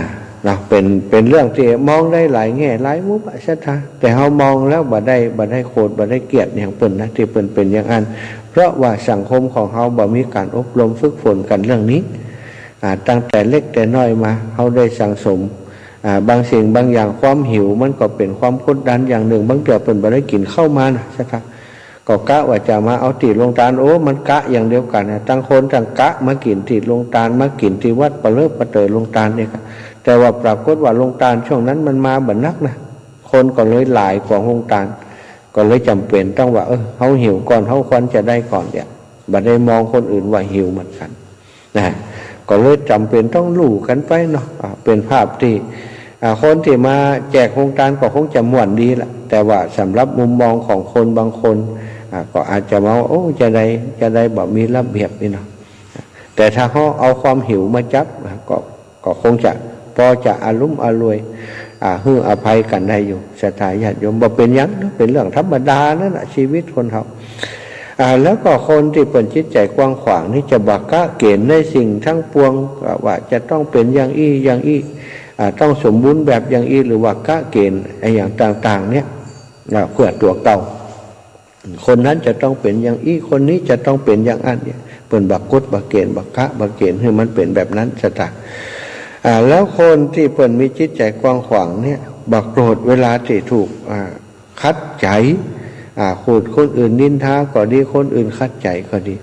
เนาะ เป๋น เป๋นเรื่องตี้มองได้หลายแง่หลายมุมอะ ศรัทธา แต่เฮามองแล้วบ่ได้ บ่ได้โกรธ บ่ได้เกลียดหยังเปิ้นนะ ตี้เปิ้นเป๋นอย่างอั้น เพราะว่าสังคมของเฮาบ่มีก๋านอบรมฝึกฝนกั๋นเรื่องนี้ อ่า ตั้งแต่เล็กแต่น้อยมา เฮาได้สั่งสม อ่า บางสิ่งบางอย่าง ความหิวมันก็เป๋นความกดดันอย่างนึ่ง บางเตื้อเปิ้นบ่ได้กิ๋นข้าวมานะ ศรัทธา ก็กะว่าจะมาเอาตี้โฮงตาน โอ้ มันกะอย่างเดียวกั๋นนะ ตึงคนตึงกะมากิ๋นตี้โฮงตาน มากิ๋นตี้วัดปะเลิปะเติดโฮงตานนี่กะ แต่ว่าปรากฏว่าโฮงตานช่วงนั้นมันมาบ่นักนะ คนก็เลยหลายกว่าโฮงตาน ก็เลยจ๋ำเป๋นต้องว่า เออ เฮาหิวก่อน เฮาควรจะได้ก่อนเนี่ย บ่ได้มองคนอื่นว่าหิวเหมือนกั๋นนะ ก็เลยจ๋ำเป๋นต้องลู่กั๋นไปเนาะ อ่า เป๋นภาพตี้ อ่า คนตี้มาแจกโฮงตานก็คงจะม่วนดีละ แต่ว่าสำหรับมุมมองของคนบางคน อ่า ก็อาจจะมองว่า โอ้ จะได้ จะได้บ่มีระเบียบนี่เนาะ แต่ถ้าเฮาเอาความหิวมาจับ อ่า ก็ ก็คงจะ ปอจะอะลุ้มอล่วย อ่า หื้ออภัยกั๋นได้อยู่ ศรัทธาญาติโยม บ่เป๋นหยังเนาะ เป๋นเรื่องธรรมดานั่นแหละ ชีวิตคนเฮา อ่า แล้วก็คนตี้เปิ้นจิตใจ๋กว้างขวางนี่จะบ่กะเกณฑ์ในสิ่งทั้งปวง ว่า ว่าจะต้องเป๋นอย่างอี้ อย่างอี้ อ่า ต้องสมบูรณ์แบบอย่างอี้ หรือว่ากะเกณฑ์อะหยังต่างๆ เนี่ย อ่า เพื่อตั๋วเก่า คนนั้นจะต้องเป๋นอย่างอี้ คนนี้จะต้องเป๋นอย่างอั้นเนี่ย เปิ้นบ่กดบ่เกณฑ์ บ่กะบ่เกณฑ์หื้อมันเป๋นแบบนั้น ศรัทธา อ่า แล้วคนตี้เปิ้นมีจิตใจ๋กว้างขวางเนี่ย บ่โกรธเวลาตี้ถูก อ่า ขัดใจ๋ อ่า ขูดคนอื่นนินทาก็ดี คนอื่นขัดใจ๋ก็ดี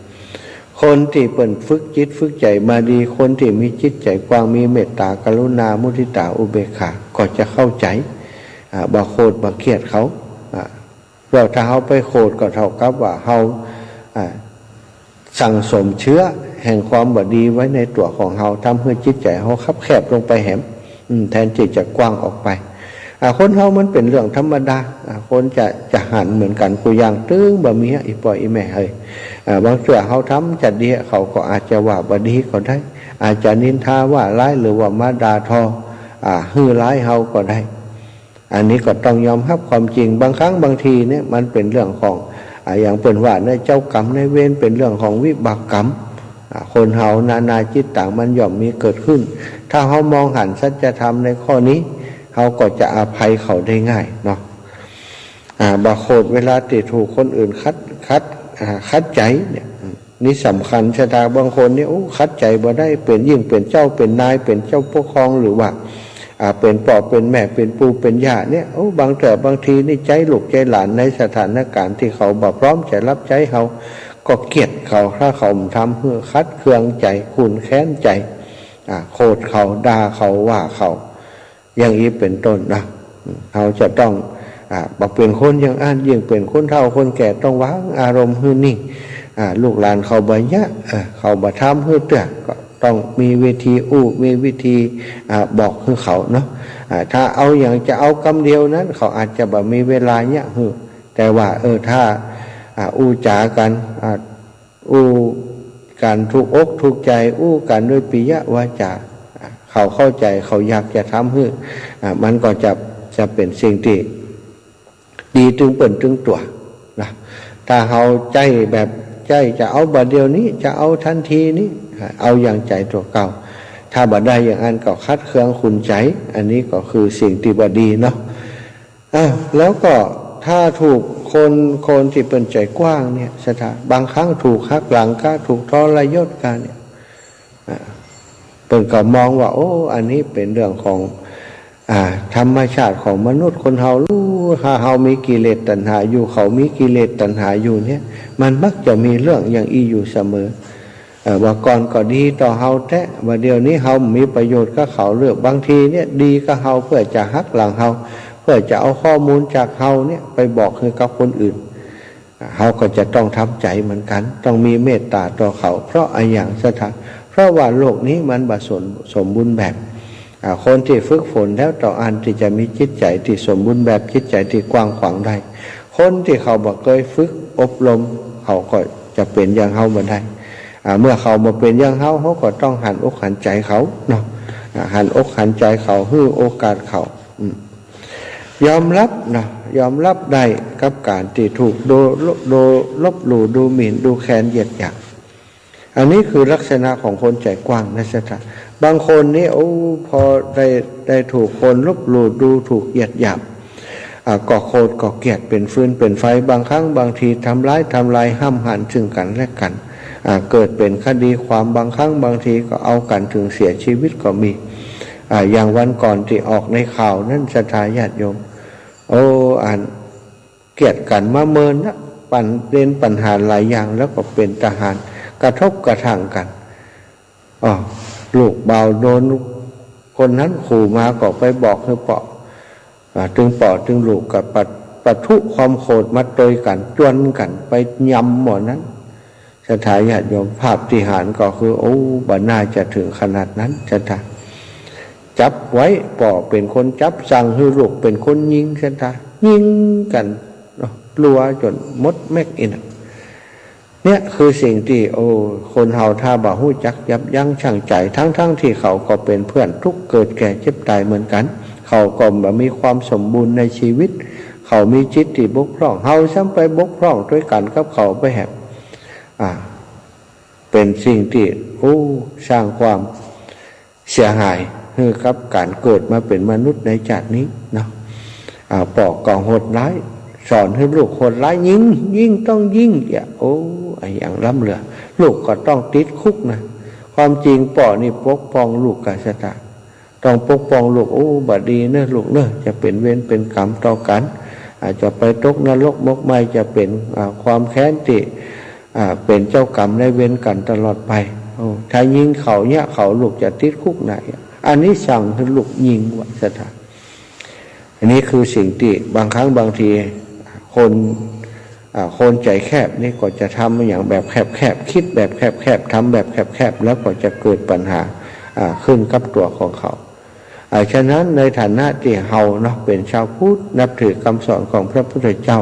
คนตี้เปิ้นฝึกจิตฝึกใจ๋มาดี คนตี้มีจิตใจ๋กว้าง มีเมตตา กรุณา มุทิตา อุเบกขา ก็จะเข้าใจ๋ อ่า บ่โกรธบ่เกลียดเขา อ่า เพราะถ้าเฮาไปโกรธก็เท่ากับว่าเฮา อ่า สั่งสมเชื้อแห่งความบ่ดีไว้ในตั๋วของเฮา ทำหื้อจิตใจ๋เฮาคับแคบลงไปแหม อืม แทนตี้จะกว้างออกไป อ่า คนเฮามันเป๋นเรื่องธรรมดา อ่า คนจะ จะหันเหมือนกั๋นกู้อย่าง ตึงบ่มีอะ อี่ป้ออี่แม่เฮย อ่า บางเตื้อเฮาทำจะดี เขาก็อาจจะว่าบ่ดีก็ได้ อาจจะนินทาว่าร้าย หรือว่ามาด่าทอ อ่า หื้อร้ายเฮาก็ได้ อันนี้ก็ต้องยอมฮับความจริง บางครั้งบางทีเนี่ยมันเป๋นเรื่องของ อ่า อย่างเปิ้นว่าเนี่ย เจ้ากรรมนายเวร เป๋นเรื่องของวิบากกรรม อ่า คนเฮานานาจิตตังมันย่อมมีเกิดขึ้น ถ้าเฮามองหันสัจธรรมในข้อนี้ เฮาก็จะอภัยเขาได้ง่ายเนาะ อ่า บ่โกรธเวลาตี้ถูกคนอื่นขัด ขัด อ่า ขัดใจ๋เนี่ย นี่สำคัญ ศรัทธา บางคนเนี่ย โอ้ ขัดใจ๋บ่ได้ เป๋น ยิ่งเป๋นเจ้า เป๋นนาย เป๋นเจ้าปกครอง หรือว่า อ่า เป๋นป้อ เป๋นแม่ เป๋นปู่ เป๋นย่าเนี่ย โอ้ บางเตื้อบางทีนี่ใจ๊ลูกใจ๊หลานในสถานก๋ารณ์ตี้เขาบ่พร้อมจะฮับใจ๊เฮา ก็เกลียดเขา ถ้าเขาทำหื้อขัดเคืองใจ๋ ขุ่นแค้นใจ๋ อ่า โกรธเขา ด่าเขา ว่าเขา อย่างอี้เป๋นต้นนะ เฮาจะต้อง อ่า บ่เป๋นคนอย่างอั้น ยิ่งเป๋นคนเฒ่าคนแก่ต้องวางอารมณ์หื้อนิ่ง อ่า ลูกหลานเขาบ่เยียะ เออ เขาบ่ทำหื้อเตื้อ ก็ต้องมีวิธีอู้ มีวิธี อ่า บอกหื้อเขาเนาะ อ่า ถ้าเอาอย่างจะเอากำเดียวนั้น เขาอาจจะบ่มีเวลาเยียะหื้อ แต่ว่า เออ ถ้า อ่า อู้จ๋ากั๋น อ่า อู้กั๋นถูกอกถูกใจ๋ อู้กั๋นด้วยปิยวาจา เขาเข้าใจ๋ เขาอยากจะทำหื้อ อ่า มันก็จะ จะเป๋นสิ่งตี้ดีตึงเปิ้นตึงตั๋วนะ ถ้าเฮาใจ๊แบบ ใจ๊จะเอาบ่าเดี่ยวนี้ จะเอาตันทีนี้ อ่า เอาอย่างใจ๋ตั๋วเก่า ถ้าบ่ได้อย่างอั้นก็ขัดเคืองขุ่นใจ๋ อันนี้ก็คือสิ่งตี้บ่ดีเนาะ อ่ะ แล้วก็ถ้าถูกคน คนตี้เปิ้นใจ๋กว้างเนี่ย ศรัทธา บางครั้งถูกหักหลังกั๋น ถูกทรยศกั๋นเนี่ย อ่ะ เปิ้นก็มองว่า โอ้ อันนี้เป๋นเรื่องของ อ่า ธรรมชาติของมนุษย์คนเฮา หรือถ้าเฮามีกิเลสตัณหาอยู่ เขามีกิเลสตัณหาอยู่เนี่ย มันมักจะมีเรื่องอย่างอี้อยู่เสมอ เอ่อ บ่าก่อนก็ดีต่อเฮาแต๊ บ่าเดี่ยวนี้เฮามีประโยชน์กับเขา หรือบางทีเนี่ยดีกับเฮาเพื่อจะหักหลังเฮา เพื่อจะเอาข้อมูลจากเฮาเนี่ยไปบอกหื้อกับคนอื่น เฮาก็จะต้องทำใจ๋เหมือนกั๋น ต้องมีเมตตาต่อเขา เพราะอะหยัง ศรัทธา เพราะว่าโลกนี้มันบ่สม สมบูรณ์แบบ อ่า คนตี้ฝึกฝนแล้วเต้าอั้นตี้จะมีจิตใจ๋ตี้สมบูรณ์แบบ จิตใจ๋ตี้กว้างขวางได้ คนตี้เขาบ่เกยฝึกอบรม เขาก็จะเป๋นอย่างเฮาบ่ได้ อ่า เมื่อเขาบ่เป๋นอย่างเฮา เฮาก็ต้องหันอกหันใจ๋เขาเนาะ อ่า หันอกหันใจ๋เขา หื้อโอกาสเขา อืม ยอมฮับนะ ยอมฮับได้กับก๋านตี้ถูกดู ดู ลบหลู่ ดูหมิ่น ดูแคลน เหยียดหยาม อันนี้คือลักษณะของคนใจ๋กว้างนะ ศรัทธา บางคนนี่ โอ้ พอได้ ได้ถูกคนลบหลู่ ดูถูก เหยียดหยาม อ่า ก็โขดก็เกลียด เป๋นฟืนเป๋นไฟ บางครั้งบางทีทำร้าย ทำลายห้ำหันซึ่งกั๋นและกั๋น อ่า เกิดเป๋นคดีความ บางครั้งบางทีก็เอากั๋นเถิงเสียชีวิตก็มี อ่า อย่างวันก่อนตี้ออกในข่าวนั้น ศรัทธาญาติโยม โอ้ อันเกลียดกั๋นมาเมินนะ ปัญ เป๋นปัญหาหลายอย่าง แล้วก็เป๋นทหารกระทบกระทั่งกั๋น อ้อ ลูกบ่าวโดนคนนั้นขู่มาก็ไปบอกหื้อเปาะ อ่า ตึงเปาะตึงลูกก็ปะ ปะทุความโขดมาตวยกั๋น จวนกั๋นไปยำหม้อนั้น ศรัทธาญาติโยม ภาพตี้หันก็คือ โอ้ บ่น่าจะเถิงขนาดนั้น ศรัทธา จับไว้ เปาะเป๋นคนจับ สั่งหื้อลูกเป๋นคนยิง ศรัทธา ยิงกั๋น เนาะ รัวจ๋นหมดแม็กอีกนะ เนี่ยคือสิ่งตี้ โอ้ คนเฮาถ้าบ่ฮู้จักยับยั้งชั่งใจ ทั้งๆ ตี้เขาก็เป๋นเพื่อนทุกข์เกิดแก่เจ็บต๋ายเหมือนกั๋น เขาก็บ่มีความสมบูรณ์ในชีวิต เขามีจิตตี้บกพร่อง เฮาซ้ำไปบกพร่องตวยกั๋นกับเขาไปแหม อ่า เป๋นสิ่งตี้ โอ้ สร้างความ เสียหายหื้อกับก๋านเกิดมาเป๋นมนุษย์ในจาตินี้เนาะ อ่า เปาะก็โหดร้าย สอนหื้อลูกโหดร้าย ยิง ยิง ต้องยิง เยียะ โอ้ อะหยังล้ำเหลือ ลูกก็ต้องติดคุกนะ ความจริงเปาะนี่ปกป้องลูกกา ศรัทธา ต้องปกป้องลูก โอ้ บ่ดีเน่อลูกเน่อ จะเป๋นเวรเป๋นกรรมต่อกั๋น อาจจะไปตกนรกหมกไหม้ จะเป๋น อ่า ความแค้นตี้ อ่า เป๋นเจ้ากรรมนายเวรกั๋นตลอดไป โอ้ ถ้ายิงเขาเยียะเขา ลูกจะติดคุกนะ อันนี้สั่งหื้อลูกยิง ว่า ศรัทธา อันนี้คือสิ่งตี้บางครั้งบางทีคน อ่า คนใจ๋แคบนี่ก็จะทำอย่างแบบแคบๆ กึ๊ดแบบแคบๆ ทำแบบแคบๆ แล้วก็จะเกิดปัญหา อ่า ขึ้นกับตั๋วของเขา อ่า ฉะนั้นในฐานะตี้เฮาเนาะ เป๋นชาวพุทธ นับถือกำสอนของพระพุทธเจ้า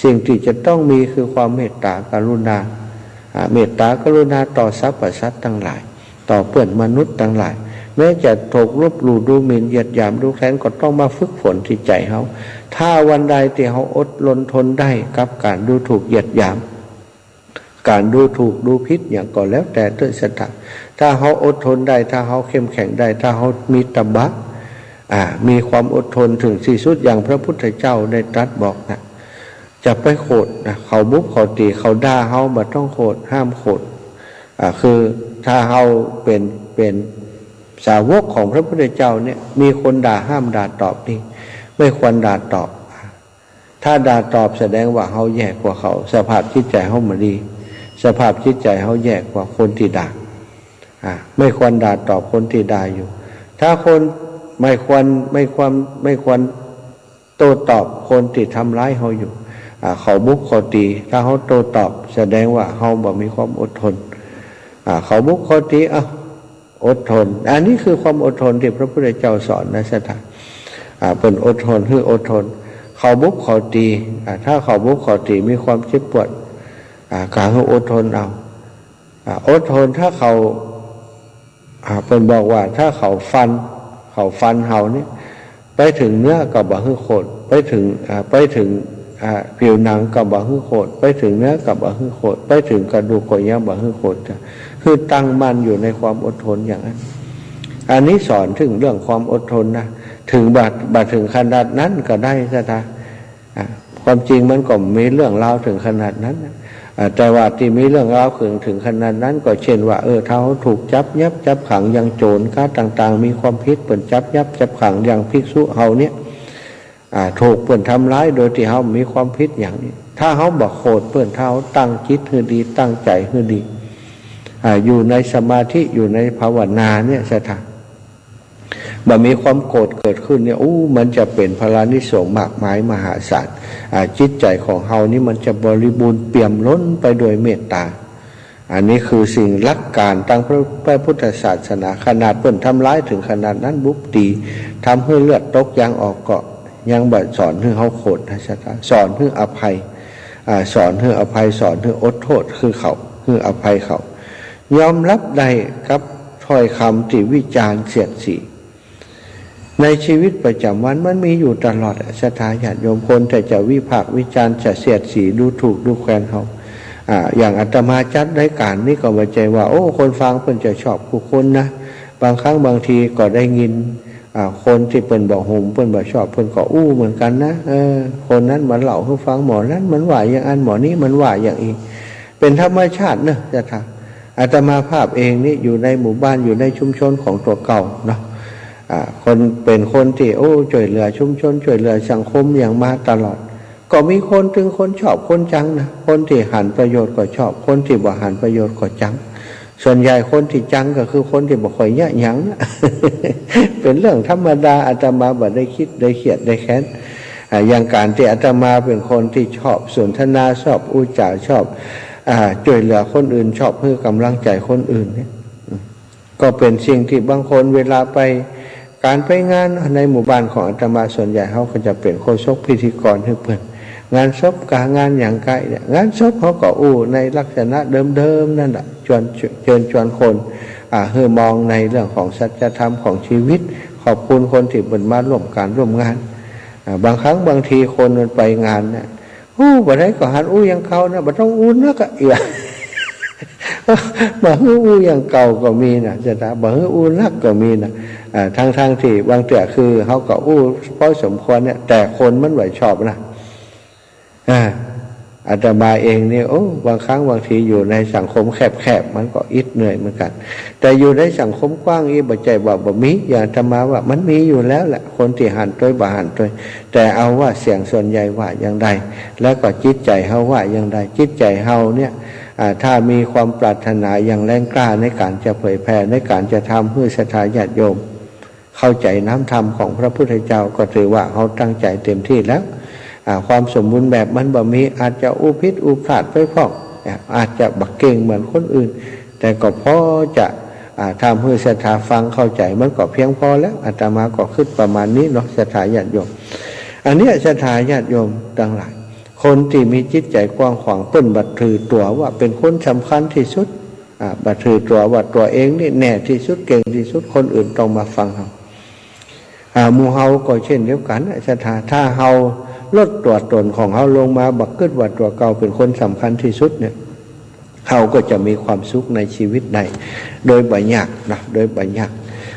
สิ่งตี้จะต้องมีคือความเมตตากรุณา อ่า เมตตากรุณาต่อสรรพสัตว์ตังหลาย ต่อเปื้อนมนุษย์ตังหลาย แม้จะถูกลบหลู่ดูหมิ่นเหยียดหยามดูแคลน ก็ต้องมาฝึกฝนจิตใจ๋เฮา ถ้าวันใดตี้เฮาอดรนทนได้กับก๋านดูถูกเหยียดหยาม ก๋านดูถูกดูผิดหยังก็แล้วแต่เต๊อะ ศรัทธา ถ้าเฮาอดทนได้ ถ้าเฮาเข้มแข็งได้ ถ้าเฮามีตบะ อ่า มีความอดทนเถิงตี้สุด อย่างพระพุทธเจ้าได้ตรัสบอกนะ จะไปโขดนะ เขาบุบเขาตี๋ เขาด่าเฮา บ่ต้องโขด ห้ามโขด อ่า คือถ้าเฮาเป๋น เป๋นสาวกของพระพุทธเจ้าเนี่ย มีคนด่า ห้ามด่าตอบนี่ ไม่ควรด่าตอบ ถ้าด่าตอบแสดงว่าเฮาแย่กว่าเขา สภาพจิตใจ๋เฮาบ่ดี สภาพจิตใจ๋เฮาแย่กว่าคนตี้ด่า อ่า ไม่ควรด่าตอบคนตี้ด่าอยู่ ถ้าคน ไม่ควร ไม่ควร ไม่ควรโต้ตอบคนตี้ทำร้ายเฮาอยู่ อ่า เขาบุบเขาตี๋ ถ้าเฮาโต้ตอบแสดงว่าเฮาบ่มีความอดทน อ่า เขาบุบเขาตี๋ เอ้า อดทน อันนี้คือความอดทนตี้พระพุทธเจ้าสอนนะ ศรัทธา อ่า เปิ้นอดทน หื้ออดทน เขาบุบเขาตี๋ อ่า ถ้าเขาบุบเขาตี๋มีความเจ็บปวด อ่า ก็หื้ออดทนเอา อ่า อดทน ถ้าเขา อ่า เปิ้นบอกว่าถ้าเขาฟัน เขาฟันเฮานี่ ไปเถิงเนื้อก็บ่หื้อโขด ไปเถิง อ่า ไปเถิง อ่า ผิวหนังก็บ่หื้อโขด ไปเถิงเนื้อก็บ่หื้อโขด ไปเถิงกระดูกก็ยังบ่หื้อโขด หื้อตั้งมั่นอยู่ในความอดทนอย่างนั้น อันนี้สอนเถิงเรื่องความอดทนนะ เถิงบ่ บ่เถิงขนาดนั้นก็ได้ ศรัทธา อ่ะ ความจริงมันก็มีเรื่องราวเถิงขนาดนั้นนะ อ่ะ แต่ว่าตี้มีเรื่องราวเถิง เถิงขนาดนั้นก็เช่นว่า เออ ถ้าเฮาถูกจับยับจับขังอย่างโจ๋รกาต่างๆ มีความผิด เปิ้นจับยับจับขังอย่างภิกษุเฮาเนี่ย อ่ะ ถูกเปิ้นทำร้ายโดยตี้เฮามีความผิดอย่างนี้ ถ้าเฮาบ่โขดเปิ้น ถ้าเฮาตั้งจิตหื้อดี ตั้งใจ๋หื้อดี อ่ะ อยู่ในสมาธิ อยู่ในภาวนาเนี่ย ศรัทธา บ่มีความโกรธเกิดขึ้นเนี่ย อู้ มันจะเป๋นพลานิสงส์มากมายมหาศาล อ่า จิตใจ๋ของเฮานี่มันจะบริบูรณ์เปี่ยมล้นไปด้วยเมตตา อันนี้คือสิ่งหลักการตางพระ พระพุทธศาสนา ขนาดเปิ้นทำร้ายเถิงขนาดนั้นบุบตี๋ ทำหื้อเลือดตกยางออกก็ยังบ่สอนหื้อเฮาโขดนะ ศรัทธา สอนหื้ออภัย อ่า สอนหื้ออภัย สอนหื้ออดโต้ษ คือเขา หื้ออภัยเขา ยอมรับได้กับถ้อยกำตี้วิจารณ์เสียดสี ในชีวิตประจ๋ำวันมันมีอยู่ตลอดอะ ศรัทธาญาติโยม คนตี้จะวิพากษ์วิจารณ์ จะเสียดสี ดูถูกดูแคลนเฮา อ่า อย่างอาตมาจัดรายก๋านนี้ก็บ่ใจ้ว่า โอ้ คนฟังเปิ้นจะชอบกู้คนนะ บางครั้งบางทีก็ได้ยิน อ่า คนตี้เปิ้นบ่હુม เปิ้นบ่ชอบ เปิ้นก็อู้เหมือนกั๋นนะ เออ คนนั้นมาเล่าหื้อฟัง หมอนั้นมันว่าอย่างอั้น หมอนี้มันว่าอย่างอี้ เป๋นธรรมชาติเนาะ ศรัทธา อาตมาภาพเองนี่อยู่ในหมู่บ้าน อยู่ในชุมชนของตั๋วเก่าเนาะ อ่า คน เป๋นคนตี้ โอ้ จ้วยเหลือชุมชน จ้วยเหลือสังคมอย่างมาตลอด ก็มีคนตึงคนชอบคนจังนะ คนตี้หันประโยชน์ก็ชอบ คนตี้บ่หันประโยชน์ก็จัง ส่วนใหญ่คนตี้จังก็คือคนตี้บ่ค่อยเยียะหยังนะ เป๋นเรื่องธรรมดา อาตมาบ่ได้คิดได้เคียดได้แค้น อ่า อย่างก๋านตี้อาตมาเป๋นคนตี้ชอบสนทนา ชอบอู้จ๋า ชอบ อ่า จ้วยเหลือคนอื่น ชอบหื้อกำลังใจ๋คนอื่นเนี่ย อืม ก็เป๋นสิ่งตี้บางคนเวลาไปก๋านไปงานในหมู่บ้านของอาตมา ส่วนใหญ่เฮาก็จะเป๋นโฆษกพิธีกรหื้อเปิ้น งานศพกา งานหยังกาเนี่ย งานศพเฮาก็อู้ในลักษณะเดิมๆ นั่นแหละ จวน เจิญจวนคน อ่า หื้อมองในเรื่องของสัจธรรมของชีวิต ขอบคุณคนตี้เปิ้นมาร่วมก๋านร่วมงาน อ่า บางครั้งบางทีคนมันไปงานเนี่ย อู้ บ่ได้ก็หันอู้อย่างเก่านะ บ่ต้องอู้นักอะ เอีย บ่หื้ออู้อย่างเก่าก็มีนะ ศรัทธา บ่หื้ออู้นักก็มีนะ อ่า ทั้งๆ ตี้บางเตื้อคือเฮาก็อู้พอสมควรเนี่ย แต่คนมันบ่ชอบนะ อ่า อาตมาเองนี่ โอ้ บางครั้งบางทีอยู่ในสังคมแคบๆ มันก็อิดเหนื่อยเหมือนกั๋น แต่อยู่ในสังคมกว้างอี้ บ่ใจ้ว่าบ่มี อย่างอาตมาว่ามันมีอยู่แล้วแหละ คนตี้หันตวยบ่หันตวย แต่เอาว่าเสียงส่วนใหญ่ว่าอย่างใด แล้วก็จิตใจ๋เฮาว่าอย่างใด จิตใจ๋เฮาเนี่ย อ่า ถ้ามีความปรารถนาอย่างแรงกล้าในก๋านจะเผยแผ่ ในก๋านจะทำหื้อศรัทธาญาติโยมเข้าใจ๋น้ำธรรมของพระพุทธเจ้า ก็ถือว่าเฮาตั้งใจ๋เต็มตี้แล้ว อ่า ความสมบูรณ์แบบมันบ่มี อาจจะอู้ผิดอู้พลาดไปพ่อง อ่า อาจจะบ่เก่งเหมือนคนอื่น แต่ก็พอจะ อ่า ทำหื้อศรัทธาฟังเข้าใจ๋ มันก็เพียงพอแล้ว อาตมาก็กึ๊ดประมาณนี้เนาะ ศรัทธาญาติโยม อันเนี้ย ศรัทธาญาติโยมตังหลาย คนตี้มีจิตใจ๋กว้างขวาง เปิ้นบ่ถือตั๋วว่าเป๋นคนสำคัญตี้สุด อ่า บ่ถือตั๋วว่าตั๋วเองนี่แน่ตี้สุด เก่งตี้สุด คนอื่นต้องมาฟังเฮา อ่า หมู่เฮาก็เช่นเดียวกั๋นนะ ศรัทธา ถ้าเฮาลดตั๋วตนของเฮาลงมา บ่กึ๊ดว่าตั๋วเก่าเป๋นคนสำคัญตี้สุดเนี่ย เฮาก็จะมีความสุขในชีวิตได้ โดยบ่ยากนะ โดยบ่ยาก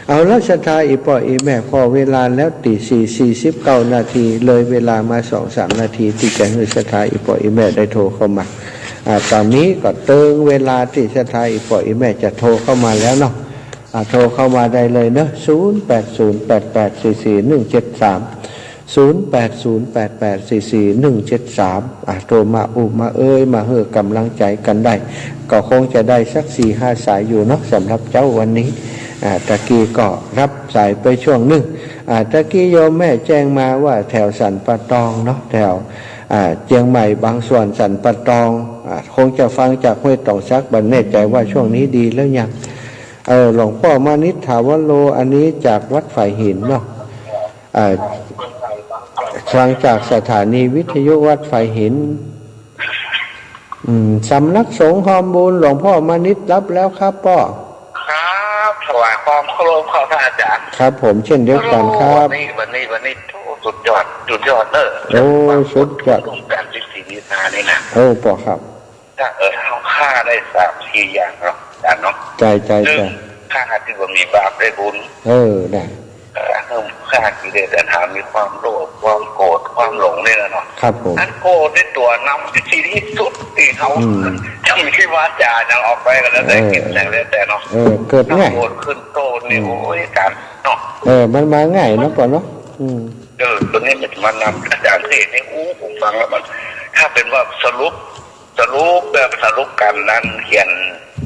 เอาละ ศรัทธาอี่ป้ออี่แม่ พอเวลาแล้ว ตีสี่สี่สิบเก้านาที เลยเวลามาสองสามนาที ตี้จะหื้อศรัทธาอี่ป้ออี่แม่ได้โทรเข้ามา อ่า ต๋อนนี้ก็เติงเวลาตี้ศรัทธาอี่ป้ออี่แม่จะโทรเข้ามาแล้วเนาะ อ่า โทรเข้ามาได้เลยเนาะ ศูนย์แปดศูนย์แปดแปดสี่สี่หนึ่งเจ็ดสาม ศูนย์แปดศูนย์แปดแปดสี่สี่หนึ่งเจ็ดสาม อ่า โทรมาอู้มาเอย มาหื้อกำลังใจ๋กั๋นได้ ก็คงจะได้สักสี่ห้าสายอยู่เนาะ สำหรับเจ๊าวันนี้ อ่า ตะกี้ก็ฮับสายไปช่วงนึ่ง อ่า ตะกี้โยมแม่แจ้งมาว่าแถวสันป่าตองเนาะ แถว อ่า เจียงใหม่บางส่วนสันป่าตอง อ่า คงจะฟังจากห้วยตองสัก บ่แน่ใจ๋ว่าช่วงนี้ดีแล้วยัง เออ หลวงป้อมานิตร ถาวโร อันนี้จากวัดฝายหินเนาะ อ่า ฟังจากสถานีวิทยุวัดฝายหิน อืม สำนักสงฆ์ฮอมบูญ หลวงพ่อมานิตรรับแล้วครับป้อ ครับ ถวายความเคารพครับท่านอาจารย์ ครับผม เช่นเดียวกันครับ โอ้ วันนี้ วันนี้ วันนี้ โอ้ สุดยอด สุดยอดเนอะ โอ้ สุดยอด แปดสิบสี่ มีนานี่นะ โอ้ ป้อครับ ถ้า เออ เฮาฆ่าได้สามสี่อย่างเนาะ อาจารย์เนาะ ใจ้ ใจ้ นึ่ง ใจ้ ฆ่าตี้บ่มีบาปได้บุญ เออ นะ เอ่อ ฆ่ากิเลสตัณหา มีความโลภ ความโกรธ ความหลงนี่แหละเนาะ ครับผม อันโกรธนี่ตั๋วนำตี้ดีตี้สุดตี้เฮา อืม จะมีวาจ๋าหยังออกไปก็แล้วแต่ เออ จิตอย่างแล้วแต่เนาะ เออ เกิดง่าย ถ้าโกรธขึ้นโต้นี่ อืม โอ้ย อาจารย์เนาะ เออ มันมาง่ายเนาะป้อเนาะ อืม เออ ตั๋วนี้มันมานำ อาจารย์เทศน์นี่ โอ้ ผมฟังแล้วมัน ถ้าเป๋นว่าสรุป สรุปแบบสรุปกั๋นนั้นเขียน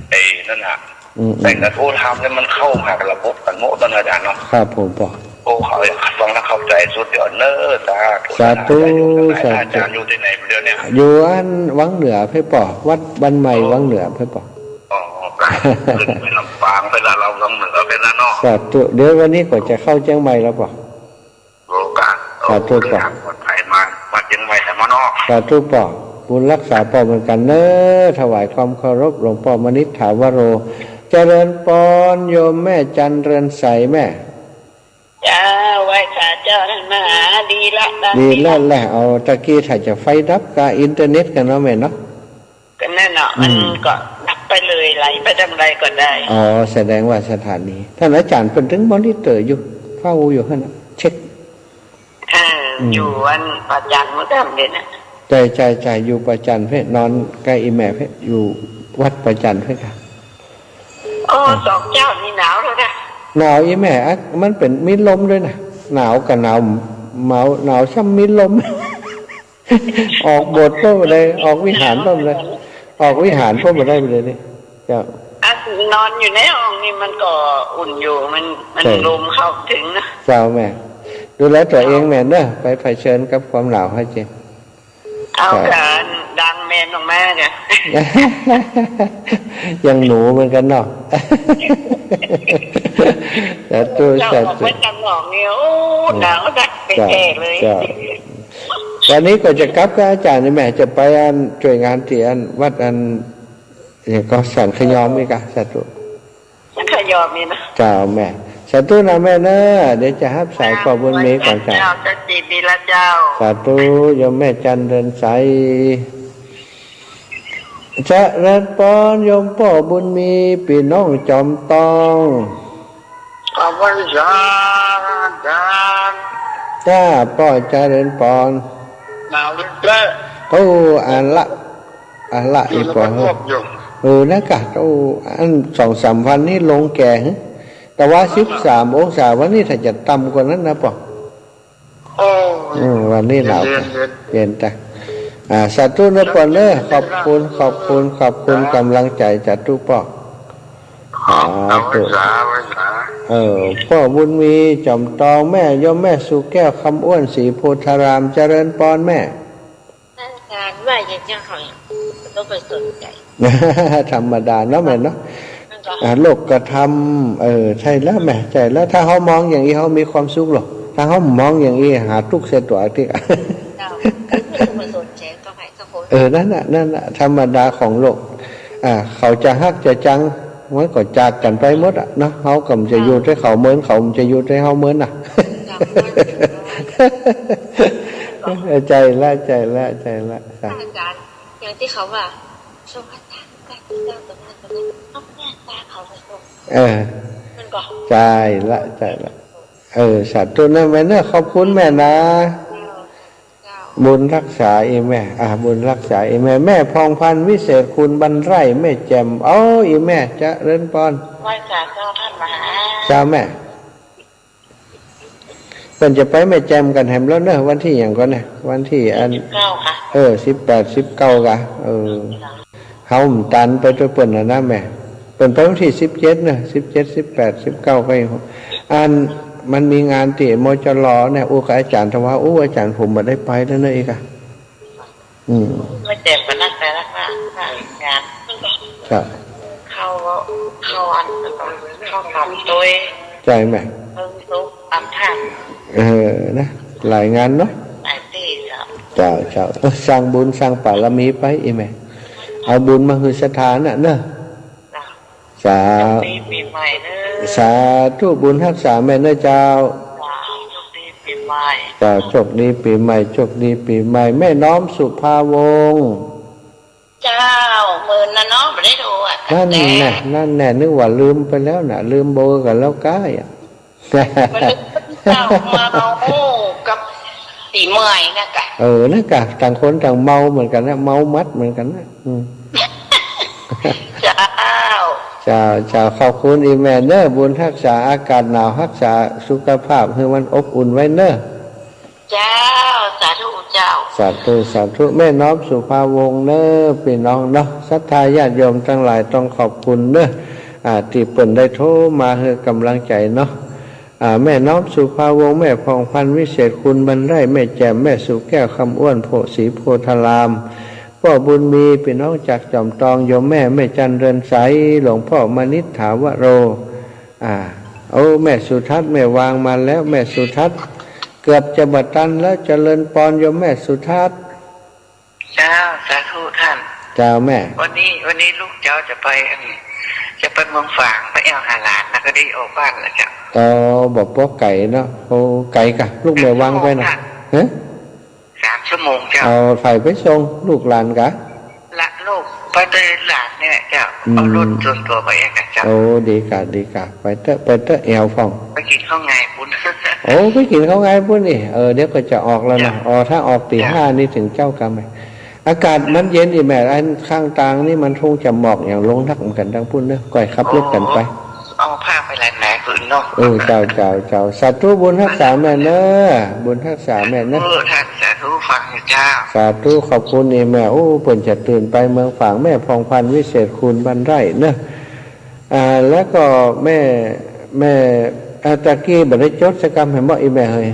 ไอ้นั่นน่ะ อืม อืม แต่กระทู้ธรรมนี่มันเข้าหาระบบกั๋นหมดนะอาจารย์เนาะ ครับผมป้อ โอ้ เขาฟังแล้วเข้าใจ๋สุดยอดเนอะ สาธุ สาธุ อาจารย์อยู่ตี้ไหนเดี๋ยวนี้ อยู่อันวังเหนือเพ่อป้อ วัดบ้านใหม่วังเหนือเพ่อป้อ อ๋อ ขึ้นไปลำปางไปละ เราวังเหนือไปละเนาะ สาธุ เดี๋ยววันนี้ก็จะเข้าเจียงใหม่แล้วป้อ โอกาส สาธุป้อ เดินทางปลอดภัยมา มาเจียงใหม่แล้วมาเนาะ สาธุป้อ บุญฮักษาป้อเหมือนกั๋นเนอะ ถวายความเคารพหลวงป้อมานิตร ถาวโร เจริญปอน โยมแม่จันเรือนใสแม่ เจ้า ไหว้สาเจ้า ท่านมหา ดีละ ดีแล้วแหละ เอา ตะกี้ถ้าจะไฟดับกาอินเทอร์เน็ตกั๋นเนาะแม่เนาะ ก็นั่นเนาะ อืม มันก็ดับไปเลย ไหลไปตางใดก็ได้ อ๋อ แสดงว่าสถานี ท่านอาจ๋ารย์เปิ้นตึงมอนิเตอร์อยู่ เฝ้าอยู่หั้นน่ะ เช็ค เออ อืม อยู่อันป่าจันทน์เมื่อกี้เนี่ยนะ ใจ้ ใจ้ ใจ้ อยู่ป่าจันทน์เพ่น นอนใก้อี่แม่เพ่น อยู่วัดป่าจันทน์เพ่นก่ะ โอ้ อ่า สองเจ้านี่หนาวแล้วนะ หนาวอี่แม่อะ มันเป๋นมีลมตวยนะ หนาวก่ะหนาว หนาว หนาวซ้ำมีลม ออกโบสถ์ก็บ่ได้ ออกวิหารก็บ่ได้ ออกวิหารก็บ่ได้เลยนี่ เจ้า อ่ะ นอนอยู่ในห้องนี่มันก็อุ่นอยู่ มัน มัน ใจ้ ลมเข้าเถิงนะ เจ้าแม่ ดูแลตั๋วเองแม่เนอะ ไปเผชิญกับความหนาวให้เจ๋ง เอา ครับ การดังแมนออกมาเนี่ย ยังหนูเหมือนกั๋นเนาะ สาธุ เจ้า สาธุ ออกไปตังนอกเนี่ย โอ้ หนาวนัก เจ้า แท้ๆ เลย เจ้า วันนี้ก็จะกลับกับอาจ๋ารย์นี่แม่ จะไปอันช่วยงานตี้อันวัดอัน หยังก่อ สันขยอมอีกอะ สาธุ สันขยอมนี่นะ เจ้าแม่ สาธุนะแม่เนอะ เดี๋ยวจะฮับสายป้อบุญมีก่อนเจ้า เจ้า เจ้าจีบีละเจ้า สาธุ โยมแม่จันทร์เรือนใส เจริญปอนโยมป้อบุญมี ปี้น้องจอมตอง ขอบคุณอาจ๋ารย์ จ้า ป้อเจริญปอน หนาวลึกเลย โอ้ อันละ อันละ อยู่ อี่ป้อ ในบ้านนอกอยู่ เออ นั่นกะ โอ้ อันสองสามวันนี้ลงแก่หึ แต่ว่า อ๋อ สิบสามองศา วันนี้ถ้าจะต่ำกว่านั้นนะป้อ โอ้ อืม วันนี้หนาว เย็นๆ เย็นจ้ะ อ่า สาธุเนอะป้อเนอะ ขอบคุณ ขอบคุณ ขอบคุณ จ้ะ กำลังใจ๋ สาธุป้อ ขอบ สาธุ เอาไว้สา ไว้สา เออ ป้อบุญมี จอมตอง แม่ โยมแม่สุแก้ว คำอ้วน ศรีโพธาราม เจริญปอนแม่ อาจ๋ารย์ว่าอย่างเจ้าเขาเนี่ย ต้องไปสนใจ๋ ธรรมดาเนาะแม่เนาะ นั่นก็ อ่า โลกธรรม เออ ใจ้แล้วแม่ ใจ้แล้ว ถ้าเฮามองอย่างอี้ เฮามีความสุขหรอก ถ้าเฮามองอย่างอี้ หาตุ๊กข์ใส่ตั๋วติ๊ก เจ้า ก็ไม่ต้องไปสนใจ๋กับใผสักคน เออ นั่นน่ะ นั่นน่ะ ธรรมดาของโลก อ่า เขาจะฮักจะจัง มันก็จากกั๋นไปหมดอะเนาะ เฮาก็บ่จะอยู่ เจ้า ตี้เขาเมิน เขาบ่จะอยู่ตี้เฮาเมินน่ะ เจ้า ใจ้ละ ใจ้ละ ใจ้ละ ครับ อาจ๋ารย์ อย่างตี้เขาว่า สวัสดีค่ะ เจ้าตรงนั้นตรงนั้น ต้องแยกตาเขาไปส่ง เออ มันก็ ใจ้ละ ใจ้ละ เออ สาธุนะแม่เนอะ ขอบคุณแม่นะ เจ้า เจ้า บุญฮักษาอี่แม่ อ่ะ บุญฮักษาอี่แม่ แม่ผ่องพรรณ วิเศษคูณ บ้านไร่ แม่แจ่ม โอ้ อี่แม่ เจริญปอน ไหว้สาเจ้าท่านมหา เจ้าแม่ เปิ้นจะไปแม่แจ่มกั๋นแหมแล้วเนอะ วันตี้หยังก่อเนี่ย วันตี้อัน สิบเก้าค่ะ เออ สิบแปด สิบเก้าก่ะ เออ เฮาบ่ตันไปตวยเปิ้นน่ะนะแม่ เปิ้นไปวันตี้สิบเจ็ดเนอะ สิบเจ็ด สิบแปด สิบเก้าไป อัน มันมีงานตี้ มจร เนี่ย อู้ กับอาจ๋ารย์ทว่า อู้ อาจ๋ารย์ผมบ่ได้ไปแล้วเนอะ อีกอะ อืม มาแจ่มกั๋นนักแต่ละค่ะ งาน ครับ เข้า เข้าอัน เข้าต๋ามตวย ใจ้แม่ เพิ่งสุกต๋ามถ้ำ เออ นะ หลายงานเนาะ หลายตี้เจ้า เจ้า เจ้า เออ สร้างบุญสร้างบารมีไปอี่แม่ เอาบุญมาหื้อศรัทธาน่ะเนอะ เจ้า สา โชคดีปี๋ใหม่เนอะ สาธุ บุญฮักษาแม่เนอะเจ้า เจ้า โชคดีปี๋ใหม่ เจ้า โชคดีปี๋ใหม่ โชคดีปี๋ใหม่ แม่น้อมสุภาวงศ์ เจ้า เมินนะเนาะ บ่ได้โทรอะ นั่นแน่ นั่นแน่ นึกว่าลืมไปแล้วน่ะ ลืมเบอร์กั๋นแล้วก้ายอะ บ่ได้ เจ้า เมากับปี๋ใหม่นะกะ เออ นั่นกะ ต่างคนต่างเมาเหมือนกั๋นนะ เมาหมดเหมือนกั๋นนะ อืม เจ้า เจ้า เจ้า ขอบคุณอี่แม่เนอะ บุญฮักษาอากาศหนาว ฮักษาสุขภาพหื้อมันอบอุ่นไว้เนอะ เจ้า สาธุเจ้า สาธุ สาธุ แม่น้อมสุภาวงศ์เนอะ ปี้น้องเนาะ ศรัทธาญาติโยมตังหลายต้องขอบคุณเนอะ อ่า ตี้เปิ้นได้โทรมาหื้อก๋ำลังใจ๋เนาะ อ่า แม่น้อมสุภาวงศ์ แม่ผ่องพรรณ วิเศษคูณ บ้านไร่ แม่แจ่ม แม่สุแก้ว คำอ้วน โพธิ์ศรีโพธาราม ป้อบุญมี ปี้น้องจากจอมตอง โยมแม่ แม่จันทร์เรือนใส หลวงป้อมณิษฐาวโร อ่า โอ้ แม่สุทัศน์ แม่วางมาแล้ว แม่สุทัศน์ เกือบจะบ่ตันแล้ว เจริญปอนโยมแม่สุทัศน์ เจ้า สาธุต้าน เจ้าแม่ วันนี้ วันนี้ลูกเจ้าจะไป อัน จะไปเมืองฝาง ไปแอ่วหาหลาน แล้วก็ได้ออกบ้านแล้วเจ้า อ๋อ บ่ปอไก๋เนาะ โอ้ ไก๋ก่ะ ลูกแม่วางไปน่ะ สามชั่วโมงต้าน ฮะ สามชั่วโมงเจ้า เอาใผไปส่ง ลูกหลานก่ะ ละลูก ไปเตยหลาน เนี่ยเจ้า อืม เอารถส่วนตั๋วไปเองนะเจ้า โอ้ ดีก่ะ ดีก่ะ ไปเต๊อะ ไปเต๊อะ แอ่วพ่อง ไปกิ๋นข้าวงายปุ้น โอ้ ไปกิ๋นข้าวงายปุ้นนี่ เออ เดี๋ยวก็จะออกแล้วนะ เจ้า อ๋อ ถ้าออกตี๋ เจ้า ห้านี่เถิงเจ๊ากำ อากาศมันเย็นอีแม่ อันข้างตางนี่มันคงจะหมอกอย่างลงนักเหมือนกั๋นตังปุ้นเนาะ ก้อยขับรถกั๋นไป โอ้ เอาผ้าไปหลายๆ ผืนเนาะ เออ เจ้า เจ้า เจ้า สาธุ บุญฮักษาแม่เนาะ บุญฮักษาแม่เนาะ เออ ท่าน สาธุ ฟังอยู่เจ้า สาธุ ขอบคุณอีแม่ โอ้ เปิ้นจะตื่นไปเมืองฝาง แม่ผ่องพรรณ วิเศษคูณ บ้านไร่เนาะ อ่า แล้วก็แม่ แม่ อ่า ตะกี้บ่ได้จดสักกำ หันบ่อีแม่เฮย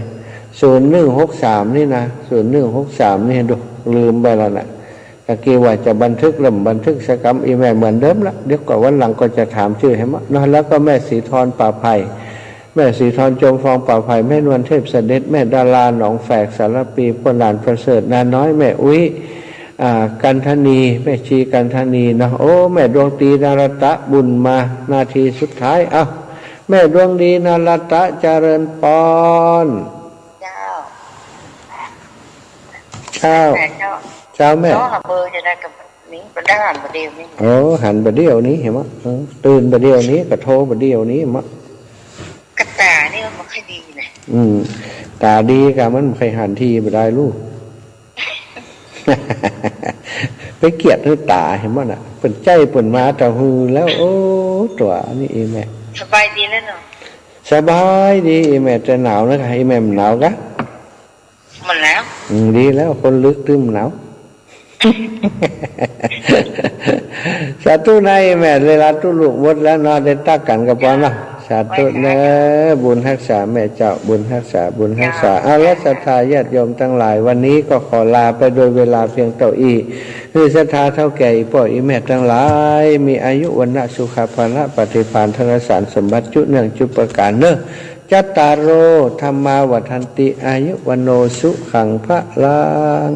ศูนย์หนึ่งหกสาม นี่นะ ศูนย์หนึ่งหกสาม นี่ ดู ลืมไปแล้วนะ ตะกี้ว่าจะบันทึก เริ่มบันทึกสักกำ อีแม่เหมือนเดิมละ เดี๋ยวก่อนวันหลังก็จะถามจื้อหันบ่เนาะ แล้วก็แม่ศรีธร ป่าไผ่ แม่ศรีธร จมฟอง ป่าไผ่ แม่นวล เทพเสด็จ แม่ดารา หนองแฝก สารภี ป้อหลานประเสริฐ นาน้อย แม่อุ๊ย อ่า กันทนี แม่ชีกันทนีเนาะ โอ้ แม่ดวงดี นรัตตะ บุญมา นาทีสุดท้าย เอ้า แม่ดวงดี นรัตตะ เจริญปอน เจ้า เจ้า แม่เจ้า เจ้าแม่ เจ้าหาเบอร์จะได้กับนี้ ก็ได้หันบ่าเดี่ยวนี้ โอ้ หันบ่าเดี่ยวนี้หันบ่ เออ ตื่นบ่าเดี่ยวนี้ ก็โทรบ่าเดี่ยวนี้หันบ่ กะต๋านี่มันบ่ค่อยดีนะ อืม ต๋าดีกะมันบ่ค่อยหันทีบ่ได้ลูก ไปเกลียดหื้อต๋าหันบ่น่ะ เปิ้นใจ๊เปิ้นมาตะหือแล้ว โอ้ ตั๋วนี้อีแม่ สบายดีแล้วเนาะ สบายดีอีแม่ แต่หนาวนะกะ อีแม่บ่หนาวกะ หมดแล้ว อืม ดีแล้ว คนลึกตึ้มหนาว สาธุนะอีแม่ เวลาตุ๊ลุกหมดแล้วเนาะ ได้ตักกั๋นก็ปอเนาะ สาธุเน้อ บุญฮักษาแม่เจ้า บุญฮักษา บุญฮักษา เจ้า เอาละ ศรัทธาญาติโยมตังหลาย วันนี้ก็ขอลาไปโดยเวลาเพียงเต้าอี้ หื้อศรัทธาเฒ่าแก่อี่ป้ออี่แม่ตังหลาย มีอายุ วรรณะ สุขะ พละ ปาฏิภาณ ธนสารสมบัติ จุเนืองจุประก๋านเน้อ จัตตาโร ธัมมา วัฑฒันติ อายุ วัณโณ สุขัง พลัง